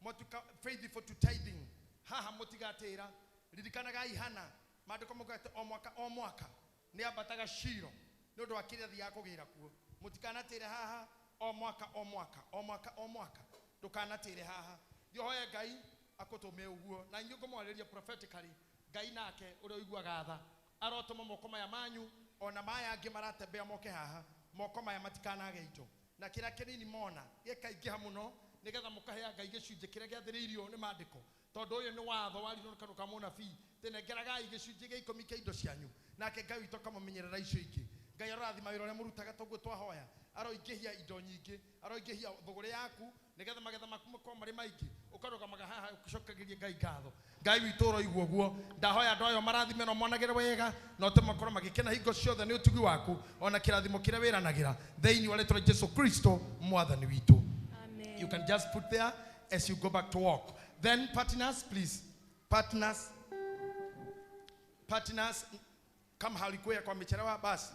motuka faithful to tithing. Haha mutigatira ririkanaga ihana maandiko mugate o mwaka o mwaka ni ambataga Shilo ni undu wa kiria thiaga kugira kuo. Mutikanatire haha o mwaka o mwaka o mwaka o mwaka, ndukanatire haha. Thiĩ ũhoe Ngai akũtũme ũguo, na inyuĩ ngũmwarĩria prophetically. Ngai nake ũrĩa ũiguaga tha arotũma moko maya manyu ona maya angĩ maratembea moke haha, moko maya matikanage indo na kĩrĩa kĩnini mona gĩkaingĩha mũno, nĩgetha mũkahea Ngai gĩcunjĩ kĩrĩa gĩathĩrĩirio nĩ maandĩko, tondũ ũyũ nĩ watho warirwo nĩ kanua ka mũnabii, tĩnengeragai gĩcunjĩ gĩa 10 kĩa indo cianyu, nake Ngai witũ akamũmenyerera icio ingĩ. Ngai arorathima wĩra ũrĩa mũrutaga, toguo twahoya aroingĩhia indo nyingĩ, aroingĩhia thũgũrĩ yaku, nĩgetha magetha maku makorwo marĩ maingĩ, ũkarũgamaga haha ũcokagĩrie Ngai ngatho. Ngai witũ ũroigua ũguo. Ndahoya andũ ayo marathime na monagĩre wega, na ũtũme makorwo magĩkena hingo ciothe nĩ ũtugi waku ona kĩrathimo kĩrĩa wĩranagĩra thĩinĩ wa rĩtwa rĩa Jesu Kristo mwathani witũ. You can just put there as you go back to work. Then partners, please. Partners, partners, kama halikuwa kwa amechelewa basi.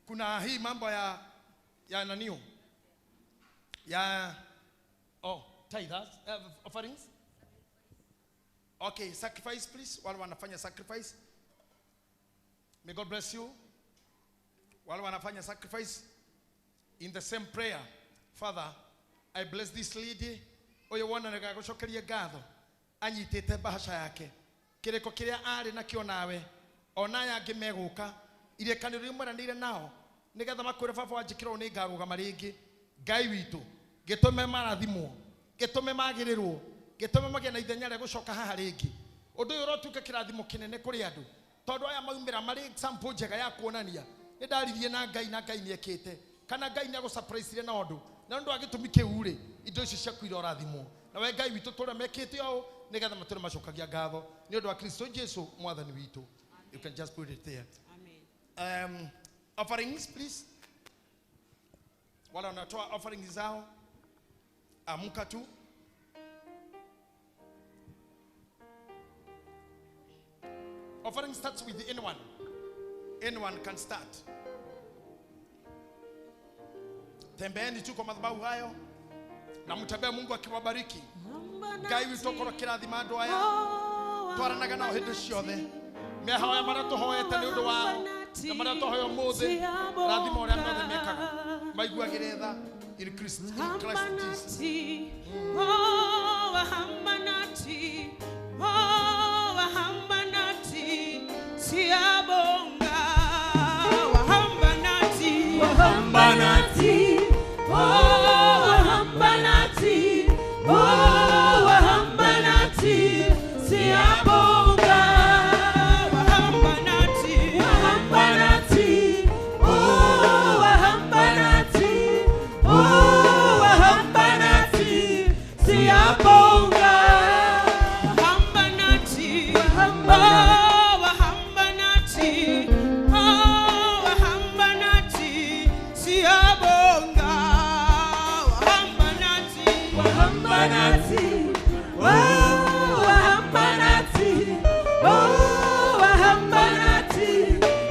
Kuna hii mambo ya nanio ya, oh, tithers, offerings. Okay, sacrifice please. Wale wanafanya sacrifice. May God bless you. Wale wanafanya sacrifice in the same prayer. Father, I bless this lady. Ũyũ wonanaga gũcokeria ngatho anyitĩte bahasha yake, kĩrĩko kĩrĩa arĩ nakĩo, nawe ona aya angĩ megũka irĩkanĩro iria mweranĩire nao, nĩgetha makwĩre baba wanjĩkĩra ũũ nĩ ngarũgama rĩngĩ. Ngai witũ, gĩtũme marathimwo, gĩtũme magĩrĩrwo, gĩtũme magĩe na ithenya rĩa gũcoka haha rĩngĩ. Ũndũ ũyũ ũrotuĩka kĩrathimo kĩnene kũrĩ andũ, tondũ aya maumĩra marĩ example njega ya kuonania nĩ ndaririe na Ngai na Ngai nĩ ekĩte, kana Ngai nĩ agũsurprise na ũndũ, na ũndũ wa gĩtũmi kĩu rĩ, indo icio ciaku irorathimwo na we Ngai witũ tũrĩa mekĩte ũũ, nĩgetha matũre macokagia ngatho nĩ ũndũ wa Kristo Jesu mwathani witũ. You can just put it there. Offerings please. Wale wanatoa offerings zao, amka tu. Offering starts with anyone. Anyone can start. Tembeeni tu kwa madhabahu hayo na mtembee Mungu akiwabariki. Ngai witũ korwo kĩrathima andũ aya twaranaga nao hĩndĩ ciothe, mehoya marĩa tũhoete nĩ ũndũ wao na marĩa tũhoya ũmũthĩ, rathima ũrĩa mothe mekaga, maiguagĩre tha in Christ Jesus. Oh, wahamba nathi. Oh, wahamba nathi. Siyabonga. Wahamba nathi. Wahamba nathi. Oh, wahamba nathi. Oh, wahamba nathi. Siyabonga. Wahamba nathi. Wahamba nathi. Oh, wahamba nathi. Oh, wahamba nathi. Siyabonga. Wahamba nathi. Wahamba. Oh, wahamba nathi. Oh, wahamba nathi. Siyabonga. Wahamba nathi. Wahamba nathi. Oh, wahamba nathi. Oh, wahamba nathi.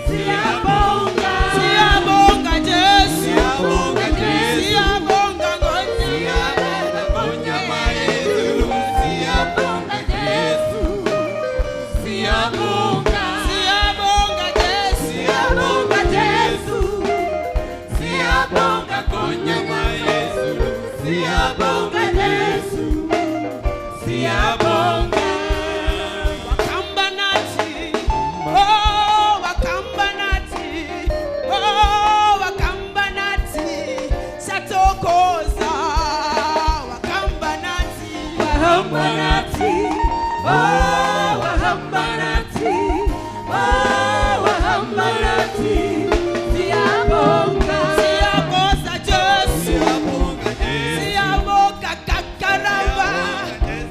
Siyabonga. Siyabonga Jesu. Siyabonga Jesu. Siyabonga Ngonyama. Siyabonga Jesu. Siyabonga Jesu. wahamba nathi, oh wahamba nathi, siyabonga. Siyabonga Jesu, siyabonga kakaramba,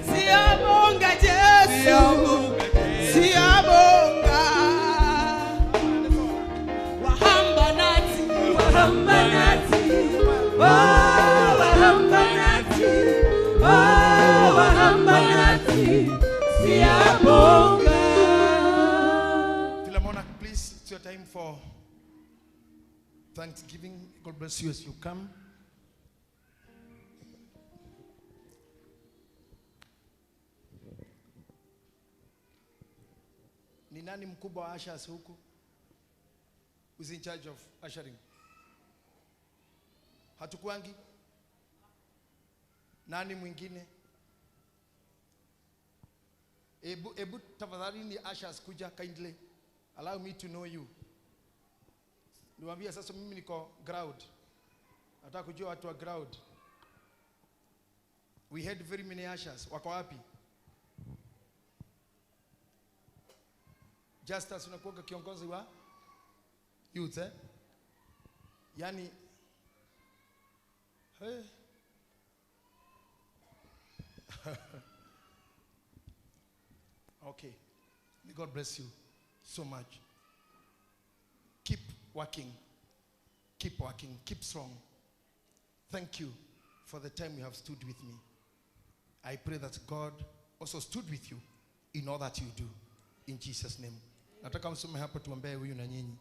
siyabonga Jesu, siyabonga. Wahamba nathi, wahamba nathi, oh wahamba nathi, oh wahamba nathi, siyabonga. Philemona, please, it's your time for Thanksgiving. God bless you as you come. Ni nani mkubwa wa ushers huku? Who's in charge of ushering? Hatukuangi? Nani mwingine? Ebu tafadhali ni ushers kuja kindly. Allow me to know you. Niwaambia sasa mimi niko ground. Nataka kujua watu wa ground. We had very many ushers. Wako wapi? Justus unakuwa kiongozi wa youth, eh? Yani hey. Okay. May God bless you so much. Keep working. Keep working. Keep strong. Thank you for the time you have stood with me. I pray that God also stood with you in all that you do. In Jesus' name. Nataka msome hapo tuombee huyu na nyinyi.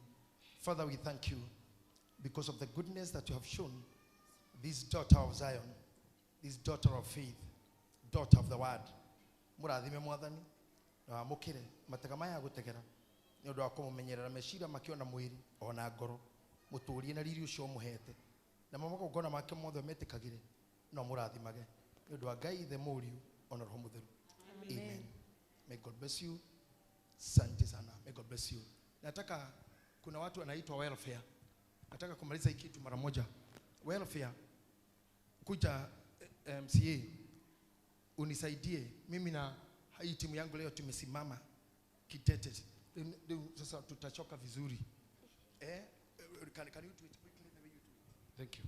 Father, we thank you because of the goodness that you have shown this daughter of Zion, this daughter of faith, daughter of the word. Murathime mwathani na wamukire matega maya gutegera ni undu wa kumumenyerera meciria makiona mwiri ona ngoro muturie na riri ucio muhete na magongona make mothe metikagire no murathimage ni undu wa Ngai the Mũriũ ona Roho Mũtheru. Amen. May God bless you. Asante sana. May God bless you. Nataka kuna watu wanaitwa welfare. Nataka kumaliza hiki kitu mara moja. Welfare kuja MCA unisaidie mimi na hii timu yangu leo tumesimama kitete. Sasa tutachoka vizuri. Can you do it quickly the way you do it? Thank you.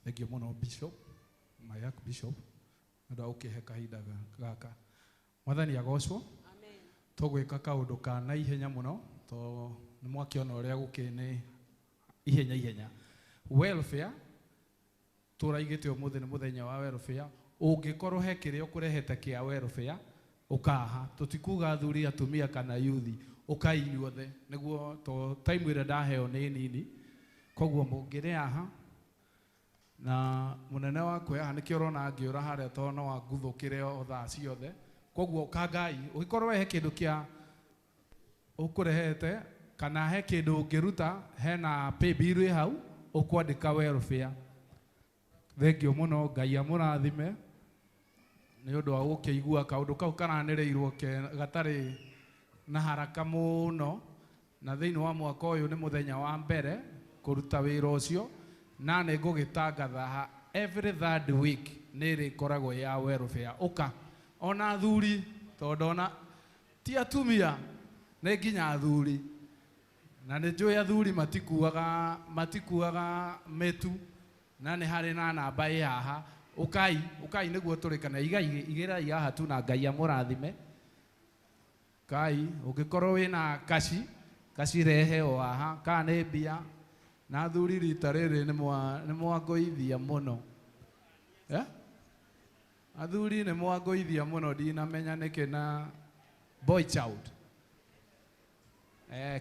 Thank you muno Bishop, Mayak Bishop. Nda ukihe kahinda gaka. Mwathani agocwo. Amen. Tugwika kaundu ka na ihenya muno to ni mwakiona uria guki ni ihenya ihenya. Welfare turaigite umuthi ni muthenya wa welfare. Ungikorwo he kiria ukurehete kia welfare ukaha tutikuga athuri atumia kana yuthi ukai inyuothe niguo to time ira ndaheo ni nini koguo mungire haha na munene wakwa haha nikio urona ngiura haria to no anguthukire o thaa ciothe koguo kangai ugikorwo he kindu kia ukurehete kana he kindu ungiruta hena pay bill ĩ hau ukwandika welfare. Thengio muno Ngai amurathime ni undu wa gukiigua kaundu kau karanirirwo gatari na haraka muno na thiini wa mwaka uyu ni muthenya wa mbere kuruta wira ucio na ni ngugitangatha every third week ni rikoragwo ya welfare uka ona athuri tondu ona ti atumia ni nginya athuri na ni njui athuri matikuaga mitu na ni hari na namba ĩ haha ukai ukai niguo turikana igirai haha tu na Ngai amurathime kai ungikorwo wina kaci kaci rehe o haha kana nĩ mbia na athuri rita rĩrĩ nĩ mwangũithia mũno athuri nĩ mwangũithia mũno ndinamenya nĩkĩ na boy child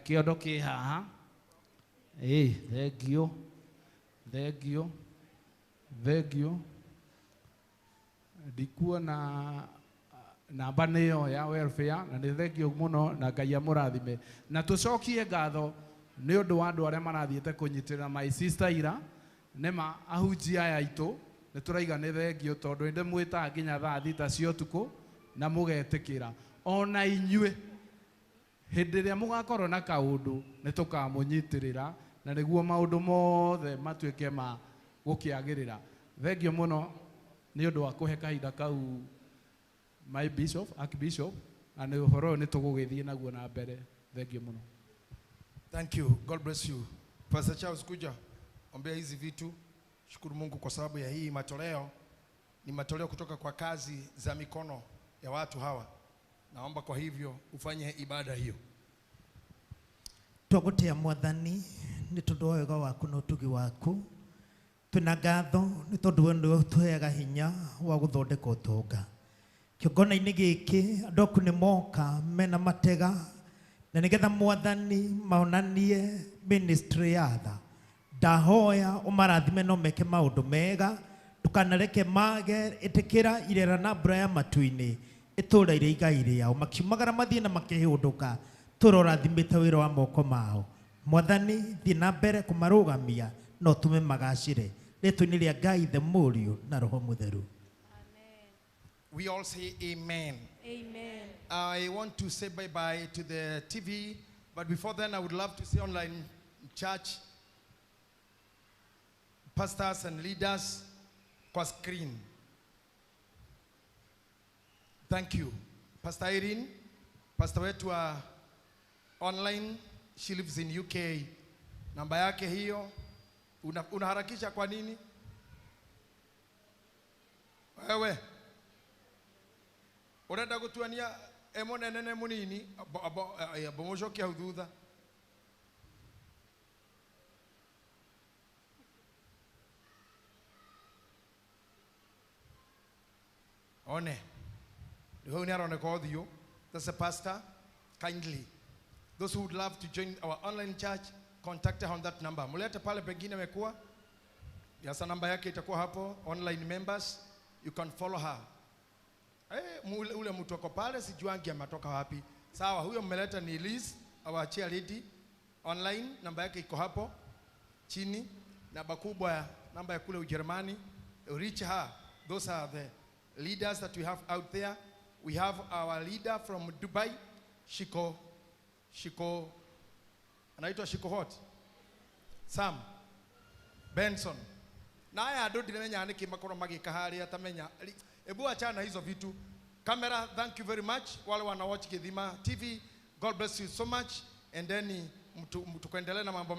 kĩondo kĩ haha thengio thengio thengio ndikuona namba nĩyo ya welfare na nĩ thengio mũno na Ngai amũrathime na tũcokie ngatho nĩ ũndũ wa andũ arĩa marathiĩte kũnyitĩrĩra my sister ira nĩma ahunjia aya aitũ nĩ tũraiga nĩ thengio tondũ nĩ mwĩtaga nginya thaa thita cia ũtukũ na mũgetĩkĩra ona inyuĩ hĩndĩ ĩrĩa mũgakorwo na kaũndũ nĩ tũkamũnyitĩrĩra na nĩguo maũndũ mothe matuĩke ma gũkĩagĩrĩra. Thengio mũno nĩ ũndũ wa kũhe kahinda kau my bishop, archbishop, Na nĩ ũhoro ũyũ nĩ tũgũgĩthiĩ naguo na mbere. Thank you mũno. Thank you. God bless you. Pastor Charles, kuja ombea hizi vitu. Shukuru Mungu kwa sababu ya hii matoleo. Ni matoleo kutoka kwa kazi za mikono ya watu hawa. Naomba kwa hivyo ufanye ibada hiyo. Twagutia Mwathani nĩ tondũ wa wega waku na ũtugi waku. Twĩna ngatho nĩ tondũ we nĩwe ũtũheaga hinya wa gũthondeka ũtonga. Kĩongona-inĩ gĩkĩ andũ aku nĩ moka mena matega na nĩgetha Mwathani maonanie ministry ya tha. Ndahoya ũmarathime no meke maũndũ mega, ndũkanareke mage, ĩtĩkĩra irera na mbura ya matu-inĩ ĩtũũra igai rĩao, makiumagara mathiĩ na makĩhũndũka, tũra ũrathimĩte wĩra wa moko mao. Mwathani thiĩ na mbere kũmarũgamia na ũtũme magacĩre. Rĩtwa-inĩ rĩa Ngai Ithe, Mũriũ na Roho Mũtheru. We all say amen. Amen. I want to say bye-bye to the TV, but before then I would love to see online church pastors and leaders kwa screen. Thank you. Pastor Irene, pastor wetu wa online, she lives in UK. Namba yake hiyo. Unaharakisha kwa nini? Wewe. Urenda gutuania emonene munini abomocokia hau thutha. One. Riu ni aroneka ũthiũ. That's a pastor. Kindly. Those who would love to join our online church, contact her on that number. Mulete pale pengine amekuwa. Yasa namba yake itakuwa hapo. Online members, you can follow her. Ule mtu ako pale sijuangi ametoka wapi. Sawa, huyo mmeleta ni Liz, our chair lady. Online namba yake iko hapo chini. Namba kubwa ya namba ya kule Ujerumani. Reach her. Those are the leaders that we have out there. We have our leader from Dubai, Shiko, anaitwa Shiko what? Sam Benson. Na aya andu ndiramenya niki makorwo magika haria tamenya. Ebu achana hizo vitu. Camera, thank you very much. Wale wana watch Githima TV, God bless you so much. And then mtukuendelee na mambo